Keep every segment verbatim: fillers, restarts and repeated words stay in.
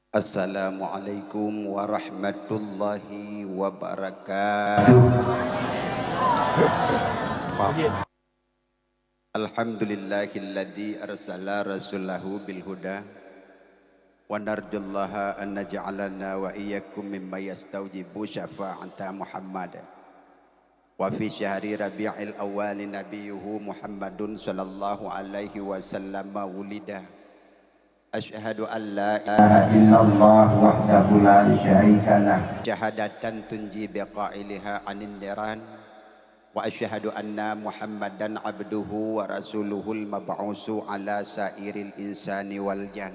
Assalamualaikum warahmatullahi wabarakatuh. Alhamdulillahilladzi arsala rasulahu bil huda, wa narjullaha an naj'alana wa iyyakum mimman yastaujibu syafa'ata Muhammad. Wa fi syahri Rabi'il Awwal nabiyyuhu Muhammadun sallallahu alaihi wasallam wulida. Asyhadu an la ilaha illallah wahdahu la syarika lah. Syahadatan tunji biqailiha anin niran. Wa asyhadu anna Muhammadan abduhu wa rasuluhul mab'usu ala sairil insani wal jan.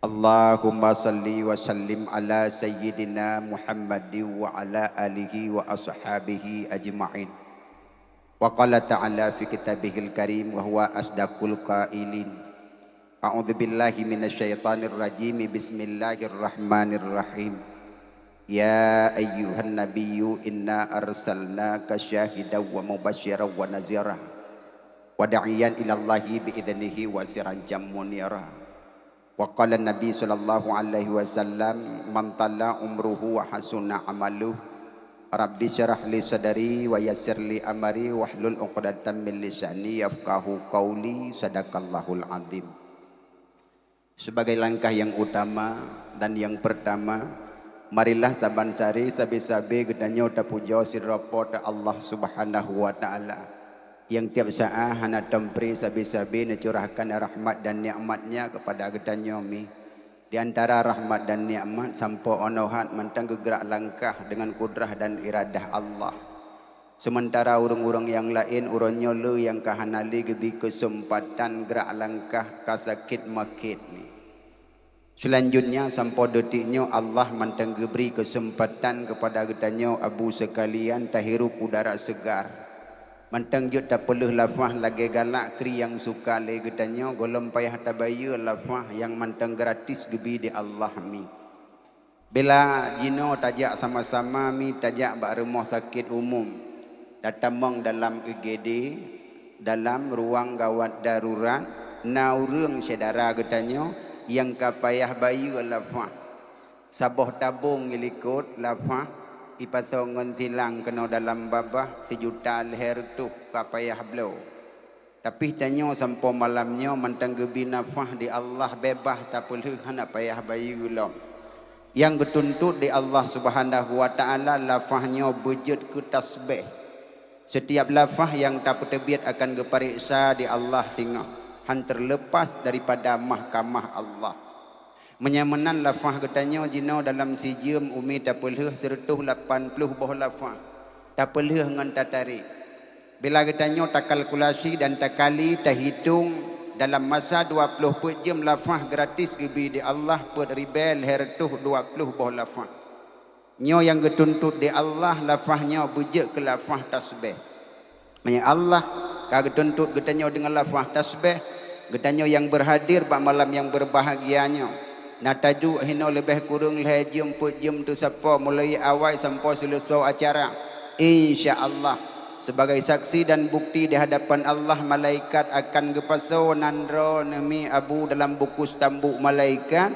Allahumma salli wa sallim ala sayyidina Muhammadin wa ala alihi wa ashabihi ajma'in. Wa qala ta'ala fi kitabihil karim wa huwa asdaqul qailin. A'udzu billahi minasy syaithanir rajim. Bismillahirrahmanirrahim. Ya ayyuhan nabiyyu inna arsalnaka syahidan wa mubasysyiran wa nazira wa da'iyan ilallahi bi idznihi wa sirajan munira. Wa qala Nabi sallallahu alaihi wasallam, "Man tala umruhu wa hasuna amaluh, Rabbi syrah li sadri wa yassir li amri wahlul uqdatam min lisani yafqahu qauli." Sadaqallahul azim. Sebagai langkah yang utama dan yang pertama, marilah saban sari sabe-sabe geutanyoe tapujoe sidroe Po teu Allah Subhanahu wa Ta'ala, nyang tieb saát hana tom pri sabe-sabe neucurahkan rahmat dan nikmat-Nya keupada geutanyoe mi. Di antara rahmat dan nikmat, sampoe 'oh noe hat mantong geugrak langkah deungon kudrah dan iradah Allah. Seumeuntara ureuëng-ureuëng nyang laén uroe nyoe le nyang ka hana lé geubri keuseumpatan grak langkah ka sakét makét mi. Seulanjutnya, sampoe detik nyoe Allah mantong geubri keuseumpatan keupada geutanyoe Abu seukalian tahirup udara seugar. Mantong jeuet tapeulheueh lafah lagée galak kri nyang suka lé geutanyoe gohlom payah tabayeue lafah nyang mantong gratis geubri di Allah mi. Bila jinoe tajak sama-sama mi tajak bak rumoh sakét umum, tatamong dalam U G D, dalam ruang gawat darurat, na ureuëng syedara geutanyoe nyang ka payah bayeue lafah. Saboh tabong ilikot lafah, ipasoe ngon silang keunoe dalam babah sijuta lhée reutôh ka payah bloe. Tapi tanyoe sampoe malam nyoe mantong geubri nafah di Allah beubaih tapeulheueh hana payah bayeue lom. Nyang geutuntot di Allah Subhanahu wa Ta'ala lafah nyoe beujeuet keu tasbeh. Setiap lafah nyang tapeuteubiet akan geupareksa di Allah singoh, han teuleupas daripada mahkamah Allah. Meunyoe meunan lafah geutanyoe jinoe dalam sijeuem umi tapeulheueh seureutôh lapan ploh boh lafah, tapeulheueh ngon tatarek. Bila geutanyoe takalkulasi dan takali, tahitong dalam masa dua ploh peuet jeuem lafah gratis geubri di Allah peuet ribée lhée reutôh dua ploh boh lafah. Nyoe nyang geutuntot di Allah lafah nyoe beujeuet keu lafah tasbeh. Meunyoe Allah ka geutuntot geutanyoe deungon lafah tasbeh, geutanyoe nyang beurhadir bak malam nyang beurbahagia nyoe, na taduek hinoe leubeh kureueng lhée jeuem peuet jeuem teusapo mulai awai sampoe seuleusoe acara. Insya Allah, sebagai saksi dan bukti di hadapan Allah, malaikat akan geupasoe nan droe neumi abu dalam buku stambuk malaikat,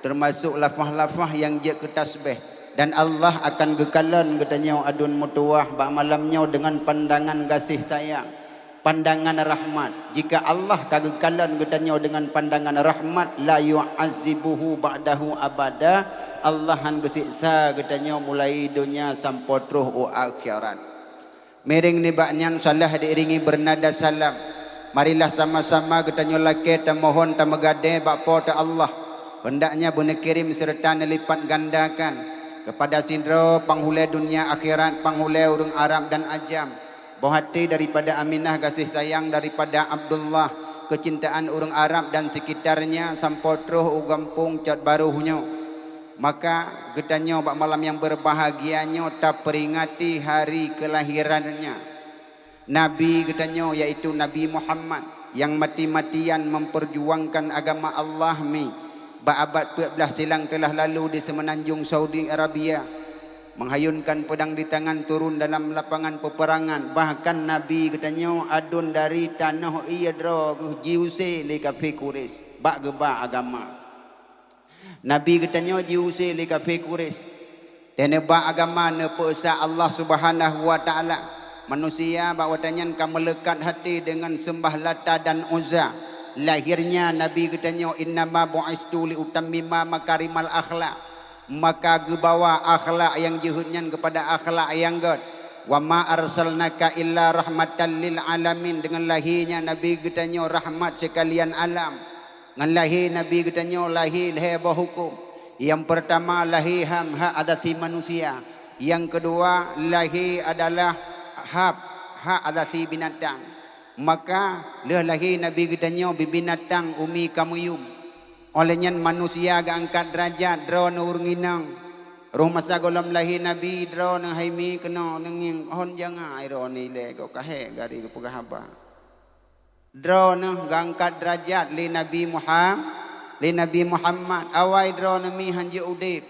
teumasok lafah-lafah nyang jeuet keu tasbeh. Dan Allah akan geukalon geutanyoe aduen meutuwah bak malam nyoe deungon pandangan gaséh sayang, pandangan rahmat. Jika Allah ka geukalon geutanyoe deungon pandangan rahmat, la yu'adzibuhu ba'dahu abada, Allah han geuseksa geutanyoe mulai donya sampoe troh u akhirat. Miréng nibak nyan salah diiringi beunada salam. Marilah sama-sama geutanyoe lakée tamohon tameugadée bak Po teu Allah, heundaknya beuneukirém seureuta neulipat gandakan keupada sidroe panghulée donya akhirat, panghulée ureuëng Arab dan ajam, boh até daripada Aminah, gaséh sayang daripada Abdullah, keucintaan ureuëng Arab dan seukitarnya sampoe troh u gampông Cot Barôh nyoe. Maka geutanyoe bak malam nyang beurbahagia nyoe tapeuringati hari keulahirannya Nabi geutanyoe, yaitu Nabi Muhammad, nyang mati-matian memperjuangkan agama Allah mi bak abad peuet blaih silang teulah lalu di seumeunanjong Saudi Arabia, menghayunkan pedang di tangan turun dalam lapangan peperangan, bahkan Nabi geutanyoe aduen dari tanoh ié droe geuh jiusé lé kafé Quraisy bak geuba agama. Nabi geutanyoe jiuse lé kafé Quraisy. Teuneubak agama neupeusa Allah Subhanahu wa Ta'ala. Manusia bak watée nyan ka meuleukat hati deungon seumbah Lata dan Uzza. Lahirnya Nabi geutanyoe, "Innama bu'istu li utammima makarimal akhlak." Maka geubawa akhlak nyang jeuhet nyan keupada akhlak nyang gét. "Wa ma arsalnaka illa rahmatan lil alamin." Deungon lahé nyan Nabi geutanyoe rahmat seukalian alam. Ngon lahé Nabi geutanyoe lahé lhée boh huköm. Nyang peurtama lahé ham hak asasi manusia. Nyang keudua lahé adalah hab hak asasi binatang. Maka lheueh lahé Nabi geutanyoe bibinatang umi ka meuyum. Óh lheueh nyan manusia geuangkat deurajat droeneuh ureuëng inong. Roh masa gohlom lahé Nabi droeneuh hai mi keunoe neungieng hon janga droeneuh ilée gob ka hék gari geupeugah haba. Droeneuh geuangkat deurajat lé Nabi Muham-, lé Nabi Muhammad, awai droeneuh mi hanjeuet udeb.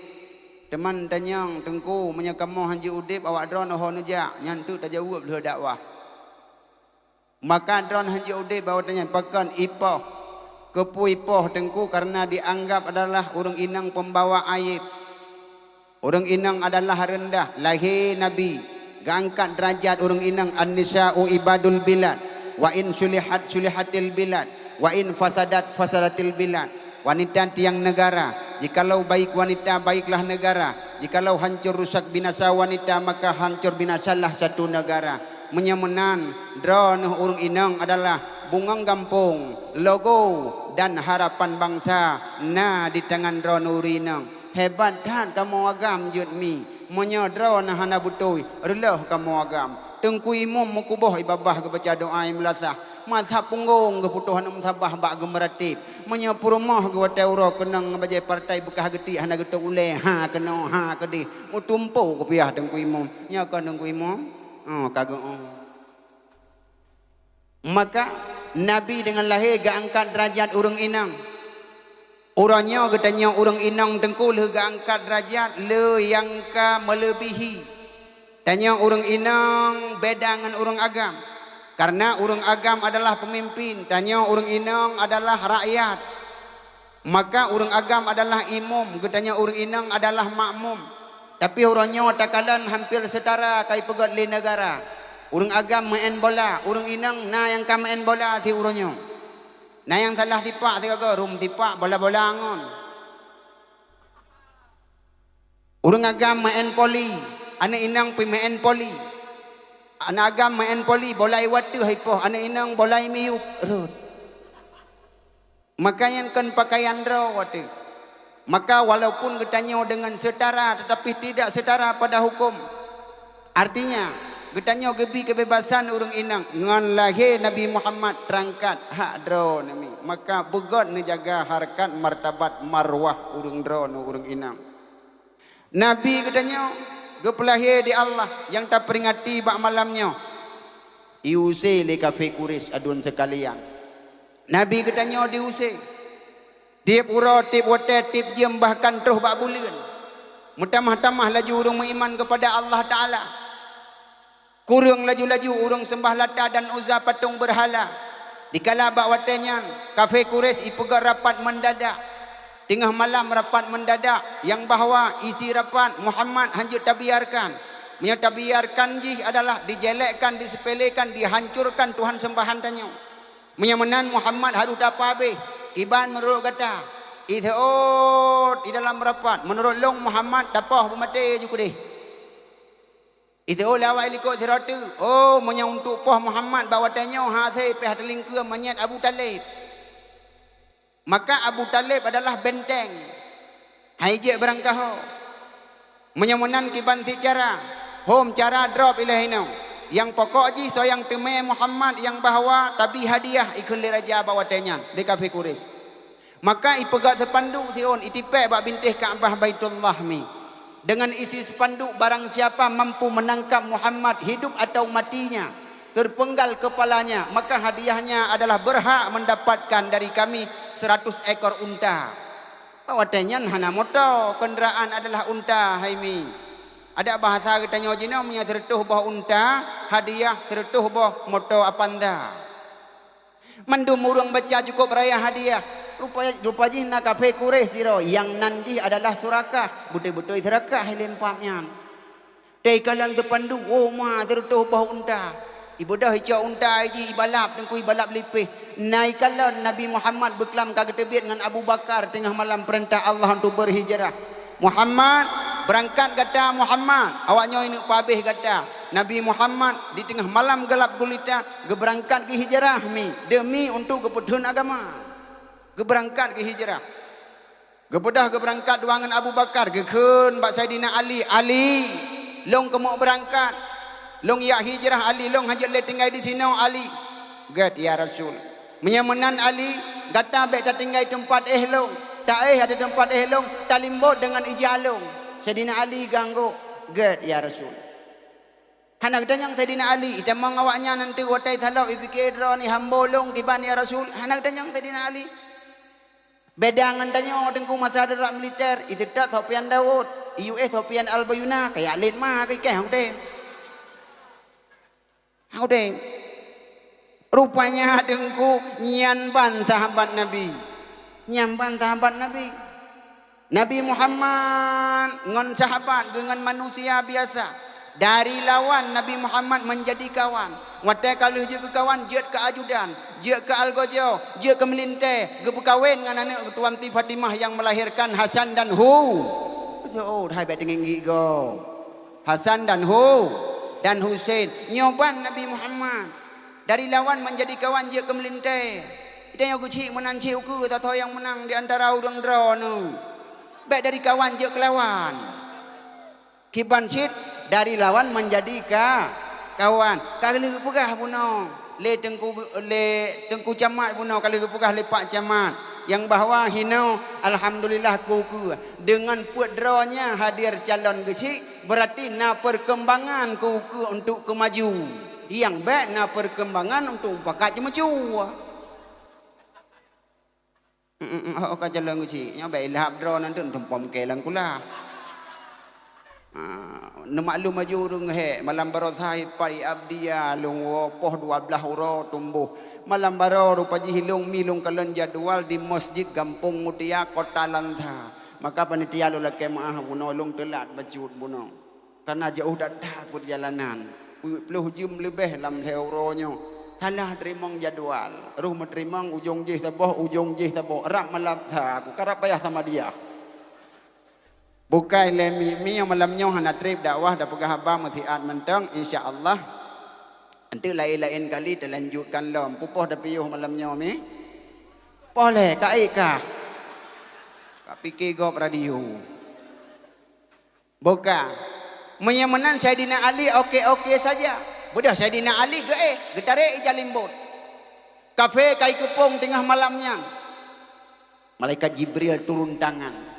Teuma tanyong, "Teungku, meunyoe kamoe hanjeuet udeb, awak droeneuh ho neujak?" Nyan teuk tajaweueb lheueh dakwah. Maka droeneuh hanjeuet udeb bak watée nyan, pakon ipoh. Keupeue ipoh, Teungku? Kareuna dianggap adalah ureuëng inong peumbawa ayeb. Ureuëng inong adalah reundah. Lahé Nabi geuangkat deurajat ureuëng inong, "An-nisa'u ibadul bilad, wa in sulihat sulihatil bilad, wa in fasadat fasadatil bilad." Wanita tiang neugara. Jikalau baik wanita, baiklah neugara. Jikalau hancor rusak binasa wanita, maka hancor binasalah satu neugara. Meunyoe meunan, droeneuh ureuëng inong adalah bungong gampông, logo dan harapan bansa na di tangan droeneuh ureuëng inong. Hebat that kamoe agam jeuet mi. Meunyoe droeneuh hana beutôi, reuloh kamoe agam. Teungku Imum meukuboh i babah geubaca doa nyang meulasah. Masa punggong geuputôh aneuk meusabah bak geumeuratéb. Meunyoe peurumoh geuwatée uroe keunong ngon bajée partai beukah geutiek hana geutôb ulée, ha keunoe, ha keudeh. Meutumpôk kupiah Teungku Imum. Nyoe kon Teungku Imum? Oh, ka geuh. Maka, Nabi deungon lahé geuangkat deurajat ureuëng inong. Uroe nyoe geutanyoe ureuëng inong Teungku lheueh geuangkat deurajat le nyang ka meuleubihi. Tanyoe ureuëng inong beda ngon ureuëng agam. Kareuna ureuëng agam adalah peumimpin, tanyoe ureuëng inong adalah rakyat. Maka ureuëng agam adalah imum, geutanyoe ureuëng inong adalah makmum. Tapi uroe nyoe takalon hampir seutara ka ipeugét lé neugara. Ureuëng agam meu'en bola, ureuëng inong na nyang ka meu'en bola si uroe nyoe. Na nyang salah sipak sigoe, rhom sipak bola-bola ngon. Ureuëng agam meu'en poli, aneuk inong pih meu'en poli. Aneuk agam meu'en poli, bola iwat teuh ipoh, aneuk inong bola imiyup rhot. Maka nyan kon pakaian droe watée. Maka walaupun geutanyoe deungon seutara, tetapi tidak seutara pada huköm. Artinya, geutanyoe geubri keubebasan ureuëng inong ngon lahé Nabi Muhammad teurangkat hak droeneuh mi. Maka beugét neujaga hareukat, martabat, marwah ureuëng droeneuh ureuëng inong. Nabi geutanyoe geupeulahé di Allah nyang taperingati bak malam nyoe. Iuse lé kafé Quraisy aduen seukalian. Nabi geutanyoe diuse. Tieb uroe, tieb watée, tieb jeuem, bahkan troh bak buleuen. Meutamah-tamah laju ureuëng meuiman keupada Allah Taala. Kureueng laju-laju ureuëng seumbah Lata dan Uzza, patong beurhala. Dikala bak watée nyan, kafé Quraisy ipeugét rapat meundadak. Teungoh malam rapat meundadak, nyang bahwa isi rapat, Muhammad hanjeuet tabiarkan. Meunyoe tabiarkan jih adalah dijélékkan, disepelekan, dihancurkan Tuhan seumbahan tanyoe. Meunyoe meunan Muhammad harôh tapeuhabéh, kiban meunurot gata. Iseuôt di dalam rapat, meunurot lôn Muhammad tapoh beumaté ju keudeh. Iseuôt lé awak likot sidroe teuk, "Oh, meunyoe untuk poh Muhammad bak watée nyoe hase pih teulingkeue manyét Abu Thalib." Maka Abu Thalib adalah benteng. Hai jeuet beurangkaho. Meunyoe meunan kiban cit cara, hom cara drob ilée inoe. Nyang pokok jih soe nyang teumé Muhammad nyang bahwa tabi hadiah ikheun lé raja bak watée nyan, lé kafé Quraisy. Maka ipeugét seupanduk siôn, itipék bak bintéh Ka'bah Baitullah mi. Dengan isi spanduk, "Barang siapa mampu menangkap Muhammad hidup atau matinya, terpenggal kepalanya, maka hadiahnya adalah berhak mendapatkan dari kami seratus ekor unta." Bak watée nyan hana moto, kenderaan adalah unta, hai mi. Adak bahasa geutanyoe jinoe, meunyoe seureutôh boh unta, hadiah seureutôh boh moto Avanza. Mandum ureuëng baca cukup raya hadiah. Rupa, rupa jih na kafé Quraisy sidroe, nyang nan jih adalah Surakah. Beutôi-beutôi Surakah ilée pap nyan. Teuka lam teupandum, oh ma, teureutôh boh unta. Ibeudôh icok unta jih, ibalap, teungku ibalap lipéh. Na ikalon Nabi Muhammad beuklam ka geuteubiet ngon Abu Bakar teungoh malam, peurintah Allah untuk berhijrah. "Muhammad, beurangkat gata, Muhammad!" Awak nyoe ineuk pabéh gata. Nabi Muhammad di teungoh malam gelap gulita geubeurangkat geuhijrah mi, demi untuk geupeutheun agama. Geubeurangkat geuhijrah. Geubeudôh geubeurangkat dua ngon Abu Bakar, geukheun bak Saidina Ali, "Ali, lôn keumeuk beurangkat. Lôn jak hijrah, Ali, lôn hanjeuet lé tinggai disinoe, Ali." "Gét, ya Rasul." "Meunyoe meunan, Ali, gata bék tatinggai teumpat éh lôn. Taéh ateueh teumpat éh lôn, talimbot deungon ija lôn." Saidina Ali geuanggôk, "Gét, ya Rasul." Hana geutanyong Saidina Ali, itamong awaknyan nyan teuk watée taloe, ipike droeneuh hamba lôn kiban, ya Rasul. Hana geutanyong Saidina Ali. Beda ngon tanyoe teungku masa darurat militer, iseutôt Sofyan Daud, i U S Sofyan Al-Bayuna, kaya lét ma keu ikeh udeb. Udeb. Rupanya teungku nyan ban sahabat Nabi. Nyan ban sahabat Nabi. Nabi Muhammad ngon sahabat geuh ngon manusia biasa. Dari lawan Nabi Muhammad menjadi kawan. Watée ka lheueh jeuet keu kawan, jeuet keu ajudan, jeuet keu algojo, jeuet keu meulintée, geupeukawen ngon aneuëk Tuan Siti Fatimah nyang melahirkan Hasan dan Hu-, Beutôi, hai bék teunginggik gob. Hasan dan Hu-, dan Husein. Nyoe ban Nabi Muhammad. Dari lawan menjadi kawan jeuet keu meulintée. Tanyoe keuchik meunan chik ukeue, tatho nyang meunang di antara ureuëng droeneuh. Bék dari kawan jeuet keu lawan. Kiban cit dari lawan menjadi ka-, kawan. Ka lheueh geupeugah bunoe lé Teungku, lé Teungku Camat bunoe, ka lheueh geupeugah lé Pak Camat nyang bahwa hinoe, alhamdulillah, keu ukeue deungon peuet droe nyan hadir calon keuchik, berarti na perkembangan keu ukeue untuk keu maju. Nyang bék na perkembangan untuk mupakat ceumeucue. Mm, mm, mm, oh, ka calon keuchik. Nyoe bék ilhab droe nan teuk tumpom kée lam kula. Ah, neumaklum aju ureuëng hék, malam baroe sahi pai abdia lôn woe poh dua blaih uroe tumboh. Malam baroe rupa jih lôn mi lôn kalon jadwal di Masjid Gampông Mutia, Kota Langsa. Maka panitia lôn lakée meuáh bunoe lôn teulat bacut bunoe. Karena jauh that-that peujalanan, peuet ploh jeuem leubeh lam lhée uroe nyoe. Salah teurimong jadwal, roh meuteurimong ujong jih saboh, ujong jih saboh, rab malam that, aku karab payah sama dia. Bukai lé mi, mi nyang malam nyoe hana treb dakwah, tapeugah haba meusiat mantong, insya Allah. Enteuk laén-laén kali talanjutkan lom. Pupoh tapiôh malam nyoe mi? Poh lé, ka ék kah? Ka pike gob radio. Buka. Meunyoe meunan Saidina Ali oke-oke saja. Beudôh Saidina Ali geuéh, geutarek ija limbot. Kafé ka ikeupông teungoh malam nyan. Malaikat Jibril turun tangan.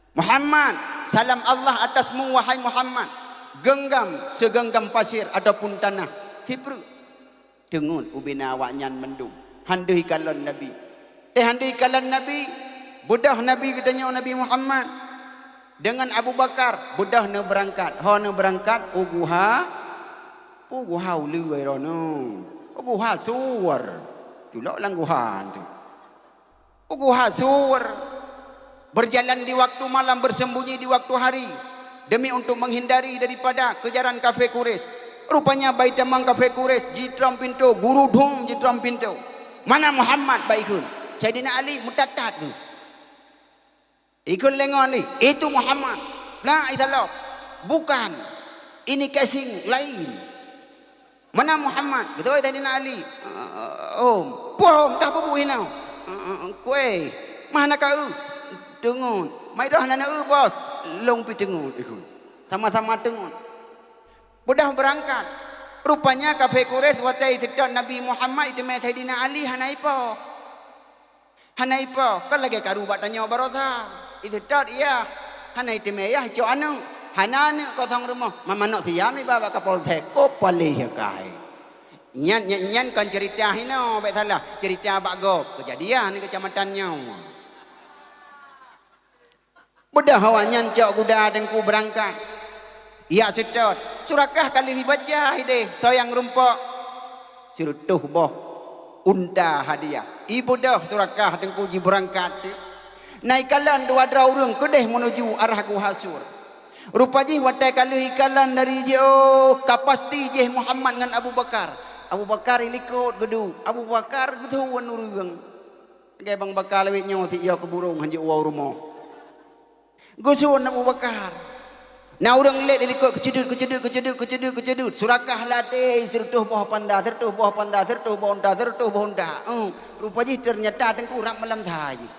"Muhammad, salam Allah atasmu, wahai Muhammad." Genggam segenggam pasir ataupun tanah. Sipreuk. Teungeut ubena awaknyan mandum. Han deuh ikalon Nabi. Teuh han deuh ikalon Nabi, beudôh Nabi geutanyoe Nabi Muhammad deungon Abu Bakar, beudôh neubeurangkat. Ho neubeurangkat u guha, u guha uleue droeneuh. U guha Sur. Culok lam guha tu. U guha Sur. Berjalan di waktu malam, bersembunyi di waktu hari, demi untuk menghindari daripada kejaran kafé Quraisy. Rupanya bak itamong kafé Quraisy jitrom pintoe, guru dhom jitrom pintoe. "Mana Muhammad?" bak ikheun. Saidina Ali meutat-tat geuh. Ikheun lé ngon ni, "Itu Muhammad." Blah, isa lom. "Bukan. Ini casing lain." "Mana Muhammad?" Beutôi Saidina Ali. "Eh, eh, om." "Puah om, tah peubuet hinoe?" "Eh, eh, eh, kueh." "Mah na ka eu?" "Teungeut." "Mai roh na na eu, Bos?" "Lôn pi teungeut," ikheun. Sama-sama teungeut. Beudôh beurangkat. Rupanya kafé Quraisy watée iseutôt Nabi Muhammad, iteumé Saidina Ali hana ipoh. Hana ipoh, kon lagée karu bak tanyoe baroesa. Iseutôt yah, hana iteumé yah icok aneuëk. Hana aneuëk kosong rumoh, ma manök siam iba bak Kapolsek, ko paléh kai. Nyan, nyan, nyan kon ceurita hinoe, bék salah. Ceurita bak gob, keujadian di keucamatan nyoe. Beudôh awaknyan cok guda teungku beurangkat. Ijak seutôt, Surakah ka lheueh ibaca ideh, soe nyang rumpok. Sireutôh boh. unta hadiah. Ibeudôh Surakah Teungku jibeurangkat. Na ikalon dua droe ureuëng keudeh meunuju arah Guha Sur. Rupa jih watée ka lheueh ikalon dari jiôh, ka pasti jih Muhammad ngon Abu Bakar. Abu Bakar ilikot geuduek. Abu Bakar geuthon ureuëng. Lagée Bang Bakar lawét nyoe sit yo keu burông hanjeuet woe rumoh. Geusuon Abu Bakar. Na ureuëng lét ilikot keuceudeuet, keuceudeuet, keuceudeuet, keuceudeuet, keuceudeuet. Surakah latée sireutôh boh panda, sireutôh boh panda, sireutôh boh unta, sireutôh boh unta. Eh, rupa jih teunyata Teungku rab malam that jih.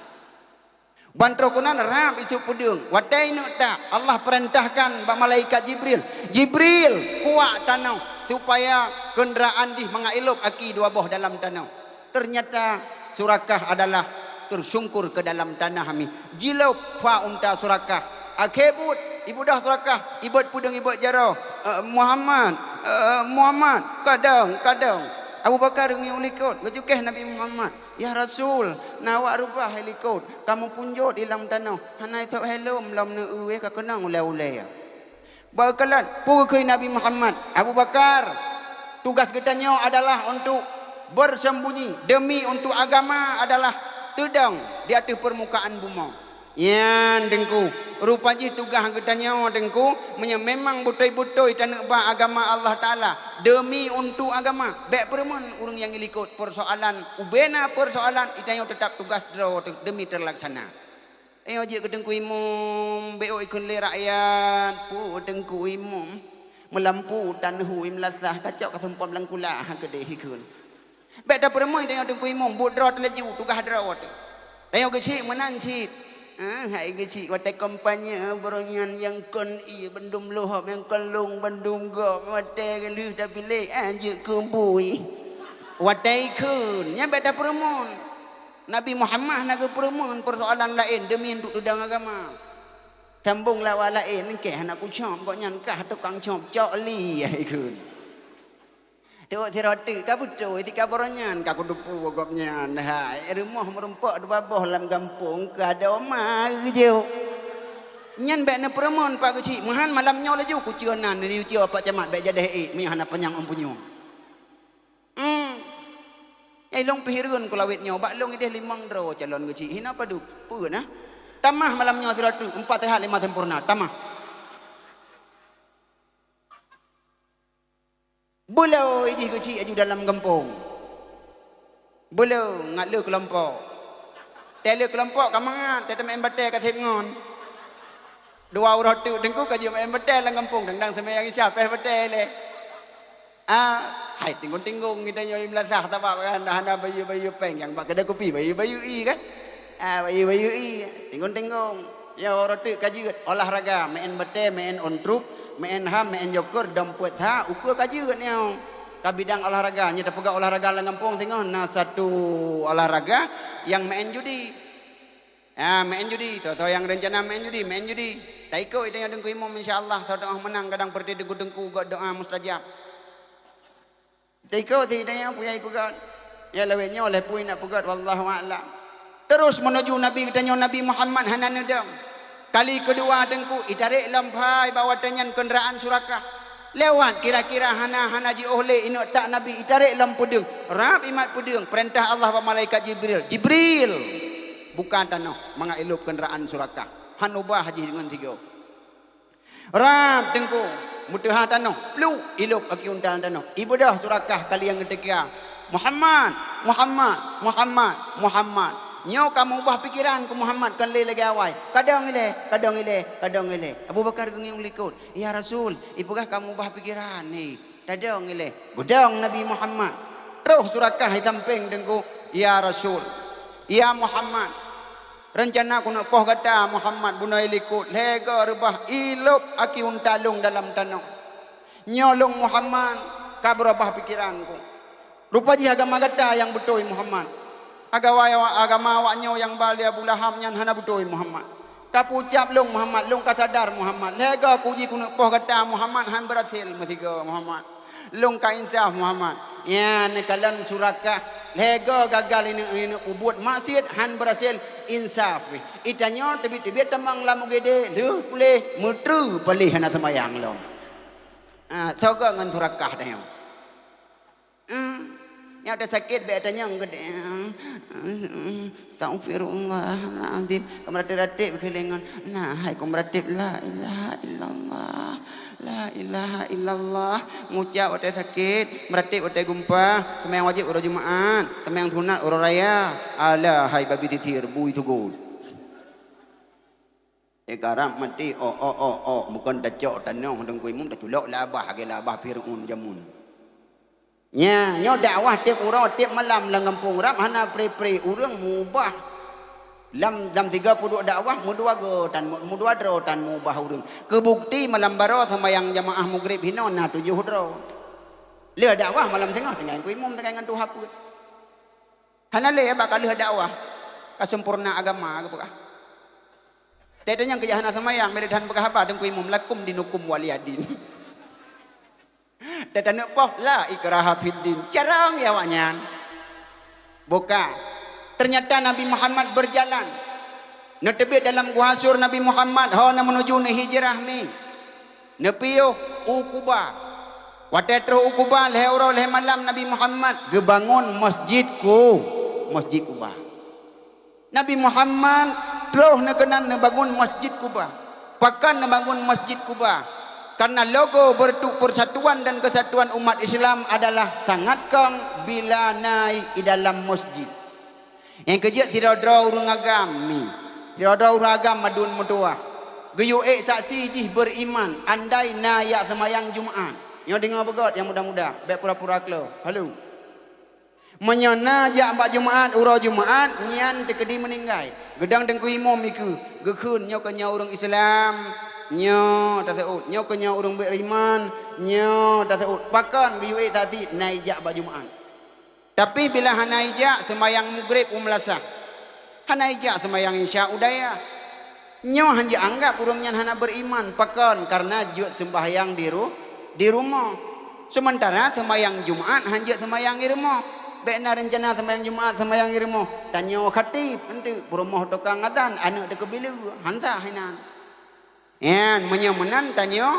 Ban troh keunan rab isuk peudeueng. Watée ineuk tak, Allah peurintahkan bak malaikat Jibril, "Jibril, kuak tanoh supaya keundraan jih mangat ilop aki dua boh dalam tanoh." Teunyata Surakah adalah teusungkur keu dalam tanah mi. Jilop fa unta Surakah. Akhé buet, ibeudôh Surakah, ibot peudeueng, ibot jaroe, "Eh, Muhammad, eh, Muhammad, kadang, kadang." Abu Bakar ngieng likot, geucukéh Nabi Muhammad, "Ya Rasul, na awak reubah likot, ka meupunjot ilam tanoh, hana isôk hai lom lom neu-eu ka keunong ulée-ulée." Bak kalon, peue geukheun Nabi Muhammad, "Abu Bakar, tugas geutanyoe adalah untuk bersembunyi, demi untuk agama adalah teudong di ateueh peurmukaan bumoe." Nyan Teungku, rupa jih tugaih geutanyoe Teungku, meunyoe memang beutôi-beutôi taneuk ba agama Allah Taala, demi untuk agama, bék peurumeuen ureuëng nyang ilikot persoalan, ubena persoalan, geutanyoe teutap tugas droe demi teulaksana. Tanyoe jeuet keu Teungku Imum, bék ikheun lé rakyat, "Peue Teungku Imum, meulampu taneuhu i meulasah, kacok ka sumpom lam kulah keudeh ikheun." Bék tapeurumeuen tanyoe Teungku Imum, buet droe teulaju, tugaih droe teuh. Tanyoe geuchik meunan cit. Ah, hai geuchik watée kampanye, beurangnya nyang kon ie bandum lohop, nyang kon long bandum gop, watée lheueh tapiléh, ah, jeuet keu bui. Watée ikheun, nyan bék tapeurumeuen. Nabi Muhammad na geupeurumeuen persoalan laén demi untuk teudong agama. Sambong lawak laén, keh hana kucop, gobnyan kah tukang cop, cok li, ya ikheun. Tiwok siroe teuk ka beutôi, tika baroe nyan ka kuteupue gobnyan. Hai, rumoh meurumpok dua boh lam gampông, ka ada oma geujok. Nyan bék neupeurumeuen Pak Geuchik, meuhan malam nyoe laju kucue nan, neuyue cue Pak Camat bék jadeh ék, meuiah hana panyang ôn punyueng. Hmm. Eh, lôn pih hireuen kulawét nyoe, bak lôn ideh limong droe calon Geuchik, hina padub. Peue na? Tamah malam nyoe siroe teuk, empat sehat lima sempurna, tamah. Beuleu jih Geuchik aju dalam gampông. Beuleu ngat le keulompok. Tée le keulompok ka mangat, tée teumeu'en batée ka seb ngon. Dua uroe teuk Teungku ka jeuet meu'en batée lam gampông, dang-dang seumayang Isya péh batée lé. Ah, hai tinggong-tinggong geutanyoe i meulasah sabab kan hana bayeue-bayeue péng nyang bak keudè kupi bayeue-bayeue ie kan. Ah, bayeue-bayeue ie, tinggong-tinggong. Ya, uroe teuk ka jeuet olahraga, meu'en batée, meu'en ôn trup, meu'en ham, meu'en joker, dom peuet sa, ukeue ka jeuet nyoe. Ka bidang olahraga, nyoe tapeugah olahraga lam gampông singoh na satu olahraga nyang meu'en judi. Ha, meu'en judi, soe-soe nyang reuncana meu'en judi, meu'en judi. Taikot tanyoe Teungku Imum, insya Allah, soe teungoh meunang kadang peureuté teungku-teungku göt doa mustajab. Taikot si tanyoe peue nyang ipeugöt. Ya lawét nyoe lé peue nak peugöt, wallahu a'lam. Terus meunuju Nabi geutanyoe Nabi Muhammad hana neudong. Kali keudua Teungku, itarek lom phai bak watée nyan keundaraan Surakah. Lewat kira-kira hana, hana jiôh lé ineuk tak Nabi itarek lom peudeueng. Rab imat peudeueng, peurintah Allah bak malaikat Jibril. Jibril! Buka tanoh mangat ilop keundaraan Surakah. Han ubah jih deungon sigoe. Rab Teungku, meuteuha tanoh, pluk, ilop aki unta tanoh. Ibeudôh Surakah kali nyang keutiga, "Muhammad, Muhammad, Muhammad, Muhammad." Nyoe ka meuubah pikeran keu Muhammad kon lé lagée awai. "Kadong ilée, kadong ilée, kadong ilée." Abu Bakar geungieng likot, "Ya Rasul, ipeugah ka meuubah pikeran ni." Tadong ilée, beudong Nabi Muhammad. Troh Surakah i sampéng Teungku, "Ya Rasul, ya Muhammad, reuncana keuneuk poh gata Muhammad bunoe likot, lhée goe reubah ilop aki unta lôn dalam tanoh. Nyoe lôn Muhammad ka beurubah pikeranku. Rupa jih agama gata nyang beutôi Muhammad." Agawai awak, agama awak nyoe nyang ba lé Abu Lahab nyan hana beutôi Muhammad. Ka peucab lôn Muhammad, lôn ka sadar Muhammad. Lhée goe kuji keuneuk poh gata Muhammad han beurhasil meusigoe Muhammad. Lôn ka insaf Muhammad. Nyan kalon Surakah. Lhée goe gagal ineuk, ineuk peubuet maksiet han beurhasil insaf. Itanyoe teubiet-teubiet tamong lam U G D, lheueh puléh, meutreue paléh hana seumayang lom. Ah, soe goe ngon Surakah tanyoe. Hmm. Watée sakét bék tanyong geude. Astaghfirullahalazim. Ka meuratéb-ratéb keuh lé ngon, nah, hai ka meuratéb, la ilaha illallah. La ilaha illallah. Ngucab watée sakét, meuratéb watée geumpah, seumayang wajéb uroe Jumaat, seumayang sunat uroe raya. Alah hai babi titir, bui sugot. Eh, karab maté, oh, oh, oh, oh, bukon tacok tanoh Teungku Imum, taculok labah, lagée labah Fir'aun jameun. Nya, nyoe dakwah tieb uroe, tieb malam lam gampông, rab hana pre-pre, ureuëng mubah. Lam, lam tiga puluh dakwah, meudua go tan, meudua droe tan mubah ureuëng. Keubukti malam baroe seumayang jamaah mugrib hinoe na tujoh droe. Lheueh dakwah malam singoh tinggai Teungku Imum, tinggai ngon tuha peuet. Hana lé bak ka lheueh dakwah, ka sempurna agama geupeugah. Teuh nyang keujah hana seumayang, meureutan peugah haba Teungku Imum, lakum dinukum waliyadin. Dan taneuk poh, la ikraha fiddin. Carông ya awaknyan. Buka. Ternyata Nabi Muhammad berjalan. Neuteubiet dalam Guha Sur Nabi Muhammad, ho na meunuju neuhijrah mi. Neupiôh u Kuba. Watée troh u Kuba, lhée uroe lhée malam Nabi Muhammad geubangon masjid Ku, Masjid Kuba. Nabi Muhammad troh neukeunan neubangun Masjid Kuba. Pakon neubangun Masjid Kuba? Karena logo beureutuk persatuan dan kesatuan umat Islam adalah sangat kong bila na i dalam masjid. Nyang keujeuet sidroe-droe ureuëng agam mi, sidroe-droe ureuëng agam madun meutuwah. Geuyue ék saksi jih beuriman, andai na jak seumayang Jumaat. Nyoe deungoe beugét nyang muda-muda, bék pura-pura klo. Halo. Meunyoe na jak bak Jumaat, uroe Jumaat, nyan teukeudi meuninggai. Geudong Teungku Imum ikeu, geukheun nyoe keu nyoe ureuëng Islam, nyoe taseuôt. Nyoe keu nyoe ureuëng beriman, nyoe taseuôt. Pakon geuyue ék saksi na i jak bak Jumaat? Tapi bila hana i jak seumayang mugrib u meulasah, hana i jak seumayang isya u dayah, nyoe hanjeuet anggab ureuëng nyan hana beuriman. Pakon? Kareuna jeuet seumbahyang di ru-, di rumoh. Seumeuntara seumayang Jumaat hanjeuet seumayang i rumoh. Bék na reuncana seumayang Jumaat seumayang i rumoh. Tanyoe khatib, eunteuk peurumoh tukang azan, aneuëk teukeubile, hansa hinan. Nyan, meunyoe meunan tanyoe,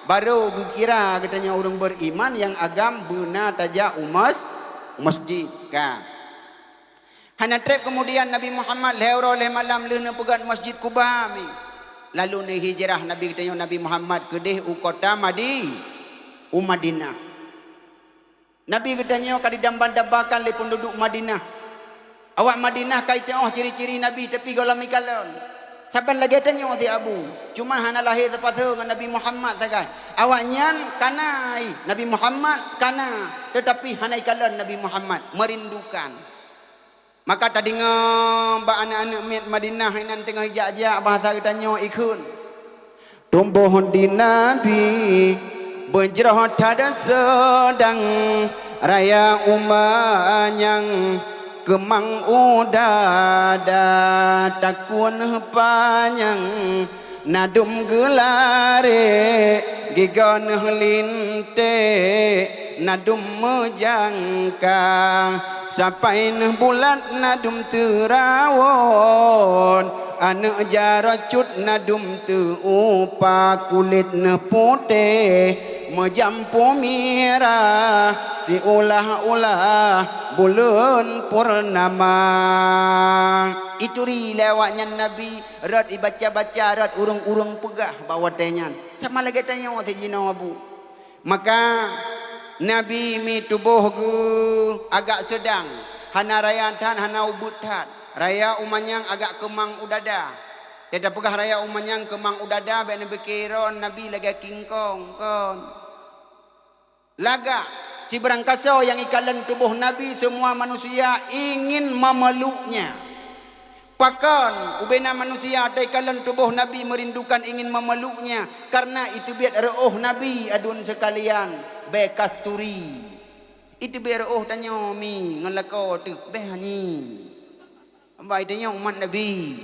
barô geukira geutanyoe ureuëng beuriman nyang agam beuna tajak u mas-, masjid. Ka. Hana treb keumudian Nabi Muhammad lhée uroe lhée malam lheueh neupeugét Masjid Kuba mi. Lalu neuhijrah Nabi geutanyoe Nabi Muhammad keudeh u kota Madi-, u Madinah. Nabi geutanyoe ka didamba-dambakan lé peunduduek Madinah. Awak Madinah ka iteuoh ciri-ciri Nabi, tapi gohlom ikalon. Saban lagée tanyoe si Abu, cuma hana lahé seupasoe ngon Nabi Muhammad sagai. Awaknyan kana i Nabi Muhammad, kana, teutapi hana ikalon Nabi Muhammad, meurindukan. Maka tadeungoe bak aneuëk-aneuëk miet Madinah inan teungoh ijak-jak bahasa geutanyoe ikheun. Tuboh di Nabi beujroh that seudang raya uma nyang keumang u dada takun panyang. Nadum geularek gigoe neuh linték, nadum meujangka, sapai neuh bulat nadum teurawon, aneuëk jaroe cut nadum teu upa kulét neuh putéh, meujampu mirah siulah-ulah buleuen purnama. Ituri lé awaknyan Nabi. Rot ibaca-baca, rot ureuëng-ureuëng peugah bak watée nyan. Sama lagée tanyoe si jinoe Abu. Maka Nabi mi tuboh geuh agak seudang, hana raya that, hana ubeuet that. Raya uma nyang agak keumang u dada. Teupeugah raya uma nyang keumang u dada, bék neupike droe Nabi lagée kingkong kon. Lagak, sibarangkasoe nyang ikalon tuboh Nabi, semua manusia ingin memeluknya. Pakon ubena manusia teukalon tuboh Nabi meurindukan ingin memeluknya, karena iteubiet reuôh Nabi aduen seukalian, bék kasturi. Iteubiet reuôh tanyoe mi ngon lakoe teuh, bék hanyi. Amba tanyoe umat Nabi.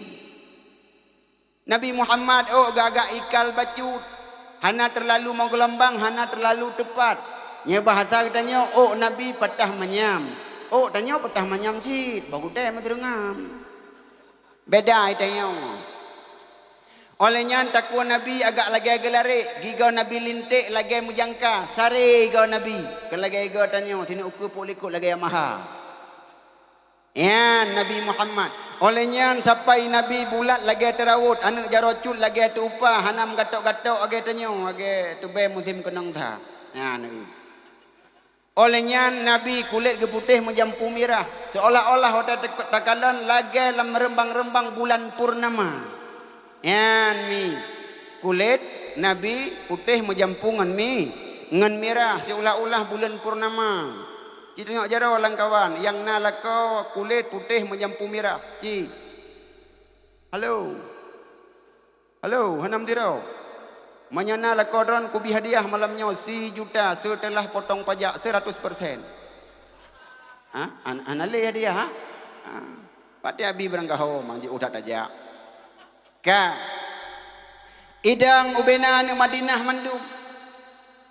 Nabi Muhammad ôk gagak ikal bacut, hana teulalu meugeulumbang, hana teulalu teupat. Nyoe bahasa geutanyoe ôk Nabi patah manyam. Ôk tanyoe patah manyam cit, bah gutée meuteurungam. Beda i tanyoe. Óh lheueh nyan takue Nabi agak lagée geularek, gigoe Nabi linték lagée meujangka, saré gigoe Nabi, kon lagée gigoe tanyoe, sineuk ukeue pok likot lagée Yamaha. Nyan Nabi Muhammad. Óh lheueh nyan sapai Nabi bulat lagée teurawot, aneuëk jaroe cut lagée teuupa, hana meugatok-gatok lagée tanyoe, lagée tubée musém keunong that. Nyan. Óh lheueh nyan Nabi kulét geuputéh meujampu mirah, seolah-olah watée teuk-, takalon lagée lam reumbang-reumbang bulan purnama. Nyan mi, kulét Nabi putéh meujampu ngon mi, ngon mirah, seolah-olah buleuen purnama. Cit teungoh jaroe lam kawan, nyang na lakoe kulét putéh meujampu mirah. Ci. Halo. Halo, hana meudiro. Meunyoe na lakoe droen kubi hadiah malam nyoe sijuta seuteulah potong pajak seuratus persen. Ha? An-, hana lé hadiah, ha? Ha. Patéh Abi beurangkaho manjeuet utak tajak. Ka. Idang ubena aneuëk Madinah mandum.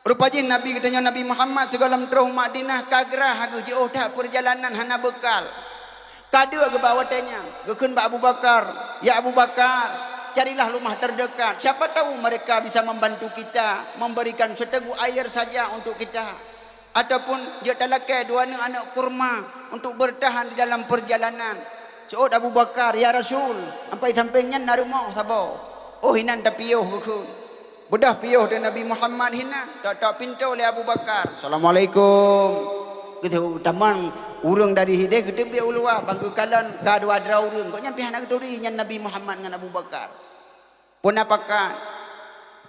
Rupa jih Nabi geutanyoe Nabi Muhammad sigohlom troh u Madinah ka grah geuh jiôh that peurjalanan hana beukal. Ka deuh geuba watée nyan, geukheun bak Abu Bakar, "Ya Abu Bakar, carilah rumah terdekat. Siapa tahu mereka bisa membantu kita, memberikan seteguk air saja untuk kita." Ataupun jeuet talakée dua aneuëk kurma untuk bertahan di dalam perjalanan. Seuôt Abu Bakar, "Ya Rasul, sampai sampéng nyan na rumoh saboh." Oh, inan tapiôh geukheun. Beudôh piôh di Nabi Muhammad hinan, tok-tok pintoe lé Abu Bakar. "Assalamualaikum." Geuteutamong ureuëng dari hideh geuteubiet u luwa, bang geukalon ka dua droe ureuëng. Gobnyan pih hana geuturi nyan Nabi Muhammad ngon Abu Bakar. Peue na pakat?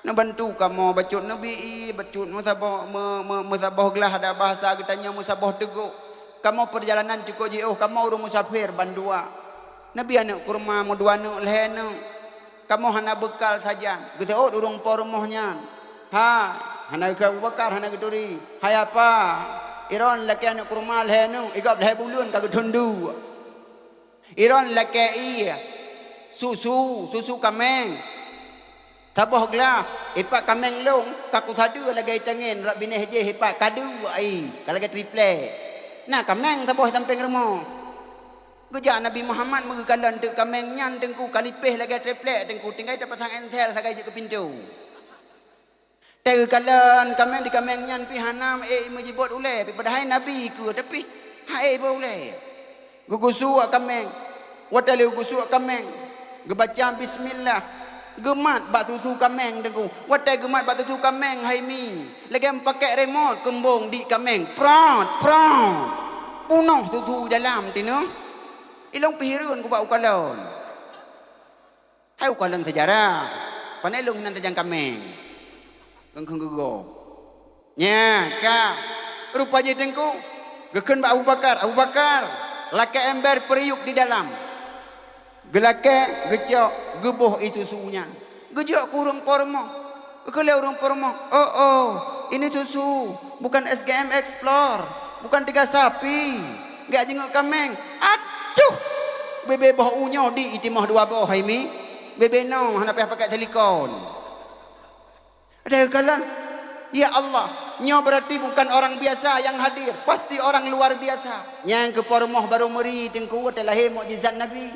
Neubantu kamoe bacut neubi ie, bacut meusaboh, meu-, meu-, meusaboh glah, ada bahasa geutanyoe meusaboh teugok. Kamoe peurjalanan cukôp jiôh, kamoe ureuëng musafir bandua. Neubi aneuëk kurma meudua aneuëk lhée aneuëk. Kamoe hana beukal sajan. Geuseuôt ureuëng po rumoh nyan. Ha, hana geukheun Abu Bakar, hana geuturi. Hai apa? Iron lakée aneuëk kurma lhée aneuëk, igob lhée buleuen ka geuthundue. Iron lakée ie, susu, susu kaméng. Saboh glah, ipat kaméng lông, ka kusadeue lagée tangen, rot binéh jéh ipat kadeue ie, ka lagée triplek. Na kaméng saboh sampéng rumoh. Geujak Nabi Muhammad meugeukalon teuk kaméng nyan teungku ka lipéh lagée triplek teungku, tinggai tapasang ensel sagai jeuet keu pintoe. Teukalon kaméng di kaméng nyan pih hana ék meujibot ulée, pih padahai Nabi keue, tapi han ék jibot ulée. Geugusuek kaméng, watée lé geugusuek kaméng, geubaca bismillah, geumat bak susu kaméng teungku. Watée geumat bak susu kaméng hai mi, lagée meupakék remote keumbong di kaméng, prot, prot. Punoh susu dalam tineuh. Ilong pih hireuen kubak ukalon. Hai ukalon seujarah, pane lôn hinan tajang kaméng. Geukheun geugob. Nya, ka. Rupa jih teungku, geukheun bak Abu Bakar, "Abu Bakar, lakée ember periuk di dalam." Geulakée, geucok, geuboh ie susu nyan. Geujok keu ureuëng po rumoh. Geukheun lé ureuëng po rumoh, "Oh, oh, ini susu, bukan S G M Explore, bukan tiga sapi, geujak jingeuk kaméng." Acuh! Bebe boh u nyoe di itimoh dua boh hai mi. Bebe noe hana payah pakai silikon. Ada kalon, "Ya Allah, nyoe berarti bukan orang biasa yang hadir, pasti orang luar biasa." Nyang keu po rumoh barô meuri teungku watée lahé mukjizat Nabi.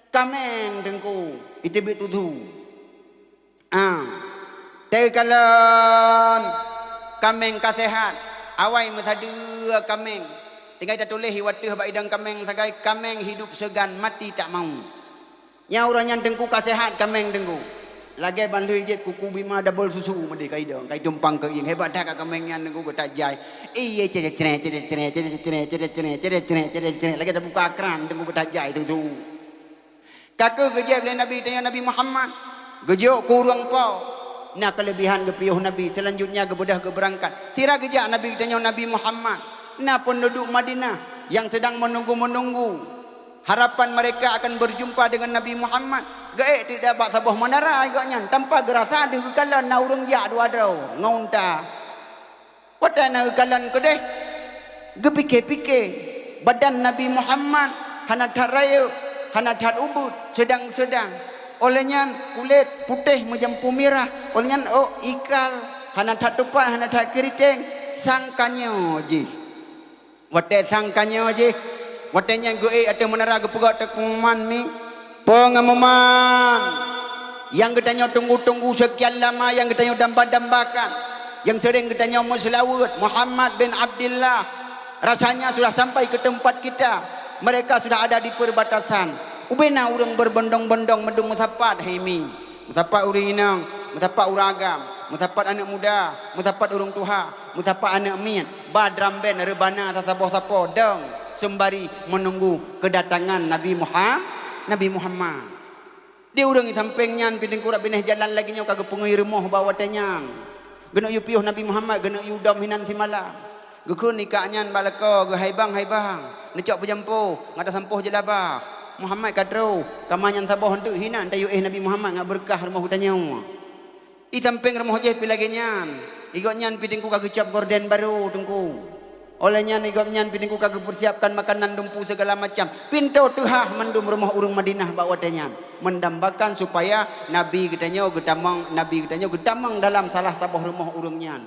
Kaméng teungku, iteubiet tutoe. Ah, teukalon kaméng ka seuhat, awai meusadeue kaméng. Tinggai tatuléh iwateuh bak idong kaméng sagai, "Kaméng hidup segan, mati tak mau." Nyang uroe nyan teungku ka seuhat kaméng teungku. Lagée ban lheueh jeuet kuku bima dabol susu meudeh ka idong, ka itumpang keu ieng. Hebat that ka kaméng nyan teungku geutajai. Iye cre-cre, cre-cre, cre-cre, cre-cre, cre-cre, cre-cre, cre-cre, lagée tabuka kran teungku geutajai susu. Ka kheueh geujép lé Nabi tanyoe Nabi Muhammad, geujok keu ureuëng po. Na keuleubihan geupiôh Nabi, seulanjutnya geubeudôh geubeurangkat. Sira geujak Nabi tanyoe Nabi Muhammad, na peunduduek Madinah nyang seudang meununggu-meununggu harapan mereka akan berjumpa dengan Nabi Muhammad. Geuék teuk bak saboh meunara gobnyan, tanpa geurasa deuh geukalon na ureuëng jak dua droe ngon unta. Watée na geukalon keudeh, geupike-pike, badan Nabi Muhammad hana that rayeuk, hana that ubeut, seudang-seudang. Óh lheueh nyan kulét putéh meujampu mirah, óh lheueh nyan ôk ikal, hana that tupat, hana that keuriteng, sang ka nyoe jih. Watée sang ka nyoe jih, watée nyan geuék ateueh meunara geupeugah teuk pengumuman mi, pengumuman! Nyang geutanyoe tunggu-tunggu sekian lama, nyang geutanyoe damba-dambakan, nyang seuring geutanyoe meuseulaweuet, Muhammad bin Abdillah, rasanya sudah sampai ke tempat kita. Mereka sudah ada di perbatasan. Ubena ureuëng berbondong-bondong mandum meusapat, hai mi. Meusapat ureuëng inong, meusapat ureuëng agam, meusapat aneuëk muda, meusapat ureuëng tuha, meusapat aneuëk miet, ba drum band reubana sasaboh sapo dong seumbari meununggu keudatangan Nabi Muha-, Nabi Muhammad. Di ureuëng di sampéng nyan pih teungku rab binéh jalan lagée nyoe ka geupeungui rumoh bak watée nyan. Geuneuk yue piôh Nabi Muhammad, geuneuk yue dom hinan simalam. Geukheun ikak nyan bak lakoe, geuhaibang-haibang, neucok peujampo, ngat tasampôh jeulaba. Muhammad ka troh, kama nyan saboh eunteuk hinan tayue éh Nabi Muhammad ngat beureukat rumoh geutanyoe. Di sampéng rumoh jih pih lagée nyan, di gobnyan pih teungku ka geucab gorden barô teungku. Óh lheueh nyan di gobnyan pih teungku ka geupeusiapkan makanan dumpeue sigala macam. Pintoe teuhah mandum rumoh ureuëng Madinah bak watée nyan, meudambakan supaya Nabi geutanyoe geutamong, Nabi geutanyoe geutamong dalam salah saboh rumoh ureuëng nyan.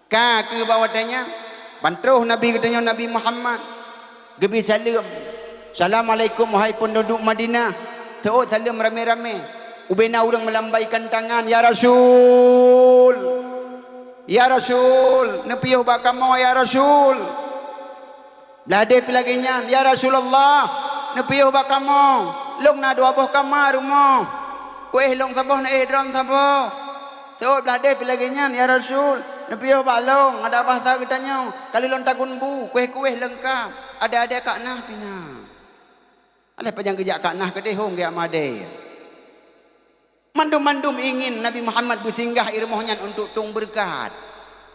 Ka keuh bak watée nyan, ban troh Nabi geutanyoe Nabi Muhammad, geubi saleuem, "Assalamualaikum wahai peunduduek Madinah." Seuôt saleuem ramé-ramé. Ubena ureuëng meulambaikan tangan, "Ya Rasul! Ya Rasul! Neupiôh bak kamoe, ya Rasul!" Blah deh pih lagée nyan, "Ya Rasulullah, neupiôh bak kamoe, lôn na dua boh kama rumoh. Kuéh lôn saboh, neuéh droe saboh." Seuôt blah deh pih lagée nyan, "Ya Rasul, neupiôh bak lôn, adak bahsa geutanyoe, ka lheueh lôn tagun bu, kuéh-kuéh leungkab, adé-adé ka na pih na." Alah pajan geujak ka na keudeh hom geujak madé. Mandum-mandum ingin Nabi Muhammad beusinggah i rumoh nyan untuk tueng beureukat.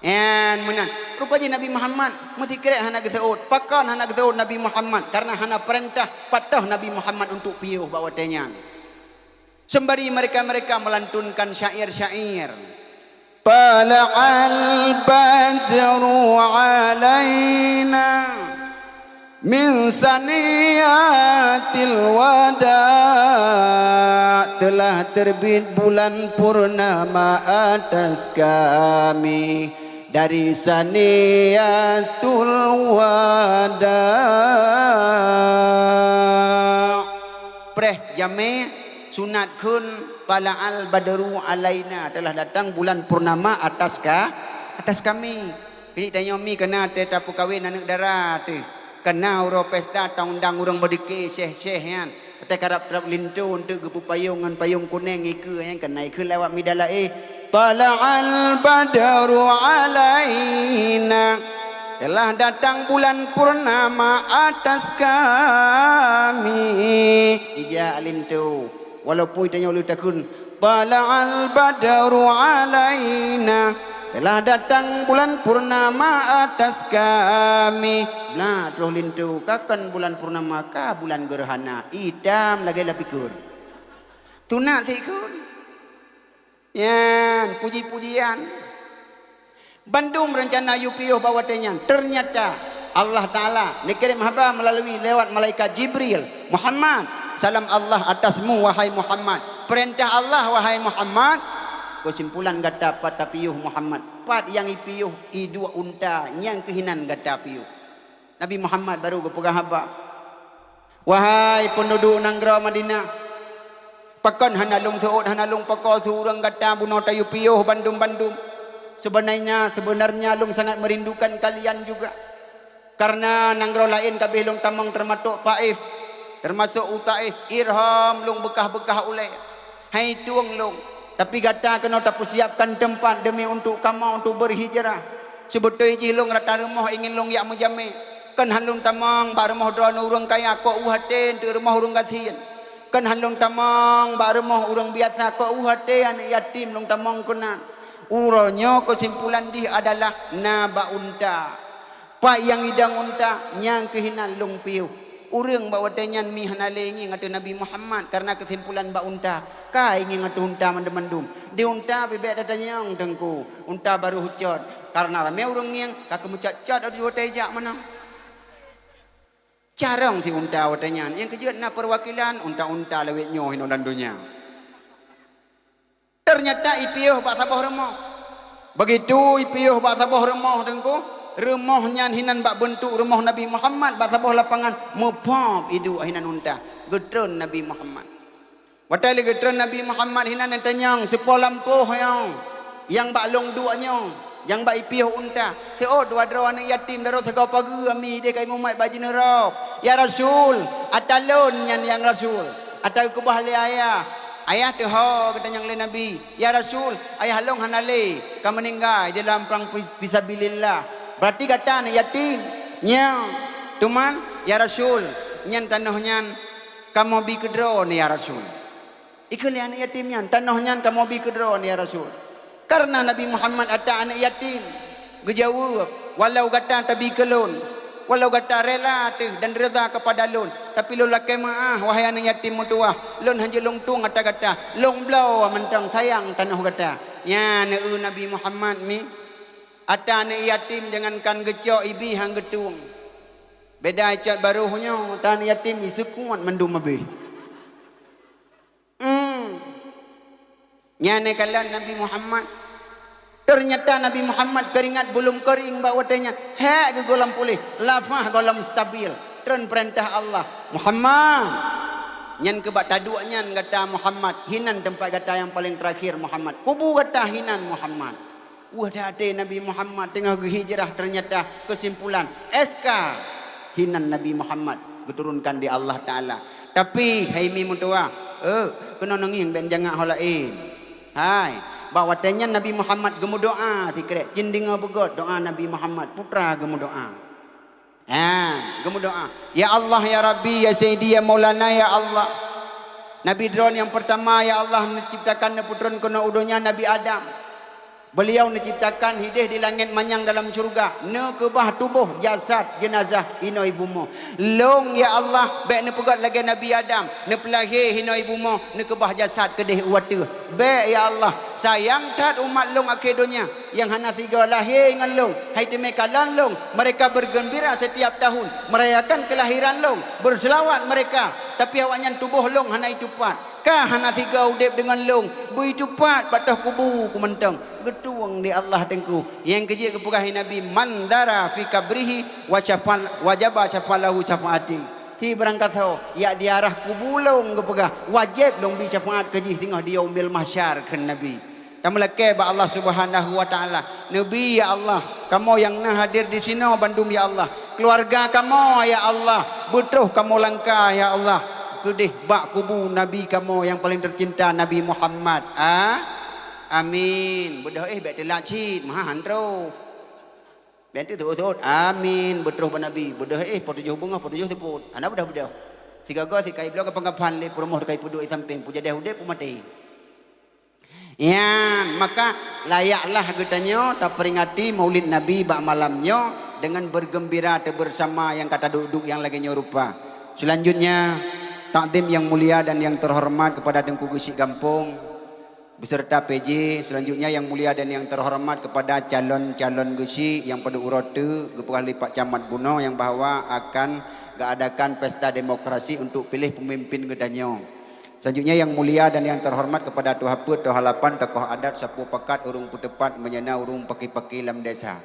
Nyan meunan. Rupa jih Nabi Muhammad meusikrek hana geuseuôt. Pakon hana geuseuôt Nabi Muhammad? Karena hana peurintah patoh Nabi Muhammad untuk piôh bak watée nyan. Seumbari mereka-mereka melantunkan syair-syair. Tala'al badru alaina min saniyatil wada, telah terbit bulan purnama atas kami dari saniyatul wada. Preh jamé sunat kheun, tala'al badru alaina, telah datang bulan purnama atas ka, atas kami. Keujiek tanyoe mi keuna tée tapeukawen aneuëk dara teuh. Keuna uroe pesta taundang ureuëng beudike syeh-syeh nyan. Tée karab-karab linto eunteuk geupeupayong ngon payong kunéng ikeue nyan keuna ikeue lewat mida laén. Tala'al badru alaina. Telah datang bulan purnama atas kami. Ija linto. Walaupun tanyoe le takheun, "Tala'al badru alaina." Telah datang bulan purnama atas kami. Nah, troh linto, ka kon bulan purnama, ka bulan gerhana. Itam lagée lapikor. Tunat sikon. Nyan, puji-pujian. Bandum rencana yue piôh bak watée nyan, ternyata Allah Taala neukirém haba meulalu lewat malaikat Jibril, "Muhammad, salam Allah atasmu, wahai Muhammad. Peurintah Allah, wahai Muhammad." Keusimpulan gata pat tapiôh Muhammad, pat nyang ipiôh i duek unta nyang keuhinan gata piôh. Nabi Muhammad baru geupeugah haba, "Wahai peunduduek nanggroe Madinah, pakon hana lôn seuôt, hana lôn pakoe su ureuëng gata bunoe tayue piôh bandum-bandum? Seubeunarnya, seubeunarnya lôn sangat meurindukan kalian juga. Karena nanggroe laén ka abéh lôn tamong teumasok Taif, teumasok u Taif, irhom lôn beukah-beukah ulée. Hai tueng lôn, tapi gata keunoe tapeusiapkan teumpat deumi untuk kamoe untuk beurhijrah. Seubeutôi jih lôn rata rumoh ingin lôn jak meujamé. Kon han lôn tamong bak rumoh droeneuh ureuëng kaya kok u até eunteuk rumoh ureuëng gasien. Kon han lôn tamong bak rumoh ureuëng biasa kok u até aneuëk yatim lôn tamong keunan. Uroe nyoe keusimpulan jih adalah na bak unta." Pat nyang idong unta, nyang keuhinan lôn piôh. Ureuëng bak watée nyan mi hana lé ngieng ateueh Nabi Muhammad kareuna keusimpulan bak unta. Ka ingieng ateueh unta mandum-mandum. Di unta pih bék tatanyong teungku, unta barô cot. Kareuna ramé ureuëng ngieng, ka keumeucot-cot ateueh watée jak meunan. Carông si unta watée nyan. Nyang keujeuet na peuwakilan unta-unta lawét nyoe hinoe lam donya. Teunyata ipiôh bak saboh rumoh. Beugitu ipiôh bak saboh rumoh teungku, rumoh nyan hinan bak beuntuk rumoh Nabi Muhammad bak saboh lapangan, meupop iduek hinan unta, geutreun Nabi Muhammad. Watée lheueh geutreun Nabi Muhammad hinan neutanyong, "Soe po lampôh nyoe nyang bak lôn duek nyoe, nyang bak ipiôh unta?" Seuôt dua droe aneuëk yatim daroe sigoe pageue, "Ami, ideh kayée mumat bak jineurôb." "Ya Rasul, ata lôn nyan, ya Rasul." Ata geukeubah lé ayah. Ayah teuho geutanyong lé Nabi, "Ya Rasul, ayah lôn hana lé, ka meuninggai di lam prang fi-, fisabilillah. Beurati gata aneuëk yatim?" "Nyo." "Teuma, ya Rasul, nyan tanoh nyan kamoe bi keudroe nyoe, ya Rasul." Ikheun lé aneuëk yatim nyan, "Tanoh nyan kamoe bi keudroe nyoe, ya Rasul." Kareuna Nabi Muhammad ata aneuëk yatim, geujaweueb, "Walau gata tabi keu lôn, walau gata rela teuh dan reuda keupada lôn, tapi lôn lakée meuáh, wahai aneuëk yatim meutuwah, lôn hanjeuet lôn tueng ata gata, lôn bloe mantong sayang tanoh gata." Nyan eu Nabi Muhammad mi, ata aneuëk yatim jangankan geucok, ibi han geutueng. Beda cot barôh nyoe, ata aneuëk yatim iseukuat mandum abéh. Hmm. Nyan neukalon Nabi Muhammad. Ternyata Nabi Muhammad keuringat bulom keuring bak watée nyan. Hék geugohlom puléh, lafah gohlom stabil. Treun peurintah Allah, "Muhammad, nyan keu bak taduek nyan gata Muhammad, hinan teumpat gata nyang paleng teurakhir Muhammad. Kubu gata hinan Muhammad." Wah, até Nabi Muhammad teungoh geuhijrah, ternyata keusimpulan, S K, hinan Nabi Muhammad geuturunkan di Allah Taala. Tapi, hai mi meutuwah, eh, keunoe neungieng ben jangak ho laén. Hai, bak watée nyan Nabi Muhammad geumeudoá sikrek, cit deungoe beugét doá Nabi Muhammad, putra geumeudoá. Ha, geumeudoá, "Ya Allah, ya Rabbi, ya Sayyidi, ya Maulana, ya Allah. Nabi droe nyang peurtama, ya Allah, neuciptakan, neupeutreun keunoe u donya Nabi Adam. Beliau neuciptakan hideh di langét manyang dalam syeuruga, neukeubah tuboh jasad jeunazah inoe bumoe. Lôn, ya Allah, bék neupeugét lagée Nabi Adam, neupeulahé inoe bumoe, neukeubah jasad keudeh u ateueh. Bék, ya Allah, sayang that umat lôn akhé donya." Nyang hana sigoe lahé ngon lôn, hai teumé kalon lôn, mereka bergembira setiap tahun, merayakan kelahiran lôn, berselawat mereka, tapi awaknyan tuboh lôn hana itupat. Ka hana sigoe udeb deungon lôn, beu itupat bak toh kubu ku mantong. Geutueng di Allah Teungku. Nyang keujeuet geupeugah Nabi, "Man zara fi qabrihi wa syafal-, wajaba syafalahu syafaati." Ti beurangkasoe, yak ziarah kubu lôn geupeugah, wajéb lôn bi syafaat keu jih singoh di Yaumil Mahsyar, kheun Nabi. Tameulakée bak Allah Subhanahu wa Taala, "Neubi, ya Allah, kamoe nyang na hadir disinoe bandum, ya Allah, keuluwarga kamoe, ya Allah, beutroh kamoe langka, ya Allah, keudeh bak kubu Nabi kamoe nyang paleng teucinta, Nabi Muhammad." A-, amin. Beudôh éh, bék teulat cit, meuhan troh. Bék teutot-tot, amin, beutroh bak Nabi. Beudôh éh, po tujoh beungoh, po tujoh seupôt. Hana beudôh-beudôh. Sigoe-goe sikai bloe ka peungaphan lé peurumoh teukai peuduek di sampéng, peujadeh udeb, peumaté. Nyan, maka layaklah geutanyoe taperingati Maulid Nabi bak malam nyoe deungon bergembira teubersama nyang ka taduek-duek nyang lagée nyoe rupa. Selanjutnya, takzim yang mulia dan yang terhormat kepada Teungku Geuchik Gampông beserta P J. Selanjutnya, yang mulia dan yang terhormat kepada calon-calon geuchik nyang padub uroe teuk geupeugah lé Pak Camat bunoe nyang bahwa akan geuadakan pesta demokrasi untuk pilih pemimpin geutanyoe. Selanjutnya, yang mulia dan yang terhormat kepada tuha peuet, tuha lapan, tokoh adat, sapeue pakat, ureuëng peuteupat, meunyo na ureuëng paki-paki lam desa.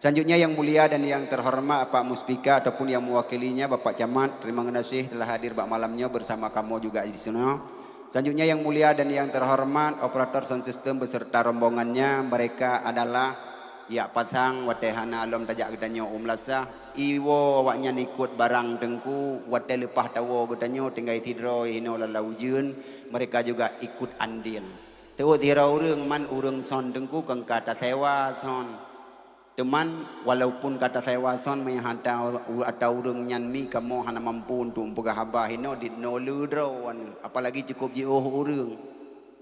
Selanjutnya, yang mulia dan yang terhormat Pak Muspika ataupun yang mewakilinya, Bapak Camat, terima kasih telah hadir bak malam nyoe bersama kamoe juga di sinoe. Selanjutnya, yang mulia dan yang terhormat operator sound system beserta rombongannya, mereka adalah yak pasang watée hana lom tajak geutanyoe u meulasah. Iwoe awaknyan ikot barang Teungku, watée leupah tawoe geutanyoe tinggai sidroe hinoe lam lam ujeuen, mereka juga ikot andil. Teuôt sidroe ureuëng, man ureuëng son Teungku kon ka tasewa son. Teuman walaupun ka tasewa son, meunyo hana ata ureuëng nyan mi kamoe hana mampu untuk meupeugah haba hinoe dit nole droe, apalagi cukup jiôh ureuëng.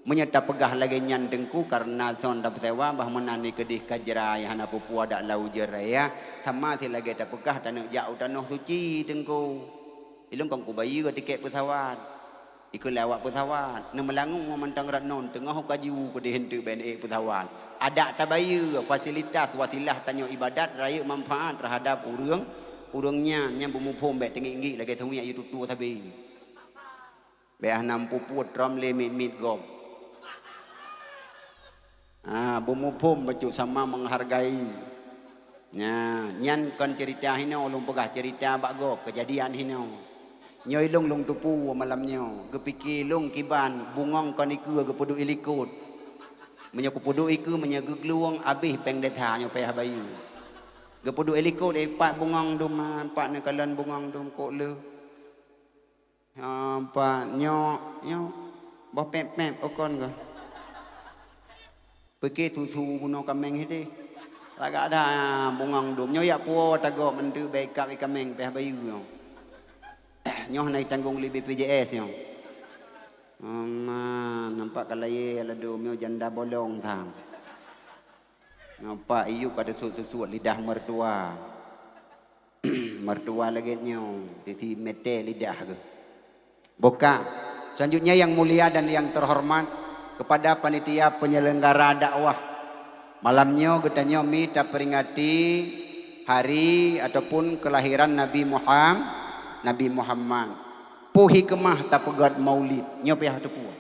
Meunyoe tapeugah lagée nyan Teungku, kareuna son tapeusewa, bah meunan ni keudeh ka jra nyang hana peue-peue adak lam ujeuen raya, sama si lagée tapeugah taneuk jak u tanoh suci Teungku. Ilong kon kubayeue tiket peusawat. Ikheun lé awak peusawat, neumeulangung mantong rot non teungoh ka jiwu keudeh eunteuk B N E peusawat. Adak tabayeue fasilitas wasilah tanyoe ibadat rayeuk manfaat terhadap ureuëng, ureuëng nyan nyang beumuphom bék teungiek-ngiek lagée sungiek yue tutoe sabe. Bék hana meupeue-peue trom lé miet-miet gob. Ha, beumuphom bacut sama menghargai. Nah, nyan kon cerita hinoe, ulôn peugah cerita bak gob, keujadian hinoe. Nyoe ilong lôn teupeu malam nyoe, geupike lôn kiban bungong kon ikeue geupeuduek ilikot. Meunyoe kupeuduek ikeue, meunyoe geuglueng, abéh péng desa nyoe payah bayeue. Geupeuduek ilikot, eh, pat bungong dum, ah, pat neukalon bungong dum kok le. Ah, pat nyoe, nyoe, boh pép-pép ukon geuh. Pike susu bunoe kaméng hideh. Lagak dah bungong dum. Nyoe yak puwoe tagoe meuntreuk bèe kab ié kaméng payah bayeue nyoe. Nyoe hana jitanggong lé B P J S nyoe. Ama, nampak ka layèe ladôm nyoe janda bolong tham. Nampak iyup ka teusut-susut lidah mertua. Mertua lagèe nyoe, titi mete lidah geuh. Boh ka. Selanjutnya yang mulia dan yang terhormat kepada panitia penyelenggara dakwah. Malam nyoe geutanyoe mi taperingati hari ataupun kelahiran Nabi Muham-, Nabi Muhammad. Peue hikmah tapeugöt maulid? Nyoe payah teupeue.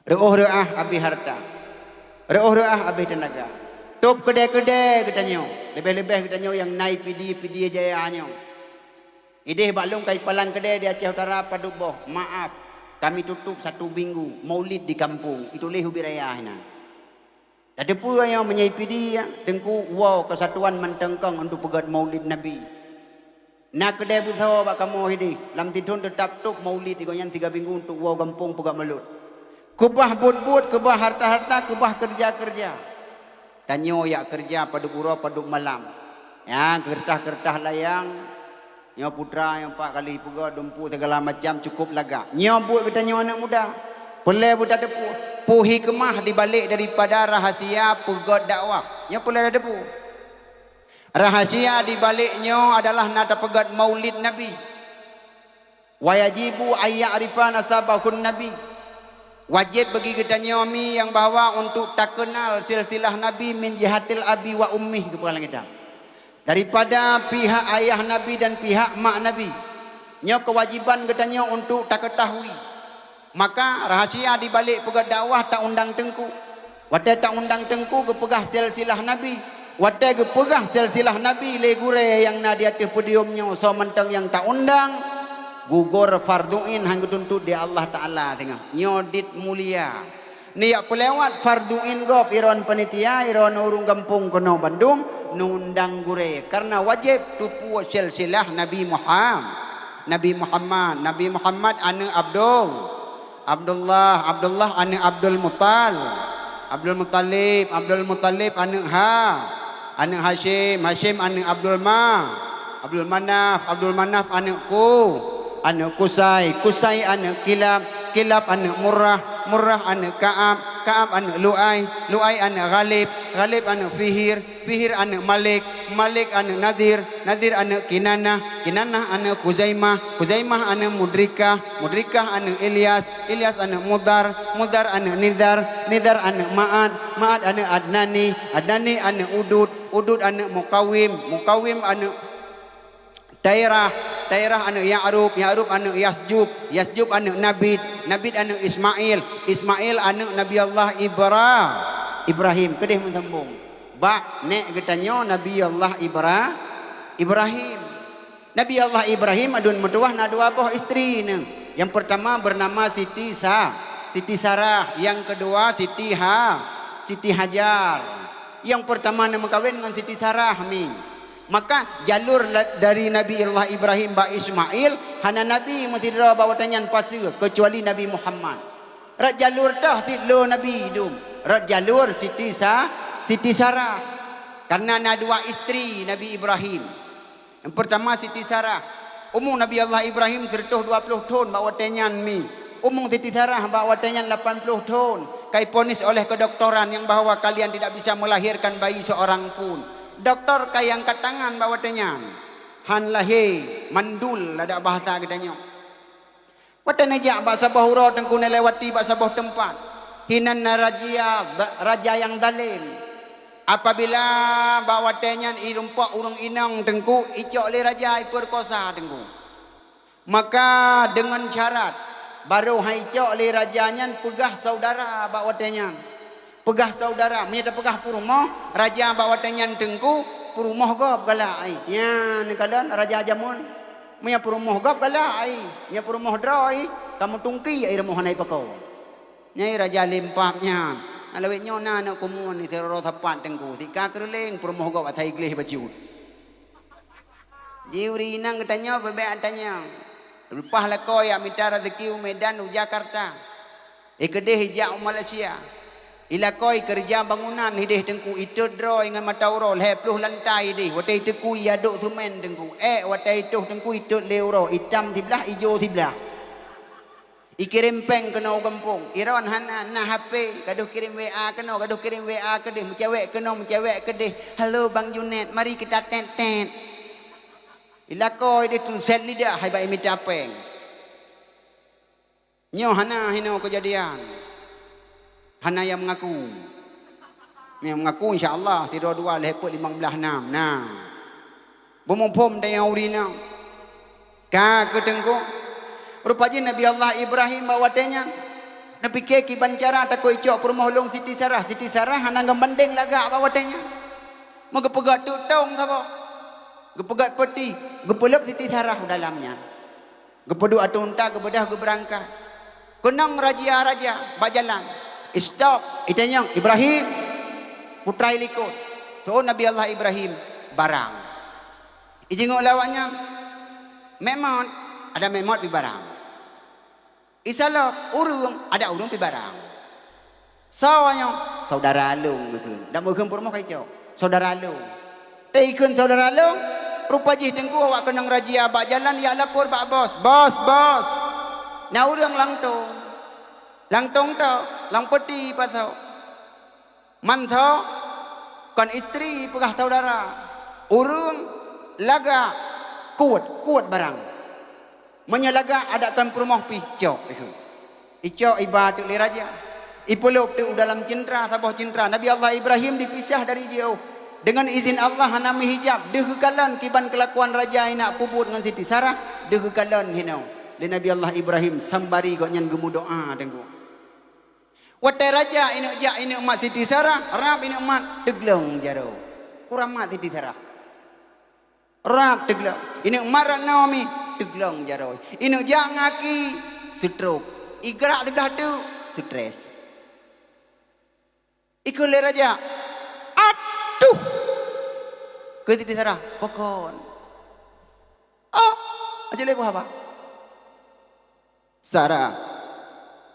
Reuôh reuah abéh hareuta. Reuôh reuah abéh teunaga. Tôb keudè-keudè geutanyoe. Leubeh-leubeh geutanyoe nyang na i Pidie, Pidie Jaya nyoe. Ideh bak lôn ka ipalang keudè di Aceh Utara padub boh. Maaf, kami tutup satu minggu. Maulid di kampung. Ituléh ubit raya hinan. Tateupeue nyoe meunyoe i Pidie, Teungku, woe keusatuan mantong kong untuk peugöt maulid Nabi. Na keudè beusoe bak kamoe hideh, lam sithon teutap tôb maulid di gobnyan tiga minggu untuk woe gampông peugah mulod. Keubah buet-buet, keubah harta-harta, keubah keureuja-keureuja. Tanyoe jak keureuja padub uroe padub malam. Nyan keureutah-keureutah layang, nyoe putra nyang pat kali peugah dumpeue segala macam cukup lagak. Nyoe buet geutanyoe aneuk muda. Peureulèe beutateupeue, peue hikmah dibalek daripada rahasia peugöt dakwah. Nyoe peureulèe tateupeue. Rahasia di balek nyoe adalah na tapeugöt maulid Nabi. Wa yajibu an ya'rifa nasabahun Nabi. Wajéb bagi geutanyoe mi nyang bahwa untuk takeunal silsilah Nabi min jihatil abi wa ummih, geupeugah lam kitab. Daripada pihak ayah Nabi dan pihak mak Nabi. Nyoe keuwajiban geutanyoe untuk takeutahui. Maka, rahasia di balek peugöt dakwah taundang teungku. Watèe taundang teungku geupeugah silsilah Nabi. Watèe geupeugah silsilah Nabi lé gurèe nyang na di ateueh podium nyoe, soe mantong nyang taundang, gugur fardhu ain han geutuntot di Allah Taala singoh. Nyoe dit mulia. Neujak peulewat fardhu ain gob, droeneuh panitia, droeneuh ureueng gampông keunoe bandum, neuundang gurèe. Karena wajéb teupeue silsilah Nabi Muham-, Nabi Muhammad. Nabi Muhammad aneuk Abdul. Abdullah, Abdullah aneuk Abdul Muttal-, Abdul Muttalib, Abdul Muttalib aneuk Ha-, aneuk Hasyim, Hasyim aneuk Abdul Ma-, Abdul Manaf, Abdul Manaf aneuk Ku-, aneuk Kusai, Kusai aneuk Kilab, Kilab aneuk Murrah, Murrah aneuk Ka'ab, Ka'ab aneuk Lu'ai, Lu'ai aneuk Ghalib, Ghalib aneuk Fihir, Fihir aneuk Malik, Malik aneuk Nadir, Nadir aneuk Kinanah, Kinanah aneuk Khuzaimah, Khuzaimah aneuk Mudrikah, Mudrikah aneuk Ilyas, Ilyas aneuk Mudhar, Mudhar aneuk Nizar, Nizar aneuk Ma'ad, Ma'ad aneuk Adnani, Adnani aneuk Udud, Udud aneuk Mukawim, Mukawim aneuk Tairah, Tairah aneuk Ya'rub, Ya'rub aneuk Yasjub, Yasjub aneuk Nabit, Nabit aneuk Ismail, Ismail aneuk Nabi Allah Ibra-, Ibrahim. Keudeh meusambông bak nèk geutanyoe Nabi Allah Ibra-, Ibrahim. Nabi Allah Ibrahim aduen meutuwah na dua boh istri neu. Yang pertama bernama Siti Sa-, Siti Sarah, yang kedua Siti Ha-, Siti Hajar. Yang pertama neumeukawen ngon Siti Sarah mi. Maka jalur la-, dari Nabi Allah Ibrahim bak Ismail, hana nabi meusidroe bak watèe nyan paseue, keucuali Nabi Muhammad. Rot jalur toh sit lo nabi dum, rot jalur Siti Sa-, Siti Sarah. Karena na dua istri Nabi Ibrahim. Yang pertama Siti Sarah. Umu Nabi Allah Ibrahim seratus dua puluh thon bak watèe nyan mi. Umu Siti Sarah bak watèe nyan lapan puluh thon. Ka iponis oleh kedoktoran yang bahwa kalian tidak bisa melahirkan bayi seorang pun. Doktor ka iangkat tangan bak watèe nyan. Han lahé, mandul adak bahasa geutanyoe. Watèe neujak bak saboh uroe Teungku neulewati bak saboh teumpat. Hinan na raja, raja nyang zalem. Apabila bak watèe nyan irumpok ureueng inong Teungku, icok lé raja ipeurkosa Teungku. Maka deungon syarat, barô han icok lé raja nyan peugah saudara bak watèe nyan. Peugah saudara, meunyoe tapeugah peurumoh, raja bak watèe nyan Teungku, peurumoh gob galak ai. Nyan neukalon raja jameun. Meunyoe peurumoh gob galak ai, nyoe peurumoh droe ai, kamoe tungki ai rumoh hana ipako. Nyan raja lempap nyan. Lawét nyoe na aneuk kumun sidroe sapat teungku, sika keureuleng peurumoh gob asai gleh bacut. Ji ureueng inong geutanyoe beubaih atanyong. Leupah lakoe jak mita raseuki u Medan, u Jakarta. Ikeudeh ijak u Malaysia. Ilakoe keureuja bangunan ideh teungku, itot droe ngon mata uroe lhée ploh lantai ideh. Watée iteukui ijadok seumén teungku. Ék watée itoh teungku itot lé uroe, itam siblah, ijo siblah. Ikirém péng keunoe u gampông. Iron hana, na H P, gadoh kirém W A keunoe, gadoh kirém W A keudeh, meucewek keunoe, meucewek keudeh. "Halo Bang Junet, mari kita tet-tet." Ilakoe ideh tu sét lidah hai bak imita péng. Nyoe hana hinoe keujadian. Hana nyang meungaku. Nyang meungaku insya Allah sidroe dua lhée peuet limong blaih nam. Nah. Beumuphom dan nyang ureueng inong. Ka keu teungku. Rupa jih Nabi Allah Ibrahim bak watée nyan neupike kiban cara takot icok peurumoh lôn Siti Sarah. Siti Sarah hana geubandeng lagak bak watée nyan. Meugeupeugah tutong saboh. Geupeugah peuti, geupeuleueb Siti Sarah u dalam nyan. Geupeuduek ateueh unta, geubeudoh geubeurangkat. Keunong razia raja bak jalan. Istop, itanyong, "Ibrahim, putra ilikot." Teuôt Nabi Allah Ibrahim barang. Ijingoe lé awaknyan, "Mek mot, adak mek mot pih barang." Isalop, "Ureueng, adak ureueng pih barang." Soe nyoe? "Saudara lôn," geukheun. Dak meukheun peurumoh ka icok. "Saudara lôn." Teuh ikheun saudara lôn, rupa jih teungku awak keunong razia bak jalan jak lapor bak bos. "Bos, bos! Na ureueng lam tong. Lam tong tho, lam peuti pasoe. Man tho kon istri peugah saudara. Ureueng lagak kuet, kuet barang." Meunyoe lagak adak kon peurumoh pih cok, ikheun. Icok iba teuk lé raja. Ipeulop teuk u dalam ceuntra, saboh ceuntra. Nabi Allah Ibrahim dipisah dari jiôh. Deungon izin Allah hana meuhijab, deuh geukalon kiban keulakuan raja inak peubuet ngon Siti Sarah, deuh geukalon hinoe lé Nabi Allah Ibrahim sambari gobnyan geumeudoá teungku. Watée raja ineuk jak ineuk mat Siti Sarah, rab ineuk mat teuglong jaroe. Kuramat Siti Sarah. Rab teuglong. Ineuk mat Ratno mi teuglong jaroe. Ineuk jak ngaki stroke. Igrak siblah teuk stres. Ikheun lé raja, "Atuh!" Keu Siti Sarah, "Pakon?" "Oh, aja lé buah haba." "Sarah,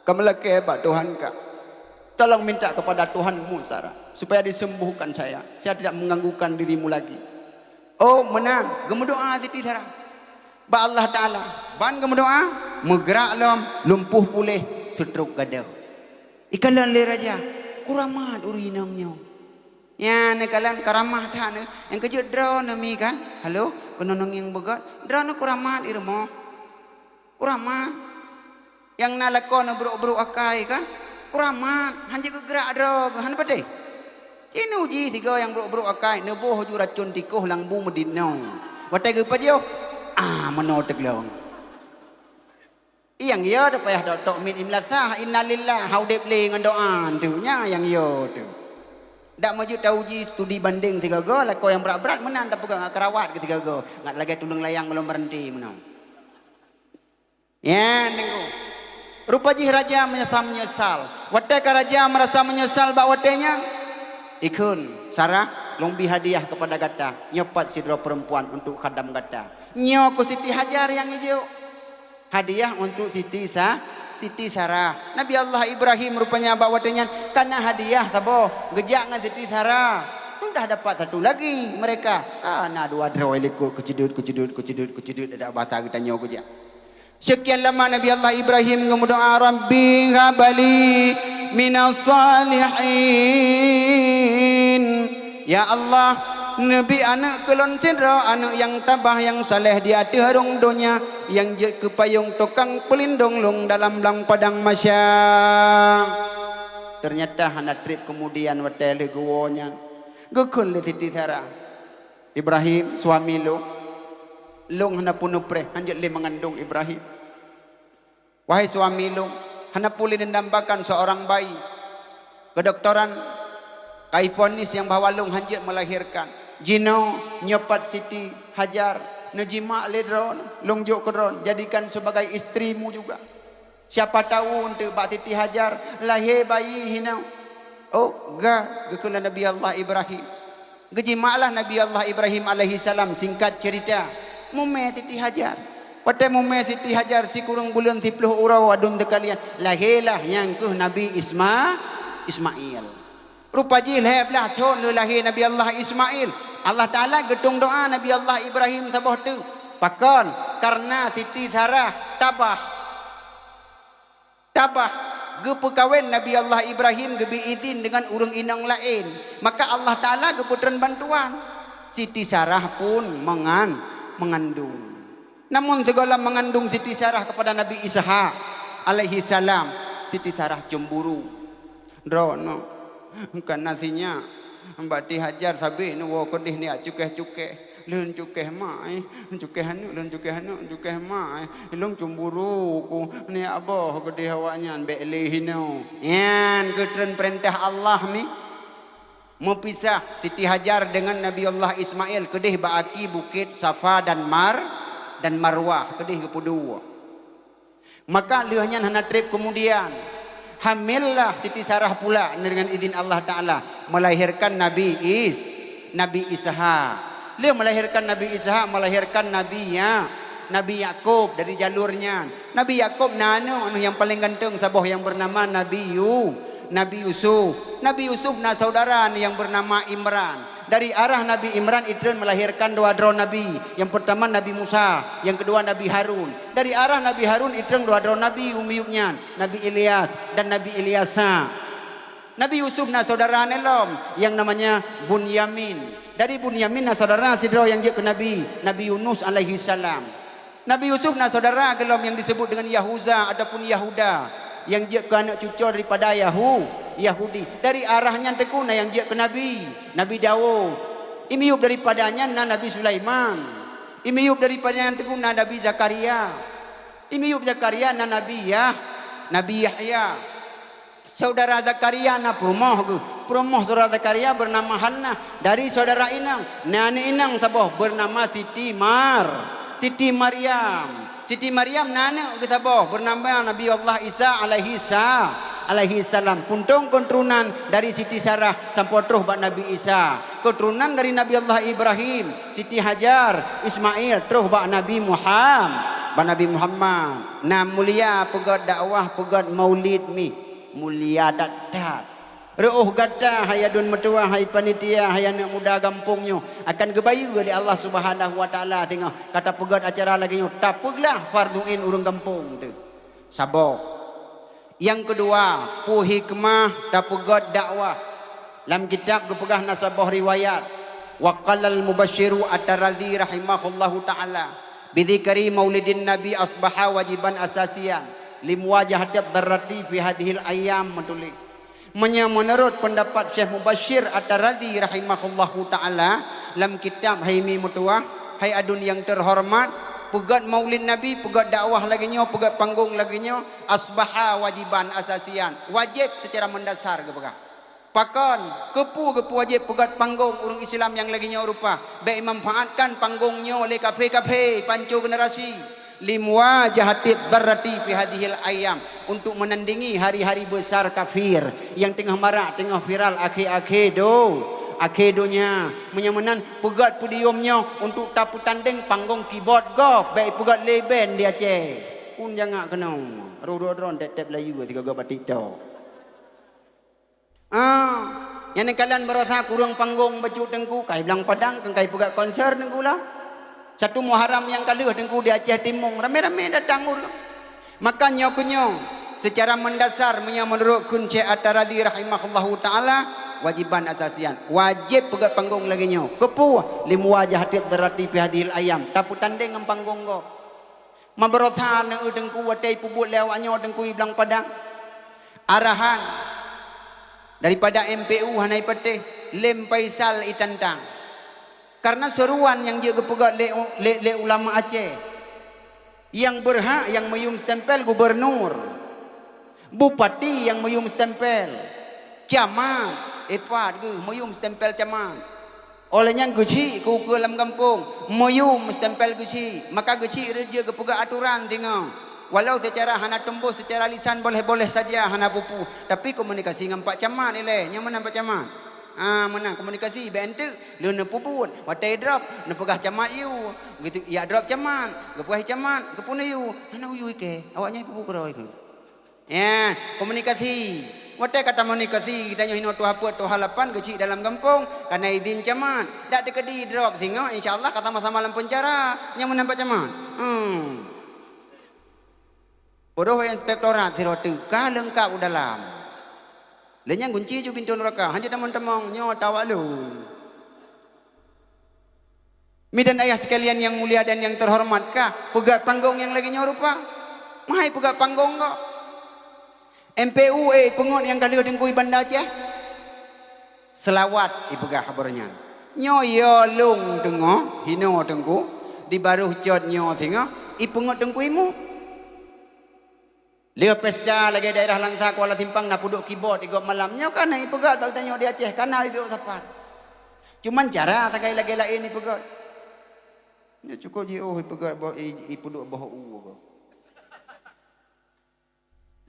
kameulakée bak Tuhan ka. Tolong minta kepada Tuhanmu, Sarah, supaya disembuhkan saya. Saya tidak mengganggukan dirimu lagi." "Oh, meunan," geumeudoá Siti Sarah bak Allah Taala. Ban geumeudoá, meugrak lom, lumpuh puléh, stroke gadoh. Ikalon lé raja, kuramat ureueng inong nyoe. Nyan neukalon karamah that nyoe, nyang keujeuet droeneuh mi kan? Halo, keunoe ngieng beugot, droeneuh kuramat i rumoh. Kuramat. Nyang na lakoe neubrok-brok akai kan? Kuramat, han jeuet geugrak droe geuh, hana patéh. Ci neuji sigoe nyang brok-brok akai, neuboh ju racon tikoh lam bu meudinoe. Watée geupajoh, ah, meunoe teuglong." Nyang yo teuh payah tok-tok min imlasah, innalillah, ha udeb lé ngon doa tu. Nya nyang yo tu. Dak meujeuet tauji studi bandeng sigoe-goe, lakoe nyang brat-brat meunan tapeugah ngat keurawat keu sigoe-goe. Ngat lagée tuleueng layang golom beureunti meunoe. Nyan teungku. Rupa jih raja meurasa meunyeusal. Watée ka raja meurasa meunyeusal bak watée nyan, ikheun, "Sarah, lôn bi hadiah keupada gata. Nyoe pat sidroe peurempuan untuk khadam gata." Nyoe keu Siti Hajar nyang ijok. Hadiah untuk Siti Sa-, Siti Sarah. Nabi Allah Ibrahim rupanya bak watée nyan kana hadiah saboh geujak ngon Siti Sarah. Sudah dapat satu lagi mereka. Kana dua droe likot keuceudeuet, keuceudeuet, keuceudeuet, keuceudeuet, adak basa geutanyoe geujak. Seukian lama Nabi Allah Ibrahim geumeudoá, "Rabbi habli minas salihin." Ya Allah, neubi aneuëk keu lôn sidroe aneuëk nyang tabah nyang saleh di ateueh rhueng donya, nyang jeuet keu payong tukang peulindong lôn dalam blang padang mahsyar. Teunyata hana treb keumudian watée lheueh geuwoe nyan, geukheun lé Siti Sarah, "Ibrahim, suami lôn, lôn hana peunupreh, hanjeuet lé meungandong Ibrahim. Wahai suami lôn, hana peue lé neudambakan seorang bayi. Keudoktoran ka ivonis nyang bahwa lôn hanjeuet meulahirkan. Jinoe nyoe pat Siti Hajar Neujimak lé droeneuh, lôn jok keu droeneuh, jadikan sebagai istrimu juga. Siapa tahu eunteuk bak Siti Hajar lahé bayi hinoe. Oh, ga, geukheun lé Nabi Allah Ibrahim. Geujimaklah Nabi Allah Ibrahim alaihissalam, singkat cerita, mumè Siti Hajar. Watèe mumè Siti Hajar sikureueng buleuen siplôh uroe aduen teukalon, lahé lah nyang keuh Nabi Isma-, Ismail. Rupa jih lhèe blaih thôn lheueh lahé Nabi Allah Ismail, Allah Taala geutueng doa Nabi Allah Ibrahim saboh teuk. Pakon? Kareuna Siti Sarah tabah. Tabah, geupeukawen Nabi Allah Ibrahim geubri idhin deungon ureueng inong laén. Maka Allah Taala geupeutreun bantuan. Siti Sarah pun meungan-, meungandong. Namun sigohlom meungandong Siti Sarah keupada Nabi Ishak alaihissalam, Siti Sarah cemburu. Droeneuh, kana sinyak, bak Siti Hajar sabé neuwoe keudeh neujak cukéh-cukéh. Lôn cukéh mak, eh. Cukéh aneuk, lôn cukéh aneuk, cukéh mak, eh. Lôn cemburu ku, neujak boh keudeh awaknyan, bèk lé hinoe. Nyan keuh treun peurintah Allah mi. Meupisah Siti Hajar deungon Nabi Allah Ismail keudeh bak aki bukét Safa dan Mar-, dan Marwah keudeh geupeuduek. Maka lheueh nyan hana trép keumudian, hamillah Siti Sarah pula deungon idhin Allah Taala, melahirkan Nabi Is-, Nabi Ishak. Lheueh melahirkan Nabi Ishak, melahirkan Nabi Ya-, Nabi Yakub dari jalur nyan. Nabi Yakub na aneuk nyang paleng ganteng saboh nyang beunama Nabi Yu-, Nabi Yusuf. Nabi Yusuf na saudara nyang beunama Imran. Dari arah Nabi Imran itreun melahirkan dua droe nabi. Nyang peurtama Nabi Musa, nyang keudua Nabi Harun. Dari arah Nabi Harun itreun dua droe nabi u miyueb nyan, Nabi Ilyas dan Nabi Ilyasa. Nabi Yusuf na saudara nyan lom, nyang namanya Bunyamin. Dari Bunyamin na saudara sidroe nyang jeuet keu nabi, Nabi Yunus alaihissalam. Nabi Yusuf na saudara gohlom nyang disebut deungon Yahuza ataupun Yahuda, nyang jeuet keu aneuk cucoe daripada Yahu-, Yahudi. Dari arah nyan teungku na nyang jeuet keu nabi, Nabi Daud. I miyueb daripada nyan na Nabi Sulaiman. I miyueb daripada nyan teungku na Nabi Zakaria. I miyueb Zakaria na Nabi Yah-, Nabi Yahya. Saudara Zakaria na peurumoh geuh. Peurumoh saudara Zakaria beunama Hannah. Dari saudara inong, na aneuk inong saboh beunama Siti Mar-, Siti Maryam. Siti Maryam na aneuk geuh saboh beunama Nabi Allah Isa alaihi sa-, alaihi salam. Puntông keuturonan dari Siti Sarah sampoe troh bak Nabi Isa. Keuturonan dari Nabi Allah Ibrahim, Siti Hajar, Ismail, troh bak Nabi Muham-, bak Nabi Muhammad. Na mulia peugöt dakwah, peugöt maulid mi. Mulia that-that. Reuôh gata, hai aduen meutuwah, hai panitia, hai aneuk muda gampông nyoe, akan geubayeue lé Allah Subhanahu wa Taala singoh ka tapeugöt acara lagèe nyoe, tapeuglah fardhu ain ureueng gampông teuh. Saboh. Nyang keudua, peue hikmah tapeugöt dakwah. Lam kitab geupeugah na saboh riwayat, wa qalal mubasyiru At-Tarazi rahimahullahu taala, bi dzikri maulidin nabi asbaha wajiban asasian, limuwajahatit darrati fi hadzihil ayyam meutuléh. Meunyoe meunurot peundapat Syekh Mubasysir At-Tarazi rahimahullahu taala, lam kitab hai mi meutuwah, hai aduen nyang teuhoreumat, peugöt maulid Nabi, peugöt dakwah lagèe nyoe, peugöt panggong lagèe nyoe, asbaha wajiban asasian, wajéb seucara meundasar geupeugah. Pakon, keupeue geupeuwajéb peugöt panggong ureueng Islam nyang lagèe nyoe rupa, bèk manfaatkan panggong nyoe lé kafé-kafé panco generasi. Limuwajahatit darrati fi hadzihil ayyam, untuk menandingi hari-hari besar kafir nyang teungoh marak, teungoh viral akhé-akhé do-, akhé donya. Meunyoe meunan, peugöt podium nyoe untuk tapeutandeng panggong keyboard gob, bèk peugöt lé band di Aceh. Pun jangak keunoe, roh droe-droe tép-tép layu sigoe-goe bak TikTok. Ah, nyan kalon baroesa kureueng panggong bacut teungku, kai blang padang, keu kai peugöt konser teungku lah. Satu Muharram nyang ka lheueh teungku di Aceh Timong, ramé-ramé datang ureueng. Maka nyoe keuh nyoe, seucara meundasar meunyoe meunurot kheun Syekh At-Tarazi rahimahullahu taala, wajiban asasian, wajéb peugöt panggong lagèe nyoe. Keupeue? Limuwajahatit darrati fi hadzihil ayyam, tapeutandeng ngon panggong gob. Meubaroesa neueu teungku watèe ipeubuet lé awak nyoe teungku i blang padang. Arahan daripada M P U hana ipatéh, lé M Faisal itantang. Kareuna seuruan nyang jeuet geupeugöt lé, lé, lé ulama Aceh. Nyang beurhak nyang meuyuem stempel gubernur, bupati nyang meuyuem stempel, camat, eh, pat geuh meuyuem stempel camat. Óh lheueh nyan geuchik keu ukeue lam gampông, meuyum stempel geuchik, maka geuchik reujeue geupeugah atoran singoh. Walau seucara hana teumbôh, seucara lisan boleh-boleh saja hana peue-peue, tapi komunikasi ngon Pak Camat ilée, nyan meunan Pak Camat. Ah, meunan komunikasi, bèk enteuk lheueh neupeubuet, watèe drop neupeugah camat yue, geujak drop camat, geupeugah camat, geupeuna yue, hana yue ikèe, awaknyan peue-peue keudroe keuh. Ya, komunikasi. Watèe ka takomunikasi, geutanyoe inoe tuha peuet, tuha lapan geuchik dalam gampông, kana idhin camat. Dak teukeudi drop singoh, insya Allah ka sama-sama lam peunjara. Nyan meunan Pak Camat. Hmm. Uroe inspektorat sidroe teuk ka leungkap u dalam. Lheueh nyan gunci ju pintoe nuraka, hanjeuet tamong-tamong nyoe tawak lôn. Mi dan ayah sekalian yang mulia dan yang terhormat, ka peugöt panggong nyang lagèe nyoe rupa? Meuhai peugöt panggong kok. M P U, eh, peungeut nyang ka lheueh Teungku i Banda Aceh. Seulaweuet ipeugah habar nyan. Nyoe yo lôn teungoh hinoe Teungku, di barôh cot nyoe singoh ipeungeut Teungku Imum. Lheueh pesta lagèe daerah Langsa, Kuala Simpang na peuduek kibot di gob malam. Nyoe ka na ipeugöt bak tanyoe di Aceh, ka na iduek sapat. Cuman cara sagai lagèe laén ipeugöt. Nyoe cukôp jiôh ipeugöt boh, i, ipeuduek boh u.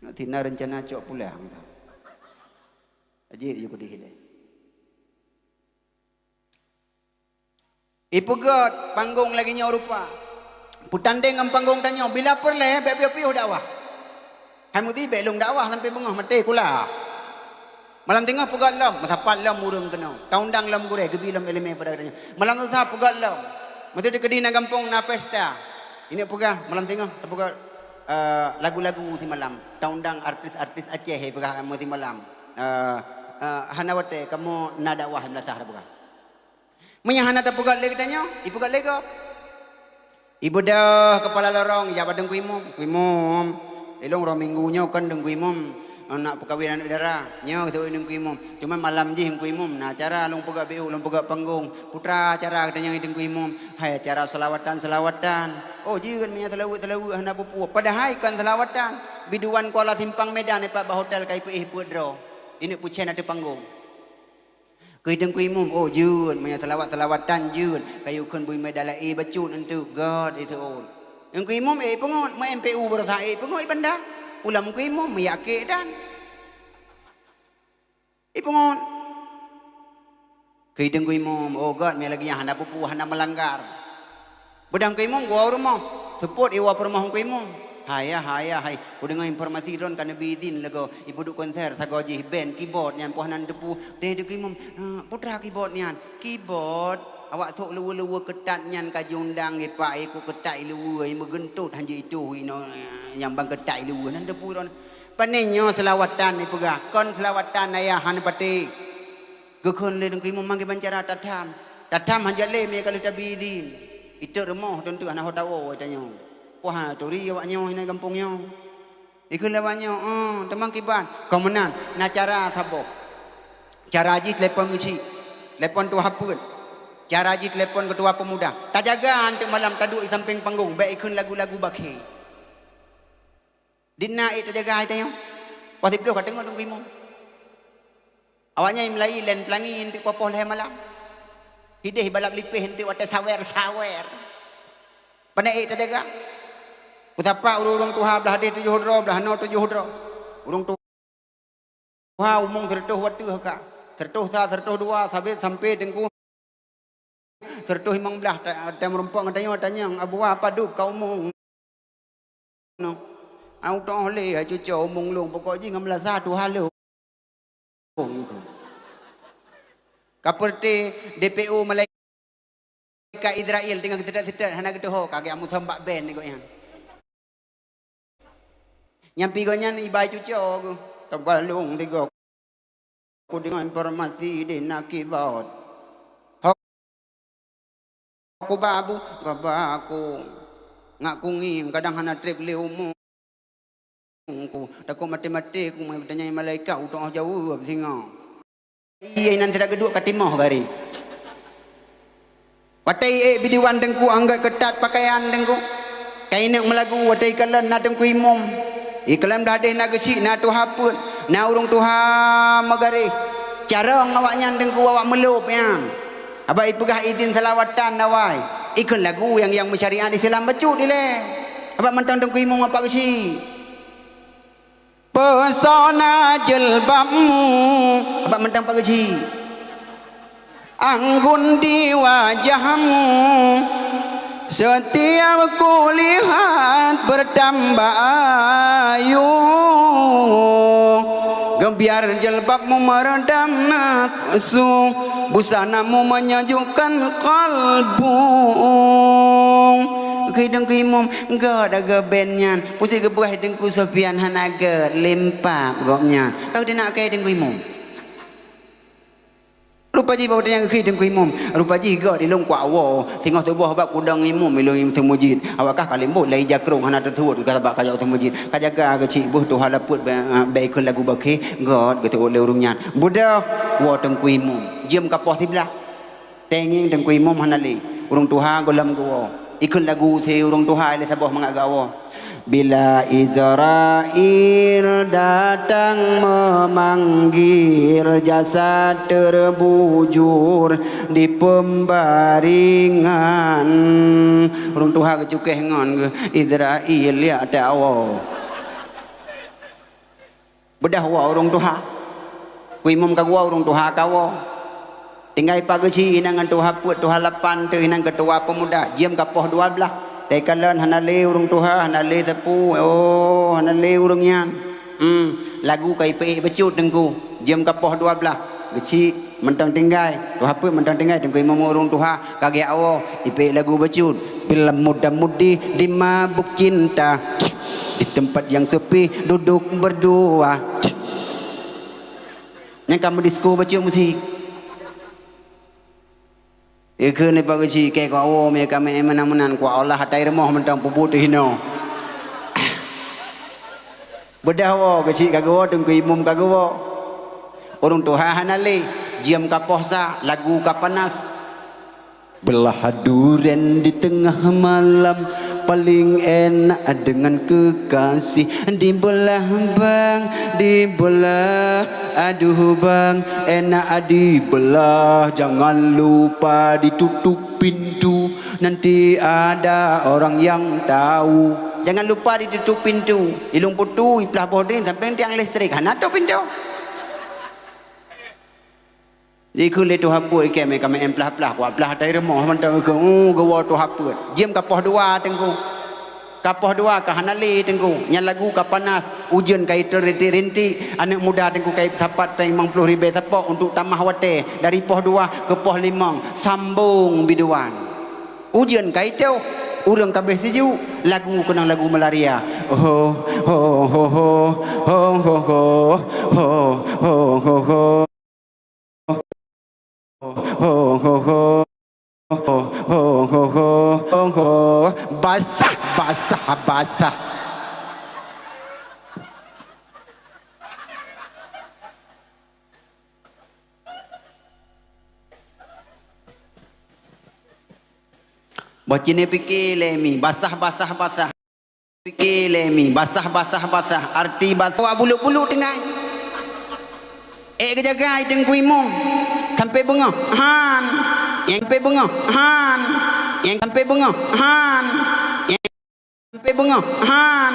Nyoe tina reuncana cok pulang. Ajik ju keudeh ilèe. Ipeugöt panggong lagèe nyoe rupa. Peutandeng ngon panggong tanyoe, bila peureulèe bèk piôh-piôh dakwah. Hai meuti bèk lôn dakwah sampoe beungoh maté kula. Malam teungoh peugöt lom, meusapat lom ureueng keunoe. Taundang lom gurèe, geubi lom ileumèe pada geutanyoe. Malam lusa peugöt lom. Meuti teukeudi na gampông na pesta. Ineuk peugah malam teungoh tapeugöt, eh, lagu-lagu simalam. Taundang artis-artis Aceh, eh, peugah meusimalam. Eh, eh, hana watèe kamoe na dakwah meulasah tapeugah. Meunyo hana tapeugöt lé geutanyoe, ipeugöt lé gob. Ibeudôh keupala lorong, ijak bak Teungku Imum, "Teungku Imum, ilôn uroe Minggu nyoe kon Teungku Imum, nak peukawen aneuk dara. Nyoe geuseuôt Teungku Imum. Cuman malam jih Teungku Imum, na acara lôn peugöt B U, lôn peugöt panggong. Peue teuma acara geutanyoe Teungku Imum? Hai acara seulawatan-seulawatan." Oh, jeuet meunyo seulaweuet-seulaweuet hana peue-peue. Padahai kon seulawatan. Biduan Kuala Simpang Medan ipat bak hotel ka ipeuéh peuet droe. Ineuk peucen ateueh panggong. Keu Teungku Imum, "Oh, jeuet, meunyo seulawat-seulawatan jeuet, kayue kheun bui meda laé bacut eunteuk, göt iseuôt." Teungku Imum, eh, peungeut, meu M P U baroesa, eh, peungeut i Banda. Ulam Teungku Imum, meuyak kek dan. Ipeungeut. Keu Teungku Imum, "Oh, göt, meunyo lagèe nyan hana peue-peue, hana meulanggar." Beudang Teungku Imum geuwoe u rumoh, seupôt iwoe peurumoh Teungku Imum. "Hai, hai, hai, kudeungoe informasi droen ka neubi idhin lé gob, ipeuduek konser sagoe jih band keyboard nyan poh nan teupeu deh Teungku Imum." "Eh, peue teuma keyboard nyan?" "Keyboard, awak sôk luweue-luweue keutat nyan ka jiundang ipak, ikôt keutat iluweue, imeugeuntot hanjeuet itoh inoe nyang ban keutat iluweue nan teupeu droen." "Pane nyoe seulawatan ipeugah?" "Kon seulawatan, ayah, hana patéh." Geukheun lé Teungku Imum manggé bancara tatham. Tatham hana lé mé ka lheueh tabi idhin. Iteuek rumoh teunteueh hana ho tawoe tanyoe. Poh turi awak nyoe hina gampông nyoe. Ikheun lé awak nyoe, "Oh, teuma kiban." "Kon meunan, na cara saboh. Cara jih telepon geuchik. Telepon tuha peuet. Cara jih telepon keutua peumuda. Tajaga eunteuk malam taduek di sampéng panggong, bèk ikheun lagu-lagu bakhe." Di na ék tajaga hai tanyoe. Poh siplôh ka teungoh Teungku Imum. Awaknyan meulayi lén peulangi eunteuk poh-poh lhèe malam. Hideh balap lipéh eunteuk watèe sawer-sawer. Pane ék tajaga. Peusapat ureueng-ureueng tuha blah deh tujoh droe, blah noe tujoh droe. Ureueng tuha umong sireutôh watèe ka. Sireutôh sa, sireutôh dua, sabé sampé Teungku sireutôh limong blah ta-, ta meurumpok ngon tanyoe, tanyong, "Abuwa padub ka umong?" "Au toh lé, hai cuco, umong lôn pokok jih ngon meulasa tuha lôn." Ka peureuté D P O malaikat Izrail teungoh geuteutét-teutét hana geutuho, ka geuamusom bak ben nigok nyan. Nyang pi gobnyan ibai cuco geuh, teubalong tigo. Kudeungoe informasi di na kibot. Ho kuba bu, gaba ku. Ngak kungiem, kadang hana treb lé umong ku. Takot maté-maté ku, meutanyai malaikat, utoh jaweueb singoh. Ié nan sidroe geuduek ka timoh gari. Watèe ié biduan Teungku anggét keutat pakaian Teungku. Ka ineuk meulagu watèe ikalon na Teungku Imum. Ikalon blah deh na geuchik, na tuha peuet, na ureueng tuha meugaréh. Carông awaknyan Teungku awak meulôb nyan. Abak ipeugah idin salawatan awai. Ikheun lagu nyang, nyang meusyariat Islam bacut ilée. Abak mantong Teungku Imum apa geuchik. Pesona jilbabmu. Abak mantong apa geuchik. Anggun di wajahmu. Setiap kulihat bertambah ayu. Gebiar jilbabmu meredam nafsu. Busanamu menyejukkan kalbu. Keu Teungku Imum, gét dah geuben nyan. Pusat geubeurah Teungku Sofyan hana gét, limpab gobnyan. Ka geutindak keu Teungku Imum. Rupa jih bak watée nyan geukheun Teungku Imum. Rupa jih gét ilôn kuat woe. Singoh suboh bak kudong imum ilôn imum meuseujid. Awak kah ka lembut lé ija krông hana teusuet geuh sabab ka jak u meuseujid. Ka jaga geuchik beuh tuha lapeuet bèe, bèe ikheun lagu bakhe. Gét geuseuôt lé ureuëng nyan. Beudôh woe Teungku Imum. Jeuem ka poh siblaih. Teuingieng Teungku Imum hana lé. Ureuëng tuha gohlom geuwoe. Ikheun lagu si ureuëng tuha ilée saboh mangat geuwoe. Bila Israel datang memanggil, jasad terbujur di pembaringan. Ureuëng tuha geucukeh ngon geuh Israel jak tawoe. Beudôh woe ureuëng tuha. Teungku Imum ka geuwoe ureuëng tuha ka woe. Tinggai pat geuchik inan ngon tuha peuet, tuha lapan teuh inan keutua peumuda, jeuem ka poh dua blaih. Teukalon hana lé ureuëng tuha, hana lé sapeue, oh, hana lé ureuëng nyan. Hmm, lagu ka ipeuék bacut Teungku, jeuem ka poh dua blaih. Geuchik mantong tinggai, tuha peuet mantong tinggai, Teungku Imum ureuëng tuha ka geujak woe, ipeuék lagu bacut. Bila muda-mudi di mabuk cinta, di tempat yang sepi duduk berdua. Nyang ka meudisko bacut musik. Ikheun lé Pak Geuchik, kée keu awoe mé ka meu'en meunan-meunan, kuolah atai rumoh mantong peubuet teuhinoe. Beudôh woe Geuchik ka geuwoe, Teungku Imum ka geuwoe. Ureuëng tuha hana lé, jeuem ka poh sa, lagu ka panas. Belah duren di tengah malam, paling enak dengan kekasih. Dibelah bang, dibelah, aduh bang, enak dibelah. Jangan lupa ditutup pintu, nanti ada orang yang tahu. Jangan lupa ditutup pintu. Ilung putu, iplah boh drin sampai tiang listrik. Hana tutup pintu. Jikheun lé tuha peuet ikém ka meu'en plah-plah, kuat plah atai rumoh mantong ikheun, uh, geuwoe tuha peuet. Jeuem ka poh dua Teungku. Ka poh dua ka hana lé Teungku. Nyan lagu ka panas, ujeuen ka iteurintik-rintik. Aneuk muda Teungku ka ipeusapat péng limong ploh ribèe sapok untuk tamah watée dari poh dua keu poh limong. Sambong biduan. Ujeuen ka itôh, ureuëng ka abéh sijuek, lagu keunong lagu malaria. Ho, ho, ho, ho. Ho, ho, ho. Ho, ho, ho. Ho, ho, ho, ho, ho, ho. Basah, basah, basah. Boh cine pike lé mi, basah, basah, basah. Pike lé mi, basah, basah, basah. Arti basah, awak buluk-buluk tinggai. Ék geujaga i Teungku Imum. Sampai beungoh, han. Nyang sampai beungoh, han. Nyang sampai beungoh, han. Nyang sampai beungoh, han.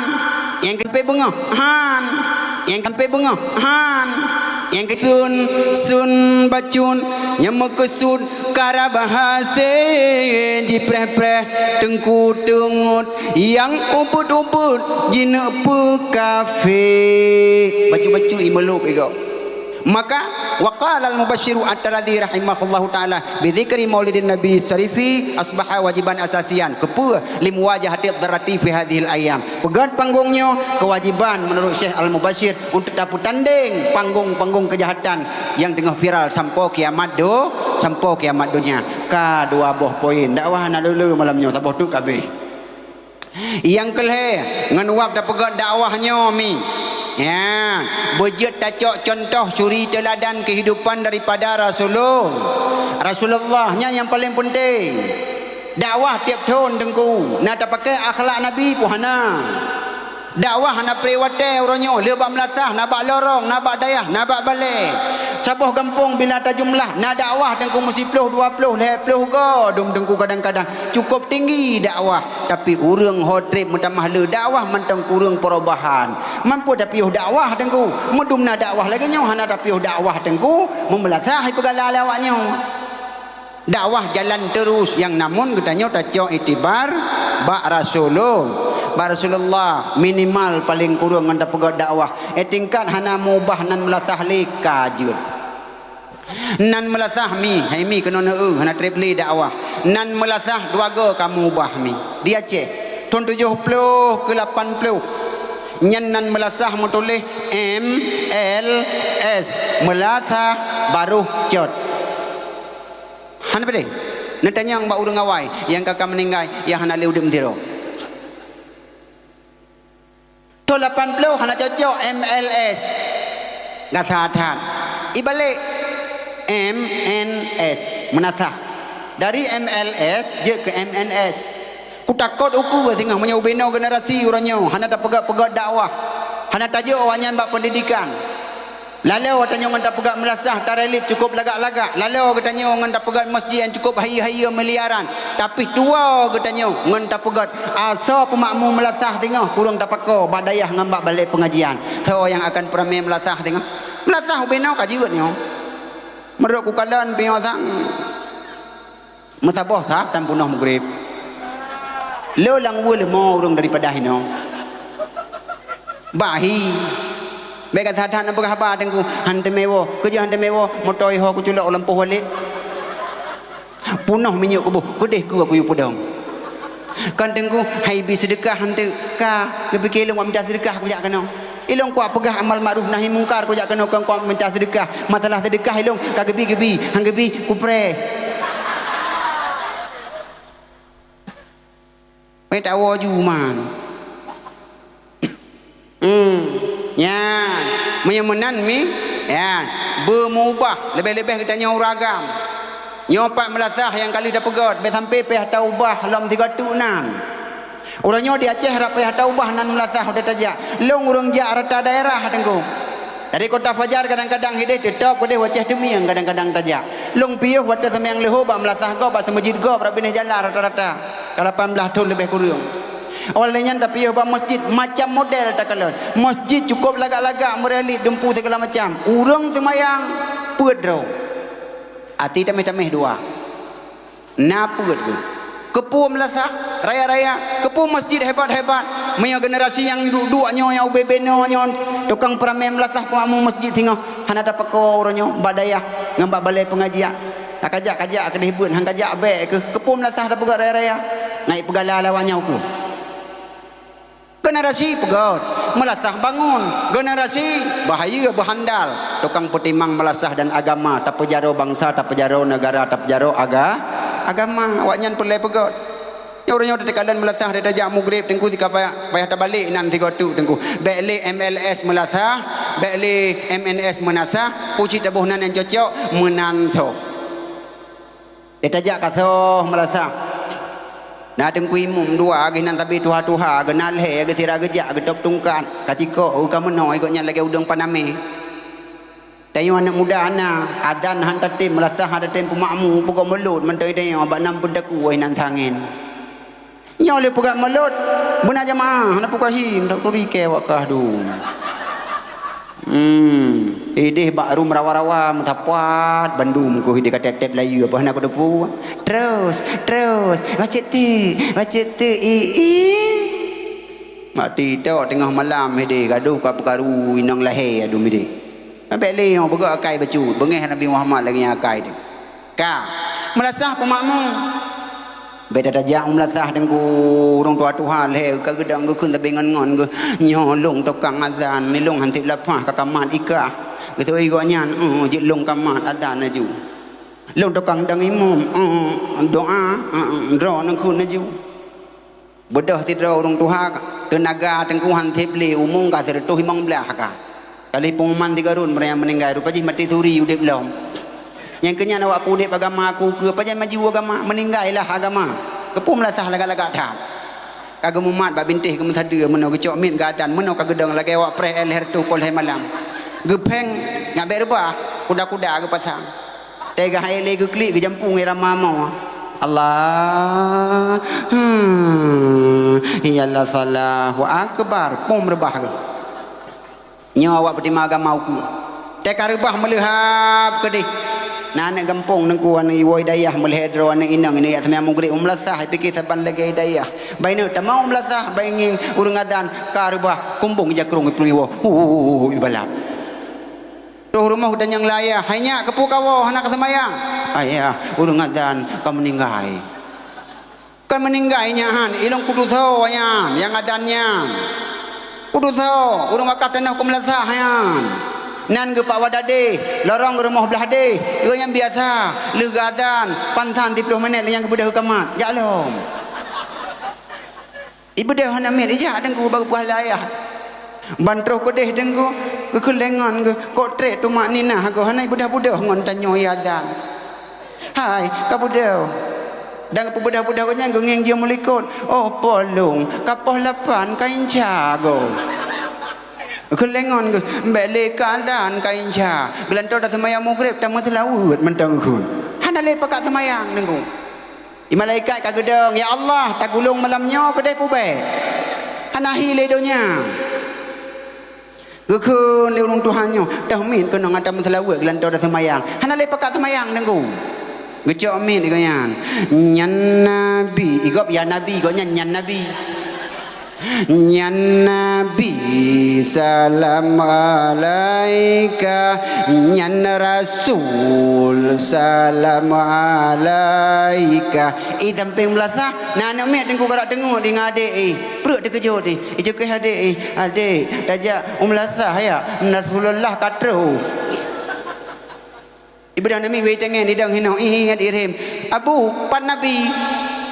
Nyang sampai beungoh, han. Nyang sampai beungoh, han. Nyang ke-, sun, sun bacut, nyang meukeusut karab hase jipreh-preh Teungku teungeut. Nyang ubit-ubit jineuk peukafé. Bacut-bacut imeulôb igoe. Maka, wa qala al-Mubasysyiru At-Taradzi rahimahullahu ta'ala, bi dzikri maulidin Nabi syarifi asbaha wajiban asasian. Keupeue? Li muwajahati dzarrati fi hadzihil ayyam. Peugét panggong nyoe keuwajiban meunurot Syekh Al-Mubasysir untuk tapeutandeng panggong-panggong keujahatan nyang teungoh viral sampoe kiamat do-, sampoe kiamat donya. Ka dua boh poin. Dakwah hana lé-lé malam nyoe, saboh teuk ka abéh. Nyang keulhée, ngon wab tapeugét dakwah nyoe mi. Ya, beujeuet tacok cuntoh suri teuladan keuhidupan daripada Rasulul-, Rasulullah. Nyan nyang paleng peunteng. Dakwah tieb thon Teungku, na tapaké akhlak Nabi peue hana. Dakwah hana pré watèe uroe nyoe, le bak meulasah, na bak lorong, na bak dayah, na bak balè. Saboh gampông bila tajumlah, na dakwah teungku meusiploh, dua ploh, lhèe ploh go, dum teungku kadang-kadang. Cukôp tinggi dakwah, tapi ureueng ho trép meutamah le dakwah mantong kureueng perubahan. Man peue tapiôh dakwah teungku? Meudum na dakwah lagèe nyoe hana tapiôh dakwah teungku, meumeulasah ipeugala lé awak nyoe. Dakwah jalan terus, nyang namun geutanyoe tacok iktibar bak Rasulul-, bak Rasulullah, minimal paleng kureueng ngon tapeugöt dakwah. Eh, tingkat hana meuubah nan meulasah lé ka jeuet. Nan meulasah mi, hai mi keunoe neueu, hana trép lé dakwah. Nan meulasah dua go ka meuubah mi. Di Aceh, thôn tujoh ploh keu lapan ploh. Nyan nan meulasah meutuléh M L S, meulasah baroh cot. Hana peudeh. Neutanyong bak ureueng awai nyang ka, ka meuninggai, nyang hana lé udeb sidroe. Thôn lapan ploh hana cocok M L S. Gata that. Ibalek M N S, meunasah. Dari M L S jeuet keu M N S. Kutakot ukeue singoh meunyoe ubenoe generasi uroe nyoe hana tapeugöt-peugöt dakwah, hana tajok awaknyan bak pendidikan. Laloe geutanyoe ngon tapeugöt meulasah tarelip cukôp lagak-lagak. Laloe geutanyoe ngon tapeugöt masjid nyang cukôp hayeue-hayeue miliaran. Tapi tuwoe geutanyoe ngon tapeugöt asoe peumakmu meulasah singoh kureueng tapako bak dayah ngon bak balè pengajian. Soe nyang akan peuramé meulasah singoh? Meulasah ubenoe ka jeuet nyoe. Meurok kukalon piôh sang. Meusaboh that tan peunoh mugreb. Lo lam uwe leumo ureueng daripada hinoe. Bahi. Bèk ka that-that neupeugah haba teungku, han teumé woe. Keujeuet han teumé woe, moto iho kuculok u lampôh walét. Peunoh minyeuk kuboh, keudeh keu aku yue peudong. Kan teungku, hai bi seudeukah han teu, ka geupike lôn mita seudeukah kujak keunoe. Ilôn kuat peugah amal ma'ruf nahi mungkar kujak keunoe kon kuat minta seudeukah. Masalah seudeukah ilôn ka geubi-geubi, han geubi kupreh. Meuta woe ju man. Hmm, nyan. Meunyoe meunan mi, nyan. Beumubah, leubeh-leubeh geutanyoe ureueng agam. Nyoe pat meulasah nyang ka lheueh tapeugöt, bèk sampai payah taubah lom sigoe teuk nan. Uroe nyoe di Aceh rab payah taubah nan meulasah watèe tajak. Lôn ureueng jak rata daerah teungku. Dari Kota Fajar kadang-kadang hideh teutap keudeh u Aceh Teumieng kadang-kadang tajak. Lôn piôh watèe seumayang leuhô bak meulasah gob bak seumeujid gob rab binéh jalan rata-rata. Ka lapan blaih thôn leubeh kureueng. Awai lheueh nyan tapiôh bak masjid macam model takalon. Masjid cukôp lagak-lagak meureulik dumpu sigala macam. Ureueng seumayang peuet droe. Até taméh-taméh dua. Na peuet geuh. Keupeue meulasah raya-raya, keupeue masjid hebat-hebat. Meunyoe generasi nyang duek-duek nyoe, nyang ubé-bé nyoe, nyoe tukang peuramé meulasah peumakmu masjid singoh, hana tapako uroe nyoe bak dayah ngon bak balè pengajian. Takajak-kajak keudeh beuet, han kajak bèk keuh. Keupeue meulasah tapeugöt raya-raya? Ngai peugala lawak nyoe keuh. Generasi peugöt, meulasah bangon. Generasi bahayeu beuhandal. Tukang peutimang meulasah dan agama, tapeujaroe bansa, tapeujaroe neugara, tapeujaroe aga-, agama. Awaknyan peureulèe peugöt. Nyoe uroe nyoe teukalon meulasah dari tajak mugreb teungku sika payah, payah tabalek nan sigoe teuk teungku. Bèk lé M L S meulasah, bèk lé M N S meunasah, pucit taboh nan nyang cocok, meunan soh. Teutajak kasoe meulasah. Na teungku imum dua, geuh nan sabe tuha-tuha, geuh nan lhèe, geuh sira geujak, geutôb tungkat, ka cikok, geuh ka meunoe, gobnyan lagèe udeueng panamé. Tanyoe aneuk muda na, adan han tatem, meulasah han tatem peumakmu, peugöt mulod mantong tanyoe bak nam peue takue nan sangén. Nyoe lé peugöt mulod, beuna jamaah, hana peue kahi, tak turi keu awak kah dum. Hmm, ideh bak rum rawa-rawa meusapat bandum keuh ideh ka tép-tép layeue apa hana kuteupeu. Terus, terus, bacut tu, bacut tu, i, i. Mati tok teungoh malam ideh gadoh ka peukaru inong lahé adum ideh. Abék lé nyoe peugöt akai bacut, beungéh Nabi Muhammad lagèe nyan akai teuh. Ka meulasah peumakmu. Beda tajak meulasah teungku, ureueng tuha-tuha lhèe ka geudong geukheun sabe ngon-ngon geuh, "Nyoe lôn tukang azan, ni lôn han sép lapah ka kamat ikah." Geusui gobnyan, "Eh, jeuet lôn kamat azan laju." Lôn tukang dong imum, eh, doa, eh, droeneuh kheun laju. Beudôh sidroe ureueng tuha, teunaga teungku han sép lé, umu ka sireutôh limong blaih ka. Ka lheueh peunguman sigoe rhot meunyoe meuninggai, rupa jih maté suri udép lom. Nyang keu nyan awak udép agama aku keu pajan maju agama, meuninggai lah agama. Keupeue meulasah lagak-lagak that. Ka geumumat bak bintéh geumeusadeue meunoe geucok miet geuazan meunoe ka geudong lagée awak preh lhée reutôh poh lhée malam. Geupéng nyak bék reubah, kuda-kuda geupasang. Teuga hai lé geuklik geujampu ngon irama mo. Allah, hmm, ya Allah, Allahu Akbar, pom reubah geuh. Nyoe awak peutima agama ukeue. Teuka reubah meuleuhab keudeh. Na aneuk gampông teungku, aneuk iwoe dayah meulhée droe, aneuk inong, aneuk jak seumayang mugreb u meulasah, ipike saban lagée dayah. Baineuek tamong u meulasah, baingieng ureuëng azan ka reubah kumbong jakrong iplueng iwoe. Hu, ibalap. Troh rumoh geutanyong lé ayah, "Hai nyak, keupeue kawoe hana ka seumayang?" "Ayah, ureuëng azan ka meuninggai." Ka meuninggai nyan, ilong kudusoe nyan nyang adan nyan. Kudusoe ureuëng wakaf tanoh keu meulasah nyan. Nan geupak wadadeh, lorong rumoh blah deh. Igo nyan biasa, lheueh geuadan, pansan siplôh minét lé nyang geubeudôh geukamat. Jak lom. Ibeudôh hana miet, ijak deungku bak geupeugah lé ayah. Ban troh keudeh deungku, geukheun lé ngon geuh, kok trek tumak ninah geuh hana ibeudôh-beudôh ngon tanyoe iazan. Hai, ka beudôh. Dan geupeubeudah-beudah geuh nyan geungieng jeuem u likot. Oh, polong, ka poh lapan ka inca goe. Geukheun lé ngon geuh, bék lé ka azan ka inca. Geulantoe taseumayang mugreb tameuseulaweuet mantong geukheun. Hana lé pakat seumayang deungku. Di malaikat ka geudong, "Ya Allah, tagulong malam nyoe keudeh pubék. Hana hi lé donya." Geukheun lé ureuëng tuha nyoe, "Toh miet keunoe gata meuseulaweuet geulantoe taseumayang. Hana lé pakat seumayang deungku." Geucok miet geuh nyan. "Nyan Nabi," igob, "Ya Nabi," igob nyan, "Nyan Nabi." "Nyan Nabi, salam alaika. Nyan Rasul, salam alaika." Ih, sampéng meulasah, na aneuk miet teungku karap teungeut deungon adék, ih. Pruet teukeujot, ih. Icukéh adék, ih. "Adék, tajak u meulasah, ya. Rasulullah ka troh." Ibeudôh aneuk miet wéh tangieng idong hinoe, ih, ingat irhem. "Abu, pat Nabi?"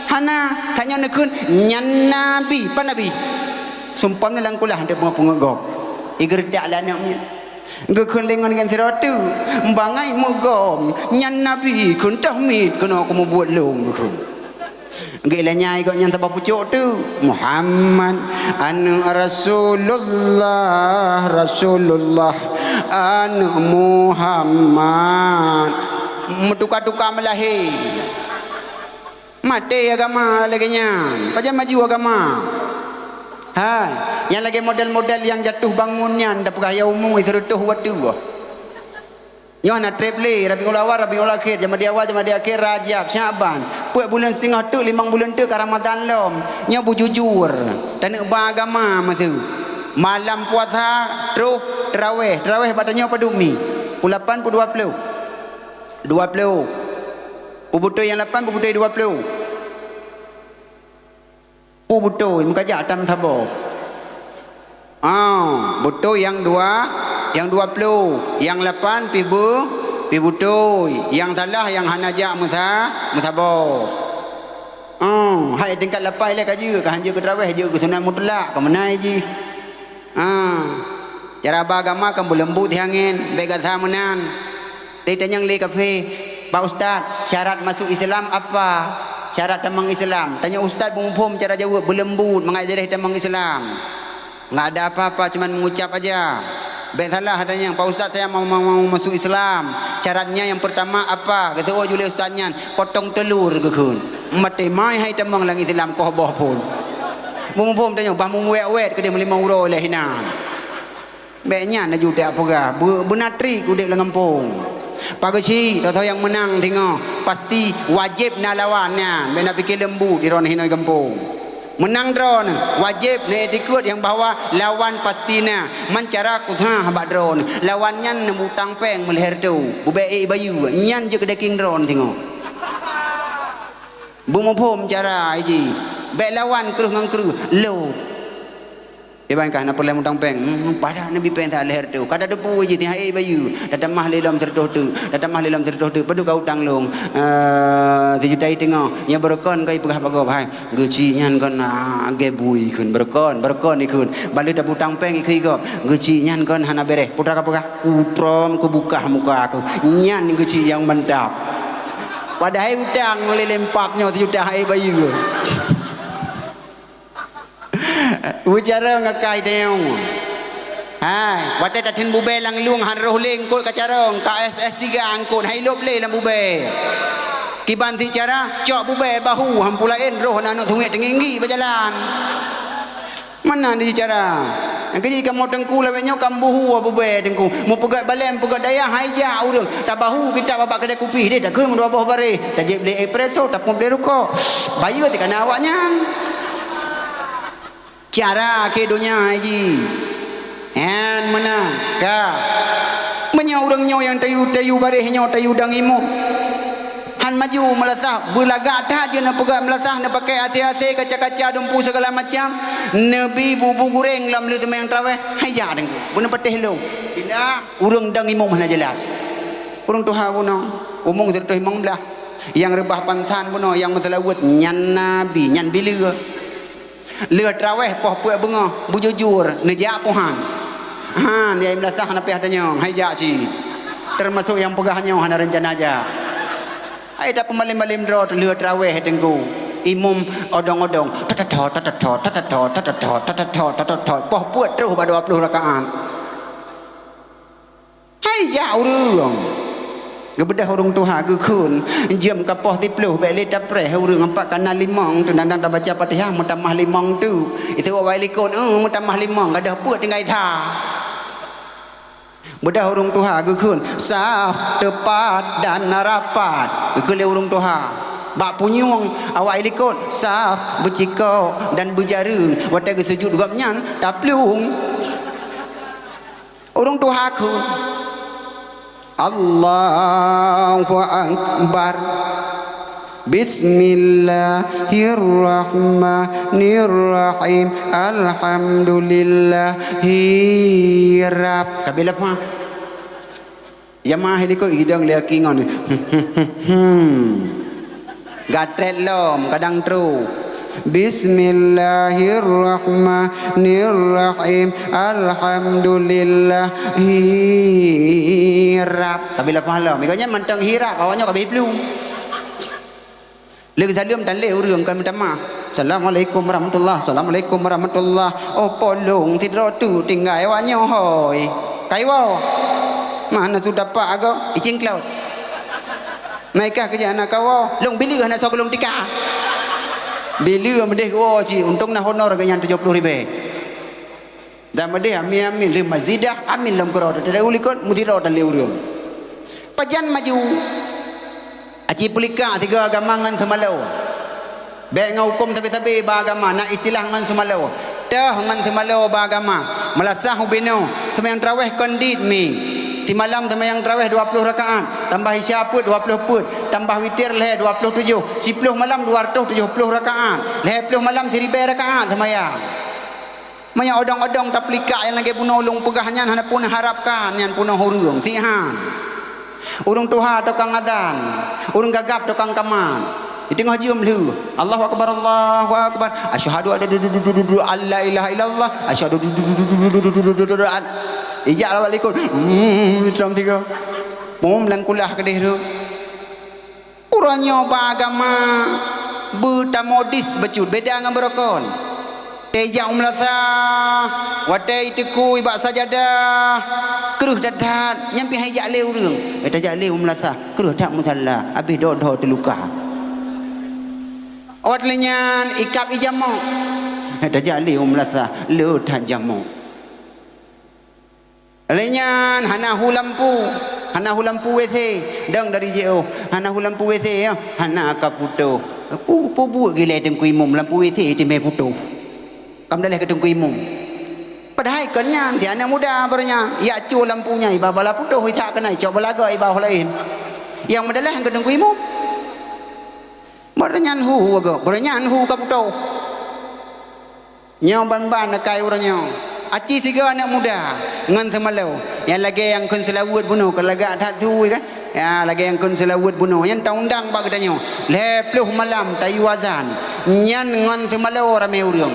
"Hana, tanyoe neukheun, 'Nyan Nabi, pat Nabi?'" Sumpom na lam kulah, hana pungo-pungo gob. Igeureutak lé aneuk miet. Geukheun lé ngon geuh sidroe teuk, bangai meugom, "Nyan Nabi kheun, toh miet keunoe kumubuet lôn," geukheun. Geuilanya igob nyan saboh pucok teuk, "Muhammad, aneuk Rasulullah, Rasulullah, aneuk Muhammad." Meutuka-tuka meulahé. Maté agama lagée nyan. Pajan maju agama? Hai, nyang lagée model-model nyang jatuh bangun nyan, tapeugah ya umu sireutôh watée. Nyoe na treb lé, Rabiul Awal, Rabiul Akhir, Jamadil Awal, Jamadil Akhir, Rajab, Syakban. Peuet buleuen singoh teuk, limong buleuen teuk ka Ramadan lom. Nyoe beujujur, taneuk ba agama masa. Malam puasa, troh taraweh. Taraweh bak tanyoe padub mi? Pukul lapan pukul dua ploh? Dua ploh. Peue beutôi nyang lapan, peue beutôi dua ploh? Peue beutôi, meukajak tam saboh. Ah, beutôi nyang dua, nyang dua ploh, nyang lapan pih beu, pih beutôi. Nyang salah nyang hana jak meusa-, meusaboh. Ah, hai tingkat lapan ilée ka jeuet, ka hanjeuet keu taraweh, jeuet keu sunat mutlak, ka meunan jih. Ah, cara ba agama kan beuleumbut angén, bék gata meunan. Tanyong lé kafé, "Pak Ustaz, syarat masuk Islam apa? Syarat tamong Islam." Tanyoe ustaz beumuphom cara jaweueb, beuleumbut, mangat jadeh tamong Islam. Enggak ada apa-apa, cuman mengucap aja. Bék salah tanyong, "Pak Ustaz, saya mau, mau, mau masuk Islam. Syaratnya yang pertama apa?" Geuseuôt ju lé ustaz nyan, "Potong telur," geukheun. Maté mai hai tamong lam Islam koh boh phon. Beumuphom tanyoe, bah meuwét-wét keudeh meulimong uroe lé hinan. Bék nyan laju tajak peugah, beu-, beuna trik udeb lam gampông. Pageusik, toh-toh nyang meunang singoh, pasti wajéb na lawan nyan. Bék na pike leumbut di droeneuh hinoe gampông. Meunang droeneuh, wajéb na iktikeuet nyang bahwa lawan pasti na. Man cara kusah bak droeneuh, lawan nyan neubutang péng meulhèe reutôh, beubèe ék bayeue, nyan jeuet keu daging droeneuh singoh. Beumuphom cara jih, bék lawan kreueh ngon kreueh, lôn. Iban kah na peureulèe mutang péng, hmm, padahai neubi péng that lhèe reutôh. Ka tateupeue jih tiha ék bayeue, tatamah lé lom sireutôh teuk, tatamah lé lom sireutôh teuk, padub ka utang lôn, eh, sijuta teungoh. Nyan beureukan ka ipeugah bak gob, "Hai, geuchik nyan kon, ah, gèt bui kheun, beureukan, beureukan ikheun." Ban lheueh tabutang péng ikheun gob, "Geuchik nyan kon hana bèrèh." Putra ka peugah, "Kutrom kubukah muka keuh." Nyan geuchik nyang mantap. Padahai utang lé lempap nyoe sijuta ék bayeue. Beucarông akai teunyong. Hai, watée tatheun bubée lam lueng han roh lé eungkôt ka carông, ka S S tiga eungkôt, hai lôb lé lam bubée. Kiban si cara, cok bubée bahu, han peue laén roh aneuk sungiek teunginggi bak jalan. Meunan di cara. Nyang keujih kamoe teungku lawét nyoe ka meubuhu bubée teungku. Meupeugét balée, meupeugét dayah, hai jak ureuëng. Tabahu kitab bak keudée kupi, deh takheun dua boh baréh. Tajép lé espresso, tapeuet lé rukok. Bayeue teuh ka na awaknyan. Cara keu donya jih. Nyan meunan, ka. Meunyoe ureuëng nyoe nyang tayue-tayue baréh nyoe tayue dang imum. Han maju meulasah, beulagak that jeuet neupeugah meulasah, neupaké até-até, kaca-kaca, dumpu, segala macam. Neubi bubu guréng lom lheueh seumayang tarawéh, hai jak deungoe. Beuneupatéh lom. Bila ureuëng dang imum hana jelas. Ureuëng tuha bunoe, umong sireutôh limong blaih. Nyang reubah pansan bunoe, nyang meuseulaweuet nyan nabi, nyan bileue. Lheueh tarawéh poh peuet beungoh, beujujur, neujak poh han. Han, ya meulasah na pih tanyong, hai jak cit. Teumasok nyang peugah nyoe hana reuncana jak. Hai tapeumalém-malém droe lheueh tarawéh teungku. Imum odong-odong, tatatho, tatatho, tatatho, tatatho, tatatho, tatatho. Poh peuet troh bak dua ploh rakaat. Hai jak ureuëng! Geubeudôh ureuëng tuha geukheun, jeuem ka poh siploh bék lé tapreh ureuëng, ampat ka na limong teuk, dan tabaca Fatihah meutamah limong teuk. Itu awai likot, eh, meutamah limong, gadôh peuet tinggai sa. Beudôh ureuëng tuha geukheun, saf, teupat, dan rapat. Geukheun lé ureuëng tuha. Bak punyueng awai likot, saf, beucikok, dan beujareueng. Watée geusujut gobnyan, taplueng. Ureuëng tuha kheun, "Allahu Akbar. Bismillahirrahmanirrahim. Alhamdulillahi Rabb." Ka bela pah. Jamaah likot idong lé aki ngon. Gatrét lom, kadang trok. Bismillahirrahmanirrahim. Alhamdulillahirab. Ka bila pahala. Meuganyan mantong hirab, awaknyoe ka biplu. Lé geusaleuem tan lé ureuëng ka meutamah. Assalamualaikum warahmatullah. Assalamualaikum warahmatullah. Oh, polong sidroe tu tinggai awaknyoe hôi. Kaiwoe. Mana sudah pak ago? Icing cloud. Naikah keu jana kawoe, lôn bileue hana soe keu lôn tika. Bileue meudeh geuwoe cit, untông na honor geuh nyan tujoh ploh ribèe. Dan meudeh amin-amin lheueh mazidah, amin lom keudroe teudeue likot, meusidroe tan lé ureuëng. Pajan maju. Aci peulikak sigoe agama ngon seumaloe. Bék ngon huköm sabe-sabe bak agama, na istilah ngon seumaloe. Teuh ngon seumaloe bak agama. Meulasah ubé noe, seumayang traweh kon dit mi. Simalam seumayang traweh dua ploh rakaat, tambah isya peuet dua ploh peuet, tambah witir lhèe dua ploh tujoh, siploh malam dua ratus tujoh ploh rakaat, lhèe ploh malam siribèe rakaat seumayang. Meunyoe odong-odong tapeulikak nyang lagèe bunoe lôn peugah nyan hana peunoh harapkan nyan peunoh ureuëng, sihan. Ureuëng tuha tukang azan, ureuëng gagap tukang kamat. Di teungoh jeuem lheueh, Allahu akbar, Allahu akbar. Asyhadu an la ilaha illallah, asyhadu an ijak lawat likot. Hmm, tram tiga. Pum lam kulah keudeh tu. Uroe nyoe bak agama beutamodis bacut beda ngon beurokon. Teuh jak u meulasah, watèe iteukui bak sajadah, kreueh that-that, nyan pih hai jak lé ureuëng. Eh, tajak lé u meulasah, kreueh that musalla, habéh dho-dho teuluka. Ôt lheueh nyan ikab ijamok. Eh, tajak lé u meulasah, le that jamok. Lheueh nyan hana hu lampu, hana hu lampu WC, dong dari J O, hana hu lampu WC ya, hana ka putôh. Pu-, pu buet gilai teungku imum lampu WC teumé putôh. Ka meudaleh keu teungku imum. Padahai kon nyan, di aneuk muda baroe nyan, yak cue lampu nyan, iba bala putôh, isak keunoe, icok bala goe, iba ho laén. Nyang meudaleh keu teungku imum. Baroe nyan hu, baroe nyan hu ka putôh. Nyoe ban-ban akai uroe nyoe. Aci sigoe aneuk muda ngon seumaloe. Nyang lagèe nyang kheun seulaweuet bunoe, ka lagak that su kan? Ya, lagèe nyang kheun seulaweuet bunoe. Nyan taundang bak geutanyoe. Lhèe ploh malam tayue azan. Nyan ngon seumaloe ramé ureuëng.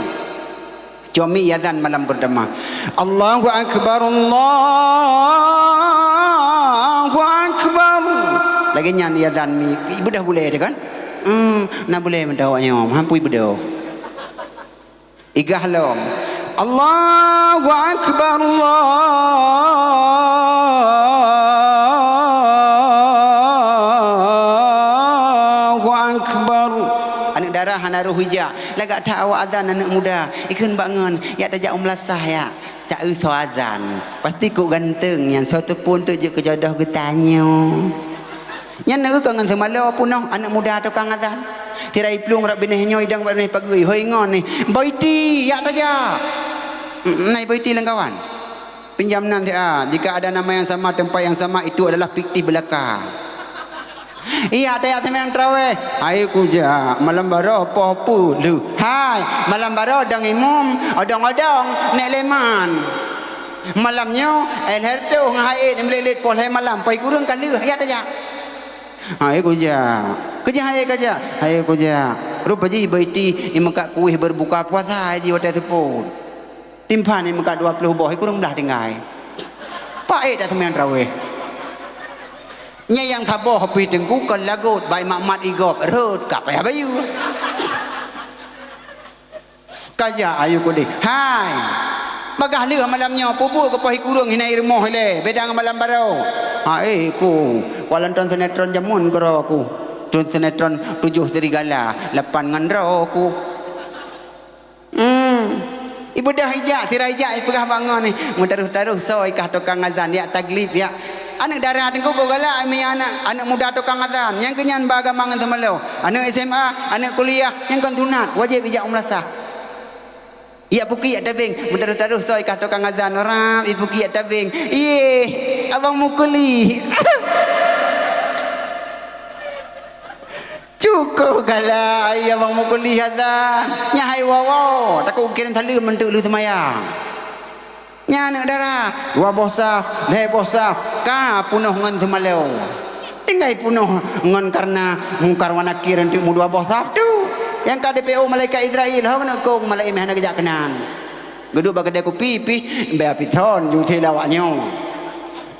Comi azan malam peurtama. Allahu akbar, Allahu akbar. Lagèe nyan azan mi, beudôh bulèe teuh kan? Hmm, na bulèe meudoa nyoe, han pui beudôh. Igah lom. Allahu Akbar, Allahu Akbar. Aneuk dara hana roh ijak. Lagak that awak azan aneuk muda. Ikheun bak ngon, yak tajak u meulasah yak. Cak eu soe azan. Pasti kok ganteng nyan, soe teupon teuk jeuet keu jodoh geutanyoe. Nyan na ka ngon seumalo peunoh aneuk muda tukang azan. Tirai plueng rot binéh nyoe idong bak binéh pageue, hôi ngon ni. Boiti, yak tajak. Mm, nai Boiti lam kawan. Pinjam nan siat. Jika ada nama yang sama, tempat yang sama, itu adalah fiktif belaka. Iya, tajak seumayang taraweh. Hai kujak, malam baroe poh peuet lheueh. Hai, malam baroe dong imum, odong-odong, nek leman. Malam nyoe, eh, lhèe reutôh ngon hai ék, meulet-let poh lhèe malam, poh sikureueng ka lheueh, ya tajak. Hai kujak. Kujak hai kujak. Hai kujak. Rupa jih Boiti, imeukat kueh berbuka puasa ji watèe seupôt. Timphan imeukat dua ploh boh, sikureueng blah tinggai. Pak ék dak seumayang taraweh. Nyan nyang saboh pih teungku kon lagot, bak imat-mat igop, rhot ka payah bayeue. Kajak ayu kudeh. Hai. Bagah lheueh malam nyoe, peubuet keu poh sikureueng hina i rumoh ilèe, beda ngon malam baroe. Ha, eh, ku. Kuala nonton sinetron jameun keudroe ku. Nonton sinetron Tujuh Serigala, lapan ngon droe ku. Hmm. Ibeudôh ijak, sira ijak ipeugah bak ngon ni. Meudaroh-daroh soe ikah tukang azan, yak taglib, yak. Aneuk dara teungku kok galak, mi aneuk, aneuk muda tukang azan. Nyang keunyan ba agama ngon seumalo. Aneuk S M A, aneuk kuliah, nyang kon sunat, wajéb ijak u meulasah. Yak puki yak tabeng, meudaroh-daroh soe ikah tukang azan, rab, ipuki yak tabeng. Iyeh, abang mukuli. Cukup galak, ai abang mukuli azan. Nyan hai woe-woe, takot kukirém saleuem meunteuk lheueh seumayang. Nyan aneuk dara, dua boh saf, lhèe boh saf, ka peunoh ngon seumalo. Tinggai peunoh ngon karena Mungkar wa Nakir untuk meudua boh saf tu. Nyang ka D P O malaikat Izrail, ho keuneuk kong malaikat meuhana geujak keunan. Geuduek bak keudè kupi pih, bèe api thon ju thé lé awak nyoe.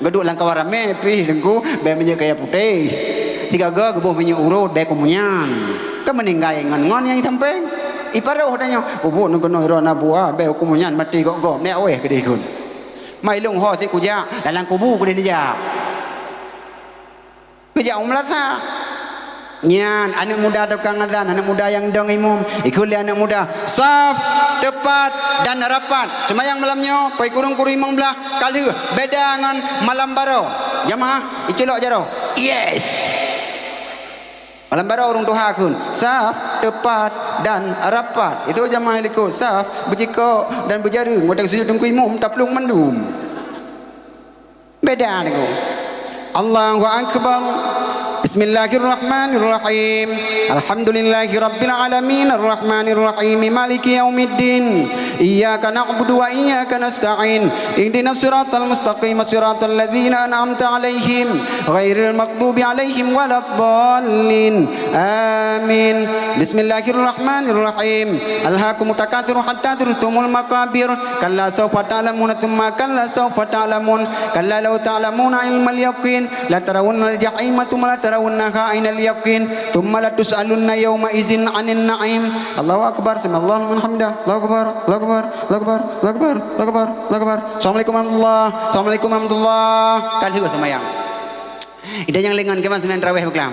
Geuduek lam kawan ramè pih teungku, bèe minyeuk kaya putéh. Sigaga geuboh minyeuk urôt bèe kumunyan. Ka meuninggai ngon-ngon nyang sampéng. Iparoh tanyoe, peubuet ngon keunoe droe na buah, bèe kumunyan maté gop-gop, nèk wéh keudeh kheun. Mai lôn ho sit kujak, dalam kubu keudeh neujak. Geujak u meulasah. Nyan, aneuk muda tukang azan, aneuk muda nyang dong imum, ikheun lé aneuk muda, saf, teupat, dan rapat. Seumayang malam nyoe, poh sikureueng kureueng limong blah, ka lheueh, beda ngon malam baroe. Jamaah, iculok jaroe. Yes. Malam baroe ureueng tuha kheun, saf, teupat, dan rapat. Itu jamaah likot, saf, beucikok, dan beujareueng. Watèe sujud teungku imum, taplueng mandum. Beda deungon. Allahu Akbar. Bismillahirrahmanirrahim. Alhamdulillahi rabbil alamin, arrahmanirrahim, maliki yaumiddin. Iyyaka na'budu wa iyyaka nasta'in. Ihdinas siratal mustaqim, siratal ladzina an'amta 'alaihim, ghairil maghdubi 'alaihim waladdallin. Amin. Bismillahirrahmanirrahim. Alhaakumut takatsur hatta zurtumul maqabir. Kalla saufa ta'lamuna tsumma kalla saufa ta'lamun. Kalla law ta'lamuna ilmal yaqin latarawunnal jahima tsumma latarawunnaha ainal yaqin tsumma latus'alunna yauma idzin 'anin na'im. Allahu akbar, sami'allahu liman hamidah. Allahu akbar, Allahu akbar, Allahu akbar, Allahu akbar, Allahu akbar, Allahu akbar. Assalamualaikum warahmatullah. Assalamualaikum warahmatullah. Ka lheueh seumayang. Ida nyang lé ngon keuman seumayang tarawih beuklam.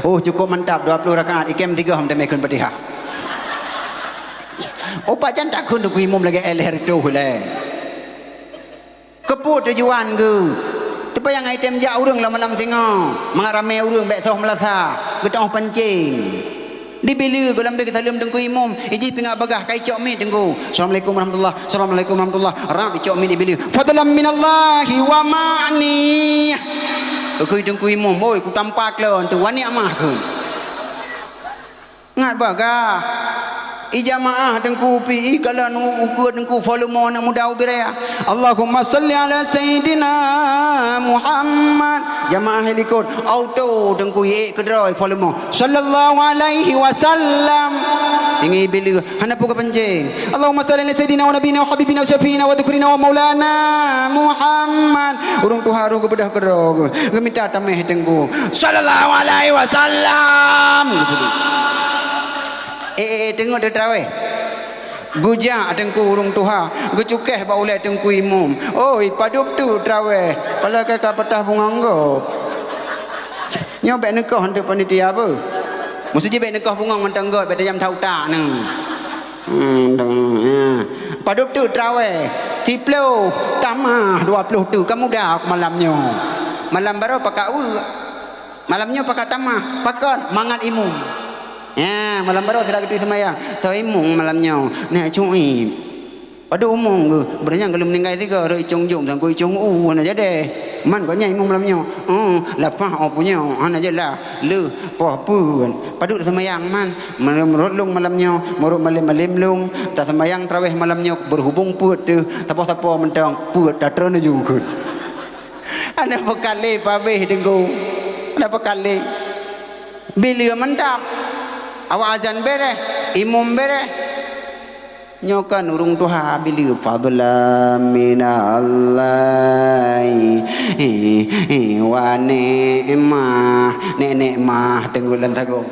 Oh, cukup mantap, dua puluh rakaat, ikém sigoe meuteumé kheun Fatihah. Oh, pajan takheun teungku imum lagèe éh lhèe reutôh lé. Keupeue tujuan geuh? Teupeu nyang item jak ureueng lam malam singoh, mangat ramé ureueng bèk soh meulasah, geutanyoe pancéng. Di bileue goh lom bèk geusaleuem teungku imum, ijih pingat bagah ka icok miet teungku. Assalamualaikum warahmatullah, assalamualaikum warahmatullah. Rab icok miet di bileue. Fadlan minallahi wa ma'niyah. Kheun teungku imum, "Oi, kutampa klon tu, wa ni'mah," kheun. Ngat bagah. Ijamaah teungku pih, ikalon u-, ukeue teungku volume aneuk muda ubé raya. Allahumma shalli ala sayyidina Muhammad. Jamaah likot, auto teungku iék keudroe volume. Sallallahu alaihi wasallam. Ingat bileu hana peue geupancéng. Allahumma shalli ala sayyidina wa nabiyina wa habibina wa syafi'ina wa dhukrina wa maulana Muhammad. Ureueng tuha roh geubeudôh keudroe, geumita tameh teungku. Sallallahu alaihi wasallam. Eh, eh, eh, teungeut tarawih. Geujak teungku ureuëng tuha, geucukéh bak ulée teungku imum. Oi, padub teuk trawéh, pala ka ka patah bungong gob. Nyoe bék neukoh anteuk panitia beuh. Meuseujid bék neukoh bungong mantong gob, bék tajam that utak neuh. Hmm, dong, ya. Padub teuk trawéh, siploh tamah dua ploh teuk, ka muda malam nyoe. Malam baroe pakat weuek. Malam nyoe pakat tamah, pakon mangat imum. Ya, malam baroe sira geutui seumayang. Soe imum malam nyoe? Nèk Cuib. Padub umong geuh, beureunyang ka lheueh meuninggai sigoe, rot icong jom sangkot icong u, hana jadeh. Man gobnyan imum malam nyoe. Oh, lapah oh punyoe, hana jeulaih. Leuh poh peuet. Padub seumayang man, meunurot lôn malam nyoe, meunurot malém-malém lôn, taseumayang trawéh malam nyoe, beuhubong peuet teuh, sapo-sapo mantong peuet tatrön laju kheun. Hana peukalé pabéh teungku. Hana peukalé. Bileu mantap. Awak azan béréh, imum béréh. Nyoe kan ureuëng tuha bileu fadlan minallahi wa ni'mah. Nek-nek mah teungku lam sagoe.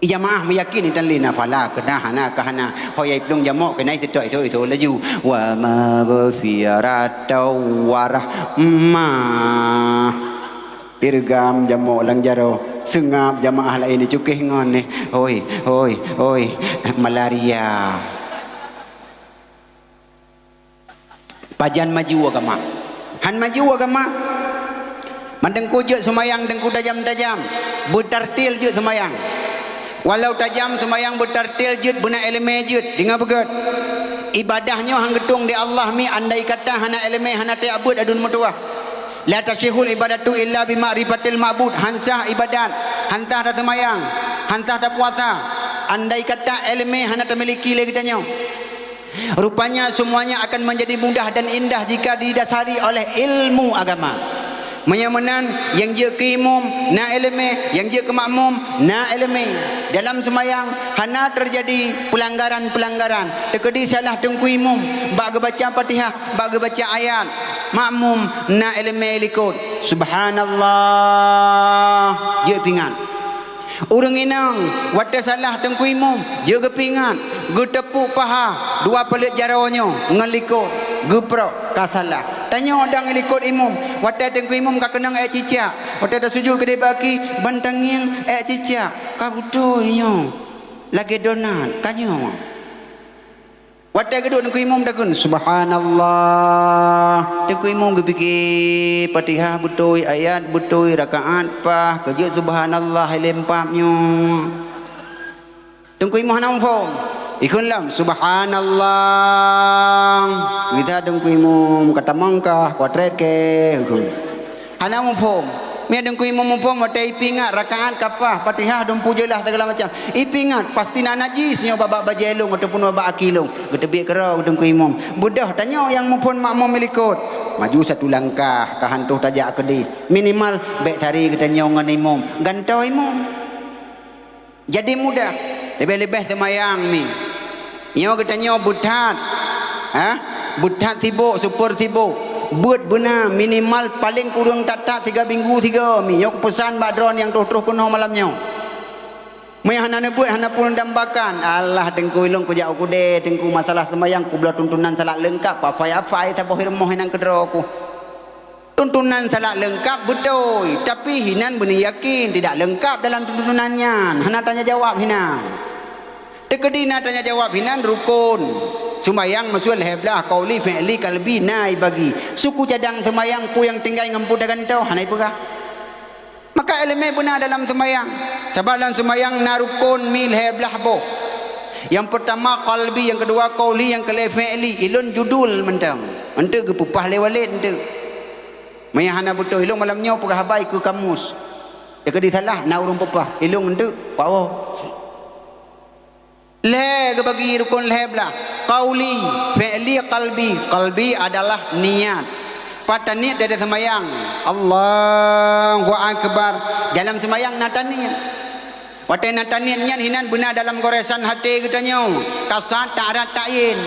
Ijamaah meuyakin itan lé na fala keunah hana ka hana. Ho yai plueng jamok keunai seutôt itu itu laju. Wa maghfiratan warahmah. Pirgam jamok lam jaroe, seungab jamaah laén dicukéh ngon neh. Hoi, hoi, hoi, malaria. Pajan maju agama? Han maju agama. Man teungku jeuet seumayang teungku tajam-tajam, beutartil jeuet seumayang. Walau tajam seumayang beutartil jeuet beuna iéleumé jeuet, deungö beugét. Ibadah nyoe han geutueng di Allah mi andai kata hana iéleumé hana tajak beuet aduen meutuwah. La tasihul ibadatu illa bi ma'rifatil ma'bud, han sah ibadat, han sah taseumayang, han sah tapuasa, andai kata iéleumé hana tamiliki lé geutanyoe. Rupanya semuanya akan menjadi mudah dan indah jika didasari oleh ilmu agama. Meunyoe meunan, nyang jeuet keu imum na iéleumé, nyang jeuet keu makmum na iéleumé. Dalam seumayang hana teujadi peulanggaran-peulanggaran. Teukeudi salah teungku imum bak geubaca Fatihah, bak geubaca ayat, makmum na iéleumé likot. Subhanallah, jeuet pingat. Ureuëng inong watée salah teungku imum jeuet geupingat, geuteupuk paha dua paleuet jaroe nyoe ngon likot, geuprok ka salah. Tanyoe dang likot imum, watée teungku imum ka keunong ék cicak, watée tasujut keudeh baki ban tangieng ék cicak, ka beutôi nyoe lagée donat ka nyoe. Watée geuduek teungku imum takheun, "Subhanallah." Teungku imum geupike, Fatihah beutôi, ayat beutôi, rakaat paih, keujeuet subhanallah ilée pap nyoe. Teungku imum hana muphom. Ikheun lom, "Subhanallah." Geusa teungku imum ka tamong kah, kuatret keh. Hana muphom. Miet teungku imum muphom watée ipingat rakaat ka paih, Fatihah dum pujeulaih segala macam. Ipingat pasti na najis nyoe bak bajée lôn ataupun bak aki lôn. Geuteubiet keudroe teungku imum. Beudôh tanyoe nyang muphom makmum likot. Maju satu langkah ka han troh tajak keudeh. Minimal bék tari geutanyoe ngon imum. Gantoe imum. Jadi mudah, leubeh-leubeh seumayang mi. Nyoe geutanyoe beuthat, ha? Beuthat sibok, super sibok. Beuet beuna minimal paleng kureueng that-that tiga minggu sigoe mi. Nyoe pesan bak droe nyang troh-troh keunoe malam nyoe. Meunyoe hana neubeuet, hana pun dambakan, alah teungku ilong kujak u keudè, teungku masalah seumayang kubloe tuntunan salat leungkap, apai-apai taboh i rumoh inong keudroe ku. Tuntunan salat leungkap beutôi, tapi hinan beuneuyakin tidak leungkap dalam tuntunan nyan, hana tanya jawab hinan. Teukeudi na tanya jawab hinan rukon. Seumayang meusuet lhèe blaih, qauli, fi'li, qalbi na ibagi. Suku cadang seumayang peue nyang tinggai ngon peue tagantoe hana ipeugah. Maka iéleumé beuna dalam seumayang. Sabab lam seumayang na rukon mi lhèe blaih boh. Nyang peurtama qalbi, nyang keudua qauli, nyang keulhèe fi'li. Ilôn judul mantong. Eunteuk geupeupah lé Walid eunteuk. Meunyo hana beutôi, ilôn malam nyoe peugah haba ikeue kamus. Teukeudi salah, na ureuëng peupah. Ilôn eunteuk, pawoe. Lhèe geubagi rukon lhèe blaih. Qauli, fi'li, qalbi. Qalbi adalah niat. Pat taniet dari seumayang. Allahu Akbar. Dalam seumayang na taniet. Watèe na taniet nyan hinan beuna dalam goresan haté geutanyoe. Kasat, ta'arat, ta'yin.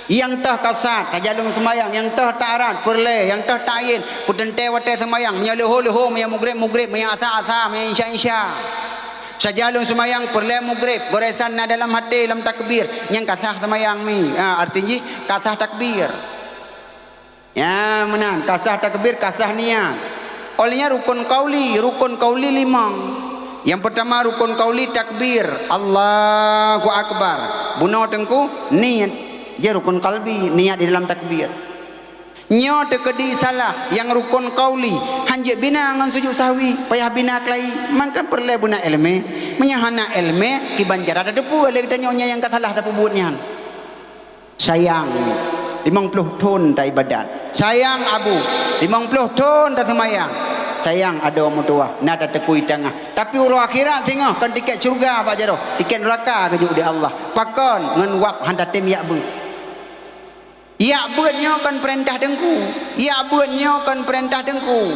Nyang toh kasat, tajalong seumayang. Nyang toh ta'arat, peureulèe. Nyang toh ta'yin, peuteuntèe watèe seumayang. Meunyoe leuhô, leuhô. Meunyoe mugreb, mugreb. Meunyoe asa, asa. Meunyoe insya, insya. Saja lôn seumayang peureulée mugreb, goresan na dalam até lam takbir, nyang ka sah seumayang mi. Ha, arti jih ka sah takbir. Ya, meunan, ka sah takbir, ka sah niat. Oleh nyan rukun qauli, rukun qauli limong. Nyang peurtama rukun qauli takbir, Allahu Akbar. Bunoe teungku, niet. Jih rukun qalbi, niat di dalam takbir. Nyoe teukeudi salah nyang rukun qauli, hanjeuet bina ngon sujud sahwi, payah bina keulayi. Mangka peureulée beuna iéleumé. Meunyoe hana iéleumé, kiban cara tateupeue lé geutanyoe nyang ka salah tapeubuet nyan. Sayang, limong ploh thon taibadat. Sayang abu, limong ploh thon taseumayang. Sayang adoe meutuwah, na tateukui tangah. Tapi uroe akhirat singoh kon tiket syeuruga bak jaroe, tiket neuraka geujok di Allah. Pakon ngon wab han tatem jak beuet. Jak beuet nyoe kon peurintah teungku. Jak beuet nyoe kon peurintah teungku.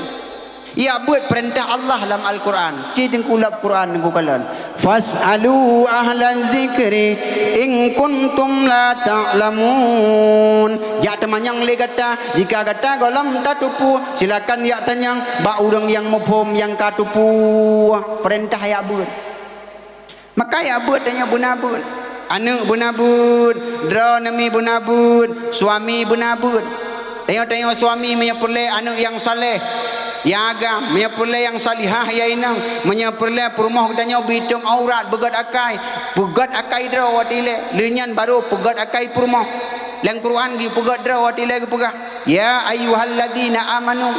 Jak beuet peurintah Allah lam Al-Quran. Ci teungku lam Quran teungku kalon. "Fas'alu ahla zikri in kuntum la ta'lamun." Jak teumanyong lé gata, jika gata gohlom tateupeue, silakan jak tanyong bak ureuëng nyang muphom nyang ka teupeue. Peurintah jak beuet. Maka jak beuet tanyoe beuna beuet. Aneuëk beuna beuet, droeneuh mi beuna beuet, suami beuna beuet. Tanyoe-tanyoe suami meunyoe peureulée aneuëk nyang saleh, nyang agam, meunyoe peureulée nyang salihah ya inong, meunyoe peureulée peurumoh geutanyoe beutông aurat, beugét akai, beugét akai droe watée ilée, lheueh nyan barô peugét akai peurumoh. Lam Quran geupeugét droe watée ilée geupeugah, "Ya ayyuhalladzina amanu,"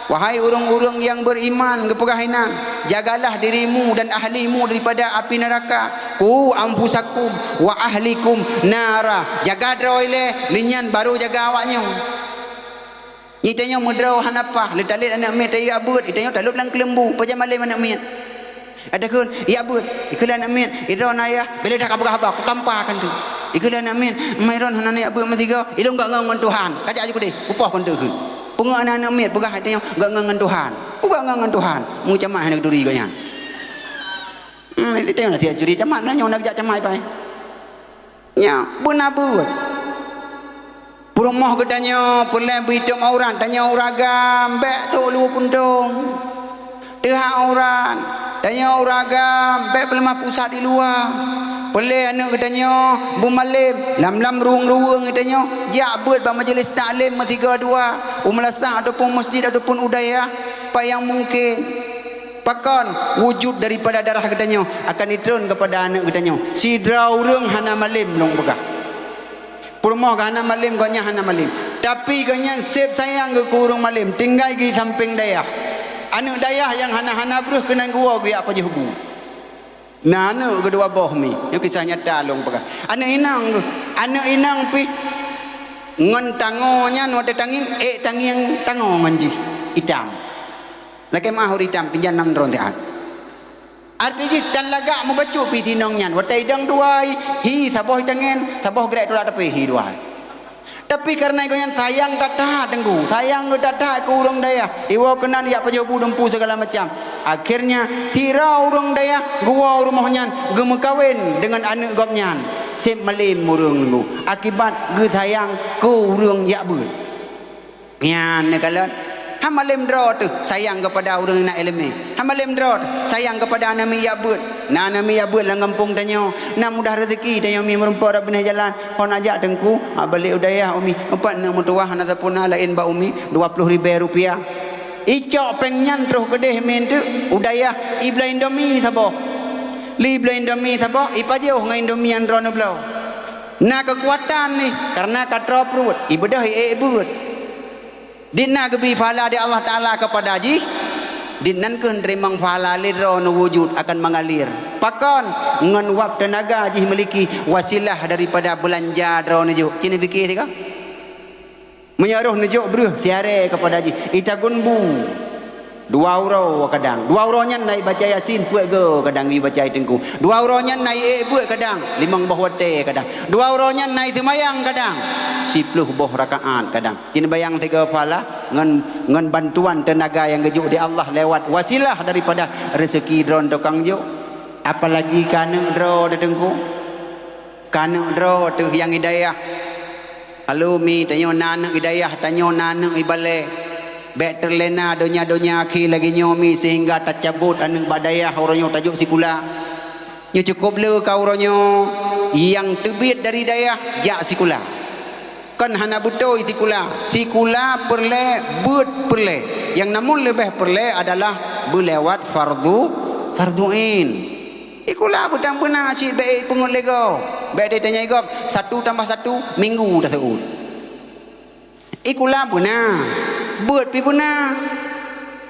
wahai ureuëng-ureuëng nyang beuriman, geupeugah inan, "Jagalah dirimu dan ahlimu daripada api neuraka. Qu anfusakum wa ahlikum nara." Jaga droe ilée, lheueh nyan barô jaga awaknyoe. Nyoe tanyoe meudroe hana paih, lé talét aneuëk miet tayue jak beuet, tanyoe talop lam keuleumbu, pajan malém aneuëk miet. Adakheun, "Jak beuet." Ikheun lé aneuëk miet, "Idroe na yah, bèk lé that kapeugah haba, kutampa keuneuk." Ikheun lé aneuëk miet, "Mai droeneuh hana jak beuet meusigoe, ilôn gak ngon, ngon Tuhan, kajak ju keudeh, kupoh keuneuk kheun." Peungeuh aneuëk miet, peugah tanyoe, "Gak ngon, ngon Tuhan." Peugah ngon, ngon Tuhan, meucamat hana geuturi gobnyan. Hmm, lé tanyoe na siat curi camat, na nyoe na geujak camat pai. Nyan, beuna beuet. Peurumoh geutanyoe peureulée beutông aurat, tanyoe ureuëng agam, bèk trok luweue puntông. Teuhah aurat, tanyoe ureuëng agam, bèk peuleumah pusat di luwa. Peureulée aneuëk geutanyoe beumalém, lam-lam ruweueng-ruweueng geutanyoe, jak beuet bak majelis taklim meusigoe dua, u meulasah ataupun masjid ataupun u dayah, pat nyang mungken. Pakon wujud daripada darah geutanyoe akan jitreun keupada aneuëk geutanyoe. Sidroe ureuëng hana malém lôn peugah. Peurumoh geuh hana malém, gobnyan hana malém. Tapi gobnyan seb sayang geuh keu ureuëng malém, tinggai geuh sampéng dayah. Aneuëk dayah nyang hana-hana breueh keunan geuwoe geujak pajoh bu. Na aneuëk geuh dua boh mi, nyoe kisah nyata lôn peugah. Aneuëk inong geuh, aneuëk inong pih ngon tangoe nyan watée tangieng, ék tangieng tangoe ngon jih, itam. Lakée meuáh ureuëng itam, pinjan nam droe siat. Arti jih tan lagak meubacut pih sinong nyan. Watée idong dua, hi saboh itangen, saboh grek tulak tapi hi dua. Tapi kareuna gobnyan sayang that-that teungku, sayang that-that keu ureuëng dayah, iwoe keunan jak pajoh bu dumpu sigala macam. Akhirnya, sidroe ureuëng dayah geuwoe u rumoh nyan geumeukawen deungon aneuëk gobnyan. Seb malém ureuëng teungku, akibat geusayang keu ureuëng jak beuet. Nyan neukalon. Hana malém droe teuh sayang keupada ureuëng na iéleumé. Hana malém droe teuh sayang keupada aneuëk miet jak beuet. Na aneuëk miet jak beuet lam gampông tanyoe, na mudah reuzeki tanyoe mi meurumpok rot binéh jalan. Hon ajak teungku, ha, balek u dayah umi. Empat aneuëk meutuwah hana sapeue na laén bak umi, dua ploh ribée rupiah. Icok péng nyan troh keudeh mi teuk u dayah, ibloe indomie saboh. Lé ibloe indomie saboh, ipajoh ngon indomie nyang droeneuh bloe. Na keukuatan nih, kareuna ka troe pruet, ibeudôh iék beuet. Dit na geubri pahala di Allah Taala keupada jih, dit nan kheueh teurimong pahala lé droeneuh wujud akan mengalir. Pakon? Ngon wab teunaga jih miliki wasilah daripada beulanja droeneuh jok. Ci neupiké sigoe. Meunyoe roh neujok breueh siaré keupada jih, itagun bu. Dua uroe kadang. Dua uroe nyan na ibaca Yasin peuet go kadang ibaca teungku. Dua uroe nyan na iék beuet kadang, limong boh watée kadang. Dua uroe nyan na iseumayang kadang, siploh boh rakaat kadang. Ci neubayang sigoe pahala ngon, ngon bantuan teunaga nyang geujok di Allah lewat wasilah daripada reuzeki droeneuh tukang jok. Apalagi keu aneuëk droe teuh teungku. Keu aneuëk droe teuh nyang i dayah. Halo mi, tanyoe na aneuëk i dayah, tanyoe na aneuëk i balée. Bék teulena donya-donya akhé lagée nyoe mi seuhingga tacabot aneuëk bak dayah uroe nyoe tajok sikula. Nyoe cukup le ka uroe nyoe nyang teubiet dari dayah jak sikula. Kon hana beutôi sikula. Sikula peureulée, beuet peureulée. Nyang namun leubeh peureulée adalah beulewat fardu, fardu ain. Sikula beutang beuna cit bék peungeut lé gob. Bék ditanyai gob, satu tambah satu, minggu taseuôt. Sikula beuna, beuet pi beuna.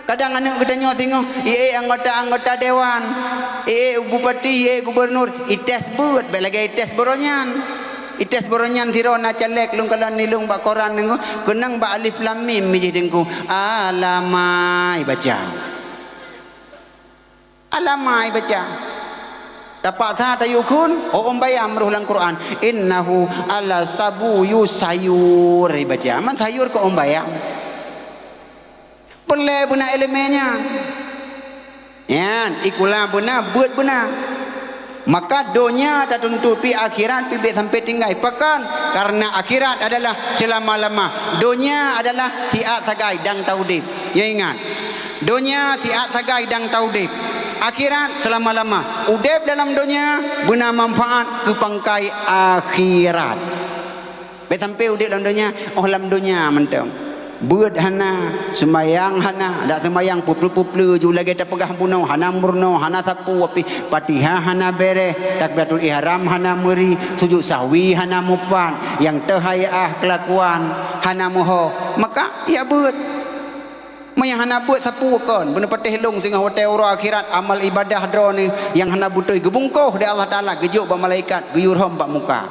Kadang aneuëk geutanyoe singoh, ié anggota-anggota dewan, ié bupati, ié gubunur, ites beuet, bék lagée ites baroe nyan. Ites baroe nyan sidroe na caleg lôn kalon nilung bak koran deungoe, keunong bak alif lam mim mijih deungku. Alamai baca. Alamai baca. Tapaksa tayue kheun, oh, ôn bayam roh lam Quran. Innahu ala sabu yusayur baca. Man sayur keu ôn bayam. Peureulée beuna iéleumé nyan. Nyan, sikula beuna, beuet beuna. Maka donya tatuntut pi akhirat pi bék sampai tinggai. Pakon? Karena akhirat adalah selama-lama. Donya adalah siat sagai dang taudeb. Nyoe ingat. Donya siat sagai dang taudeb. Akhirat selama-lama. Udeb dalam donya beuna manfaat keu pangkai akhirat. Bék sampai udeb lam donya, oh lam donya mantong. Beuet hana, seumayang hana, dak seumayang peupleue-peupleue ju lagée tapeugah bunoe, hana meurunoe, hana sapeue, pih Fatihah hana béreh, takbiratul ihram hana meuri, sujud sahwi hana mupat, nyang teuhayah keulakuan hana muho, maka ya beuet. Meunyo hana beuet sapeue kon, beuneupatéh lông singoh watée uroe akhirat amal ibadah droeneuh nyang hana beutôi geubungkôh lé Allah Taala geujok bak malaikat geuyue rhom bak muka.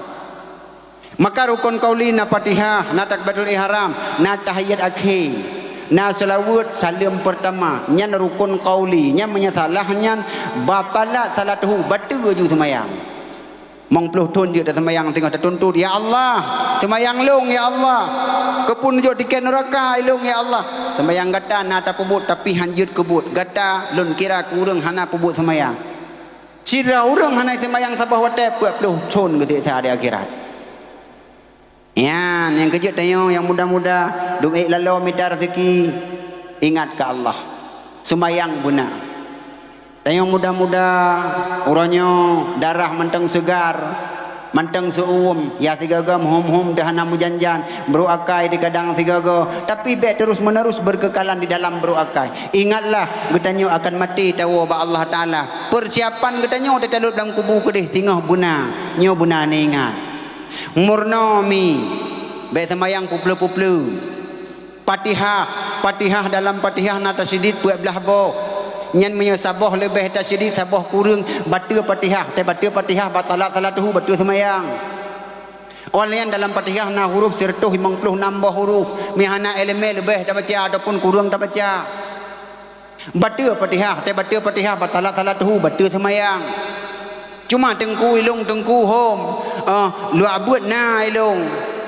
Maka rukon qauli na Fatihah, na takbiratul ihram, na tahiyat akhé, na seulaweuet saleuem peurtama, nyan rukon qauli, nyan meunyo salah nyan batalat salatuhu, bateue ju seumayang. Limong ploh thon jeuet taseumayang teungoh tatuntut, "Ya Allah, seumayang lông ya Allah, keupeue neujok tiket nuraka lông ya Allah." Seumayang gata na tapeubuet tapi han jeuet keubuet, gata lôn kira keu ureuëng hana peubuet seumayang. Sidroe ureuëng hana seumayang saboh watée peuet ploh thon geuseksa di akhirat. Nyan nyang keujeuet tanyoe nyang muda-muda dum ék laloe mita raseuki, ingat keu Allah. Seumayang beuna. Tanyoe muda-muda uroe nyoe darah mantong seugar, mantong seu-uem, ya sigoe-goe meuhom-hom teuh hana meujan-jan, brok akai di kadang sigoe-goe, tapi bék terus-menerus berkekalan di dalam brok akai. Ingatlah, geutanyoe akan maté tawoe bak Allah Taala. Persiapan geutanyoe tatalot lam kubu keudeh singoh beuna, nyoe beuna neuingat. Meurunoe mi, bék seumayang peupleue-peupleue. Fatihah, Fatihah dalam Fatihah na tasydid peuet blaih boh. Nyan meunyoe saboh leubeh tasydid, saboh kureueng, bateue Fatihah, teuh bateue Fatihah, batalat salatuhu, bateue seumayang. Óh lheueh nyan dalam Fatihah na huruf sireutôh limong ploh nam boh huruf, meunyoe hana iéleumé leubeh tabaca ataupun kureueng tabaca. Bateue Fatihah, teuh bateue Fatihah, batalat salatuhu, bateue seumayang. Cuma teungku ilông teungku hom, eh, luwak beuet na ilông,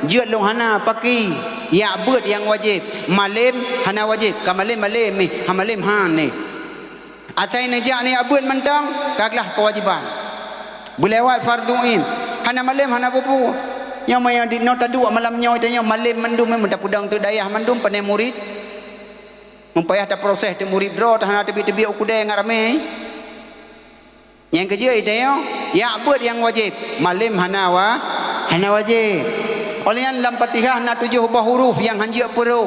jeuet lông hana paki, yak beuet nyang wajéb, malém hana wajéb, ka malém-malém nih, ha malém han nih. Asai neujak nih yak beuet mantong, ka glah keuwajéban. Beulewat fardhu ain, hana malém hana peue-peue. Nyoe meunyoe di noe taduek malam nyoe, tanyoe malém mandum, meutapeudong teuk dayah mandum, pane murit. Meupayah taproses teuk murit droe, teuh hana teubiet-teubiet u keudè ngat ramé. Nyang keujeuet tanyoe, yak beuet nyang wajéb, malém hana wa-, hana wajéb. Óh lheueh nyan lam Fatihah na tujoh boh huruf nyang han jeuet peuroh.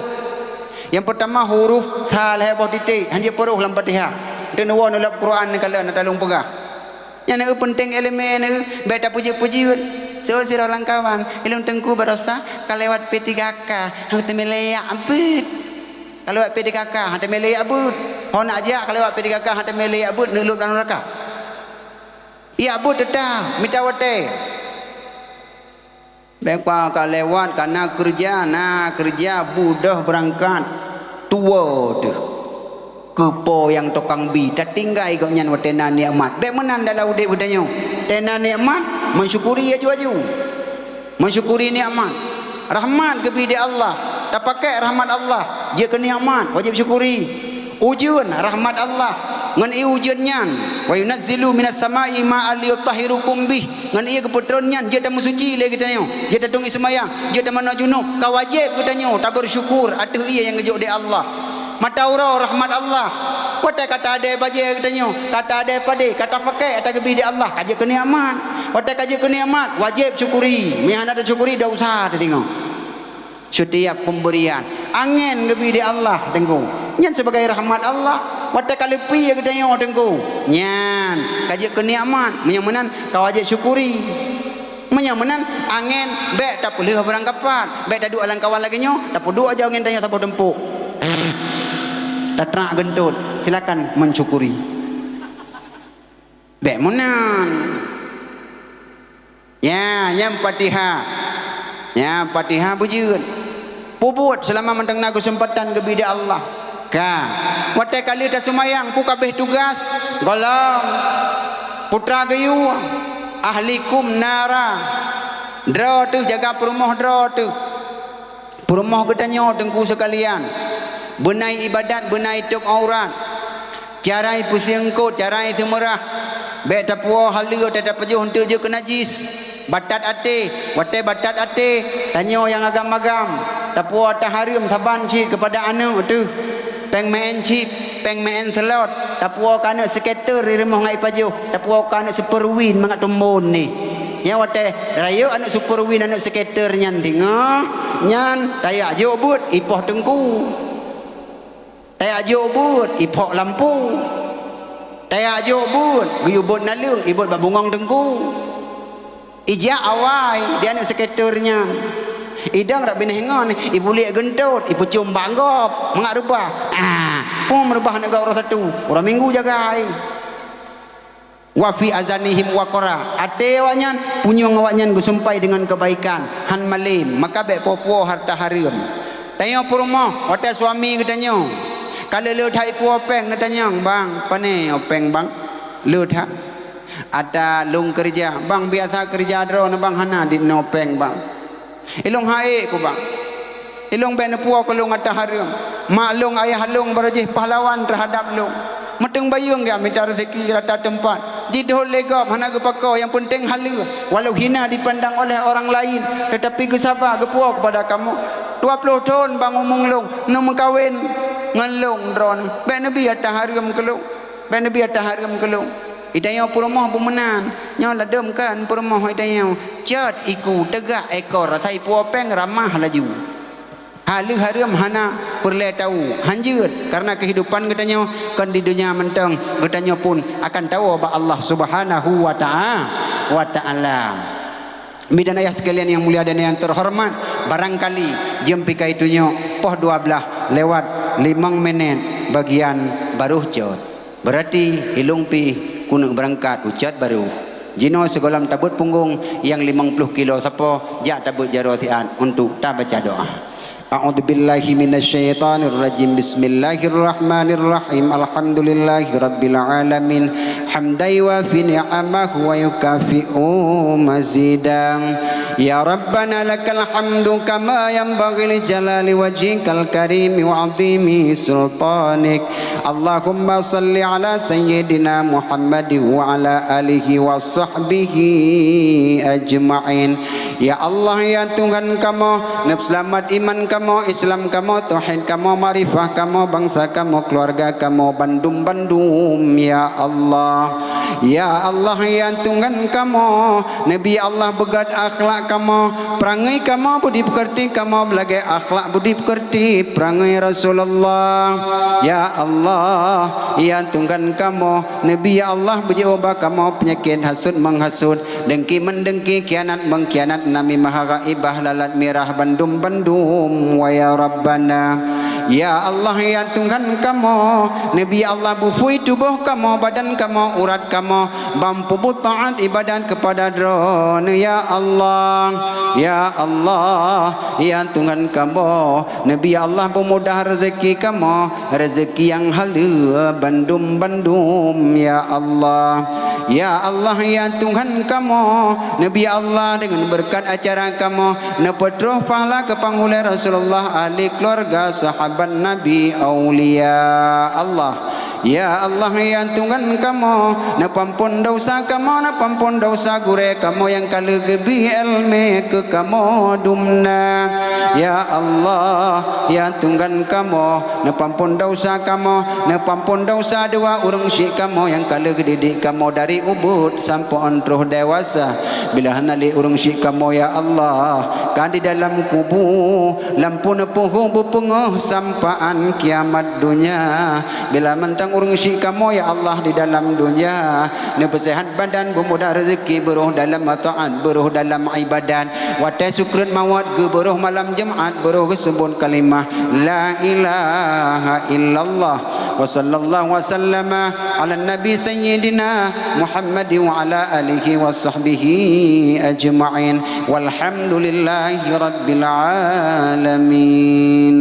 Nyang peurtama huruf sa lhèe boh titék, han jeuet peuroh lam Fatihah. Teuh neuwoe neulab Quran neukalon, na talông peugah. Nyan na peunteng iéleumé na, bék tapeujeuet-peujeuet. Soe sidroe lam kawan, ilông teungku barosa ka lewat P tiga K, han teumé lé yak beuet. Ka lewat P tiga K, han teumé lé yak beuet. Ho nak jak ka lewat P tiga K, han teumé lé yak beuet, neulôb lam nuraka. Yak beuet teutap, mita watèe. Bék ka lewat, ka na keureuja, na keureuja, budôh beurangkat, tuwoe teuh. Keu po nyang tukang bi, tatinggai gobnyan watèe na nikmat. Bék meunan dalam udép geutanyoe. Watèe na nikmat, meusyukuri aju-aju. Meusyukuri nikmat. Rahmat geubi di Allah. Tapakék rahmat Allah jeuet keu nikmat, wajéb syukuri. Ujeuen rahmat Allah, ngon ié ujeuen nyan, "Wa yunazzilu minas sama'i ma'an liyutahhirakum bih." Ngon ié geupeutron nyan jeuet tameusuci lé geutanyoe, jeuet tatueng ié seumayang, jeuet tamanoe junub. Ka wajéb geutanyoe tabeusyukur ateueh ié nyang geujok lé Allah. Mata uroe rahmat Allah. Watée ka taadée bajée geutanyoe, ka taadée padé, ka tapakék ata geubi di Allah, ka jeuet keu nikmat. Watée ka jeuet keu nikmat, wajéb syukuri. Meunyo hana tasyukuri, dosa teutinggai. Setiap pemberian, angén geubi di Allah, Teungku. Nyan sibagai rahmat Allah. Watée ka leupie geutanyoe, Teungku, nyan ka jeuet keu nikmat. Meunyo meunan, ka wajéb syukuri. Meunyo meunan, angén bék tapeuleueh barangkapat, bék taduek lam kawan lagée nyoe, tapeuduek aja angén tanyoe saboh tumpok. Tatrak geuntot, silakan mensyukuri. Bék meunan. Nya, nyang Fatihah. Nya, Fatihah beujeuet. Peubuet seulama mantong na keuseumpatan geubi di Allah. Ka. Watée ka lheueh taseumayang, peue ka abéh tugaih? Gohlom. Putra geuyue, ahlikum nara. Droe teuh, jaga peurumoh droe teuh. Peurumoh geutanyoe, Teungku sekalian. Beunai ibadat, beunai tôb aurat. Carai peusiengkot, carai seumeurah. Bék tapuwoe haleue, watée tapajoh eunteuk jeuet keu najis. Batat até, watée batat até, tanyoe nyang agam-agam, tapuwoe ata hareuem saban cit keupada aneuëk teuh. Péng meu'en chip, péng meu'en slot, tapuwoe keu aneuëk skater di rumoh ngon ipajoh, tapuwoe keu aneuëk Super Win mangat tumbon neh. Nyang watée rayeuk aneuëk Super Win, aneuëk skater nyan teungoh, nyan tajak jok buet ipoh teungku. Tajak jok buet, iphok lampu. Tajak jok buet, geuyue bot naleueng, ibot bak bungong teungku. Ijak awai di aneuëk skater nyan. Idong rab binéh ngon, ibuliek geuntot, ipeucom bak gob, mangat reubah. Ah, pom reubah aneuëk gob uroe Sabtu, uroe Minggu jagai. Wa fi azanihim waqra. Até awaknyan, punyueng awaknyan geusumpai deungon keubaikan, han malém, maka bék puwoe-puwoe hareuta hareuem. Tanyoe peurumoh, watée suami geutanyoe ka le-le that ipuwoe péng, geutanyong, "Bang, pane péng, Bang?" "Le that." "Ata lôn keureuja." "Bang, biasa keureuja droeneuh, Bang, hana dit noe péng, Bang." "Ilôn han ék ku, Bang. Ilôn bék neupuwoe keu lôn ata hareuem. Mak lôn, ayah lôn barô jih pahlawan teuhadab lôn. Meuteung bayeue geumita reuzeki rata teumpat. Jidhôt lé gob hana geupakoe, nyang peunteng haleue. Walau hina dipandang oleh orang lain, teutapi geusaba geupuwoe keupada kamoe. Dua ploh thon, Bang, umong lôn, neumeukawen ngon lôn droeneuh. Bék neubi ata hareuem keu lôn." Bék neubi ata hareuem keu lôn. Itanyoe peurumoh beumeunan. Nyoe ladôm kan peurumoh itanyoe. Cot iku, teugak ekor, asai puwoe péng ramah laju. Haleue hareuem hana peureulée tawoe. Hanjeuet, kareuna keuhidupan geutanyoe kon di donya mantong, geutanyoe pun akan tawoe bak Allah Subhanahu wa ta'a-, wa Ta'ala. Umi dan ayah sekalian yang mulia dan yang terhormat, barangkali jeuem pih ka itunyok poh dua blaih lewat limong menit bagian barôh cot. Berarti ilôn pih keuneuk beurangkat u cot barôh. Jinoe sigohlom tabeuet punggong nyang limong ploh kilo sapo, jak tabeuet jaroe siat untuk tabaca doa. A'udzubillahi minasyaitonirrajim. Bismillahirrahmanirrahim. Alhamdulillahirabbil alamin. Hamdan yuwafi ni'amahu wa yukafi'u mazida. Ya Rabbana lakal hamdu kama yanbaghi li jalali wajhikal karimi wa 'azimi sultanik. Allahumma salli ala sayyidina Muhammadin wa ala alihi wa sahbihi ajma'in. Ya Allah, ya Tuhan kamoe, neuseulamat iman kamoe, Islam kamoe, tauhid kamoe, makrifah kamoe, bansa kamoe, keuluwarga kamoe, bandum-bandum, ya Allah. Ya Allah, ya Tuhan kamoe, neubi Allah beugét akhlak kamoe, peurangui kamoe, budi peukeurti kamoe, beulagée akhlak, budi peukeurti, peurangui Rasulullah. Ya Allah, ya Tuhan kamoe, neubi ya Allah beujiôh bak kamoe peunyakét hasut meunghasut, deungki meundeungki, khianat meungkhianat, namimah, ghaibah, lalat mirah, bandum-bandum, wa ya Rabbana. Ya Allah, ya Tuhan kamoe, neubi ya Allah beuphui tuboh kamoe, badan kamoe, urat kamoe, ban peubuet taát ibadat keupada Droeneuh, ya Allah. Ya Allah, ya Tuhan kamoe, neubi ya Allah beumudah reuzeki kamoe, reuzeki nyang haleue bandum-bandum, ya Allah. Ya Allah, ya Tuhan kamoe, neubi ya Allah deungon beureukat acara kamoe, neupeutroh pahala keu panghulée Rasulullah, ahli keuluwarga, sahabat Nabi, aulia Allah. Ya Allah, ya Tuhan kamoe, neupeuampon desya kamoe, neupeuampon desya gurée kamoe nyang ka lheueh geubri iéleumé keu kamoe dumna. Ya Allah, ya Tuhan kamoe, neupeuampon desya kamoe, neupeuampon desya dua ureuëng syik kamoe nyang ka lheueh geudidik kamoe dari ubit sampoe 'an troh dewasa. Bila hana lé ureuëng syik kamoe, ya Allah, ka di dalam kubu, lam peuneupeuhu beupeungoh sampaan kiamat donya. Bila mantong ureuëng syik kamoe, ya Allah, di dalam donya, neupeusehat badan, beumudah rezeki, beuroh dalam taát, beuroh dalam ibadat. Watée sukreut mawöt, geubeurôh malam Jumat, beuroh geuseubut kalimah la ilaha illallah. Wa sallallahu wa sallama ala nabi sayyidina Muhammad wa ala alihi wa sahbihi ajma'in. Walhamdulillahi rabbil alamin.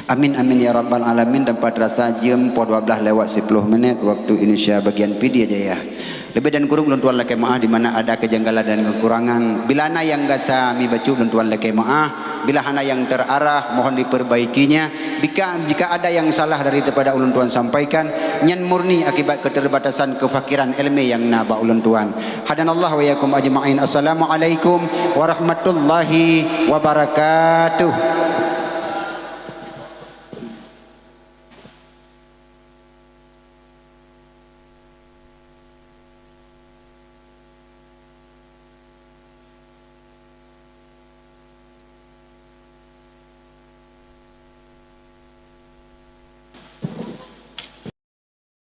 Amin, amin, ya rabbal alamin. Tanpa terasa jeuem poh dua belas lewat sepuluh menit waktu Indonesia bagian Pidie Jaya. Leubeh dan kureueng ulôn tuan lakée meuáh di mana ada kejanggalan dan kekurangan. Bila na nyang gasa mi bacut ulôn tuan lakée meuáh. Bila hana nyang terarah, mohon diperbaikinya. Bika, jika ada nyang salah daripada ulôn tuan sampaikan, nyan murni akibat keterbatasan kefakiran ilmu nyang na bak ulôn tuan. Hadanallahu wa iyyakum ajma'in. Assalamualaikum warahmatullahi wabarakatuh.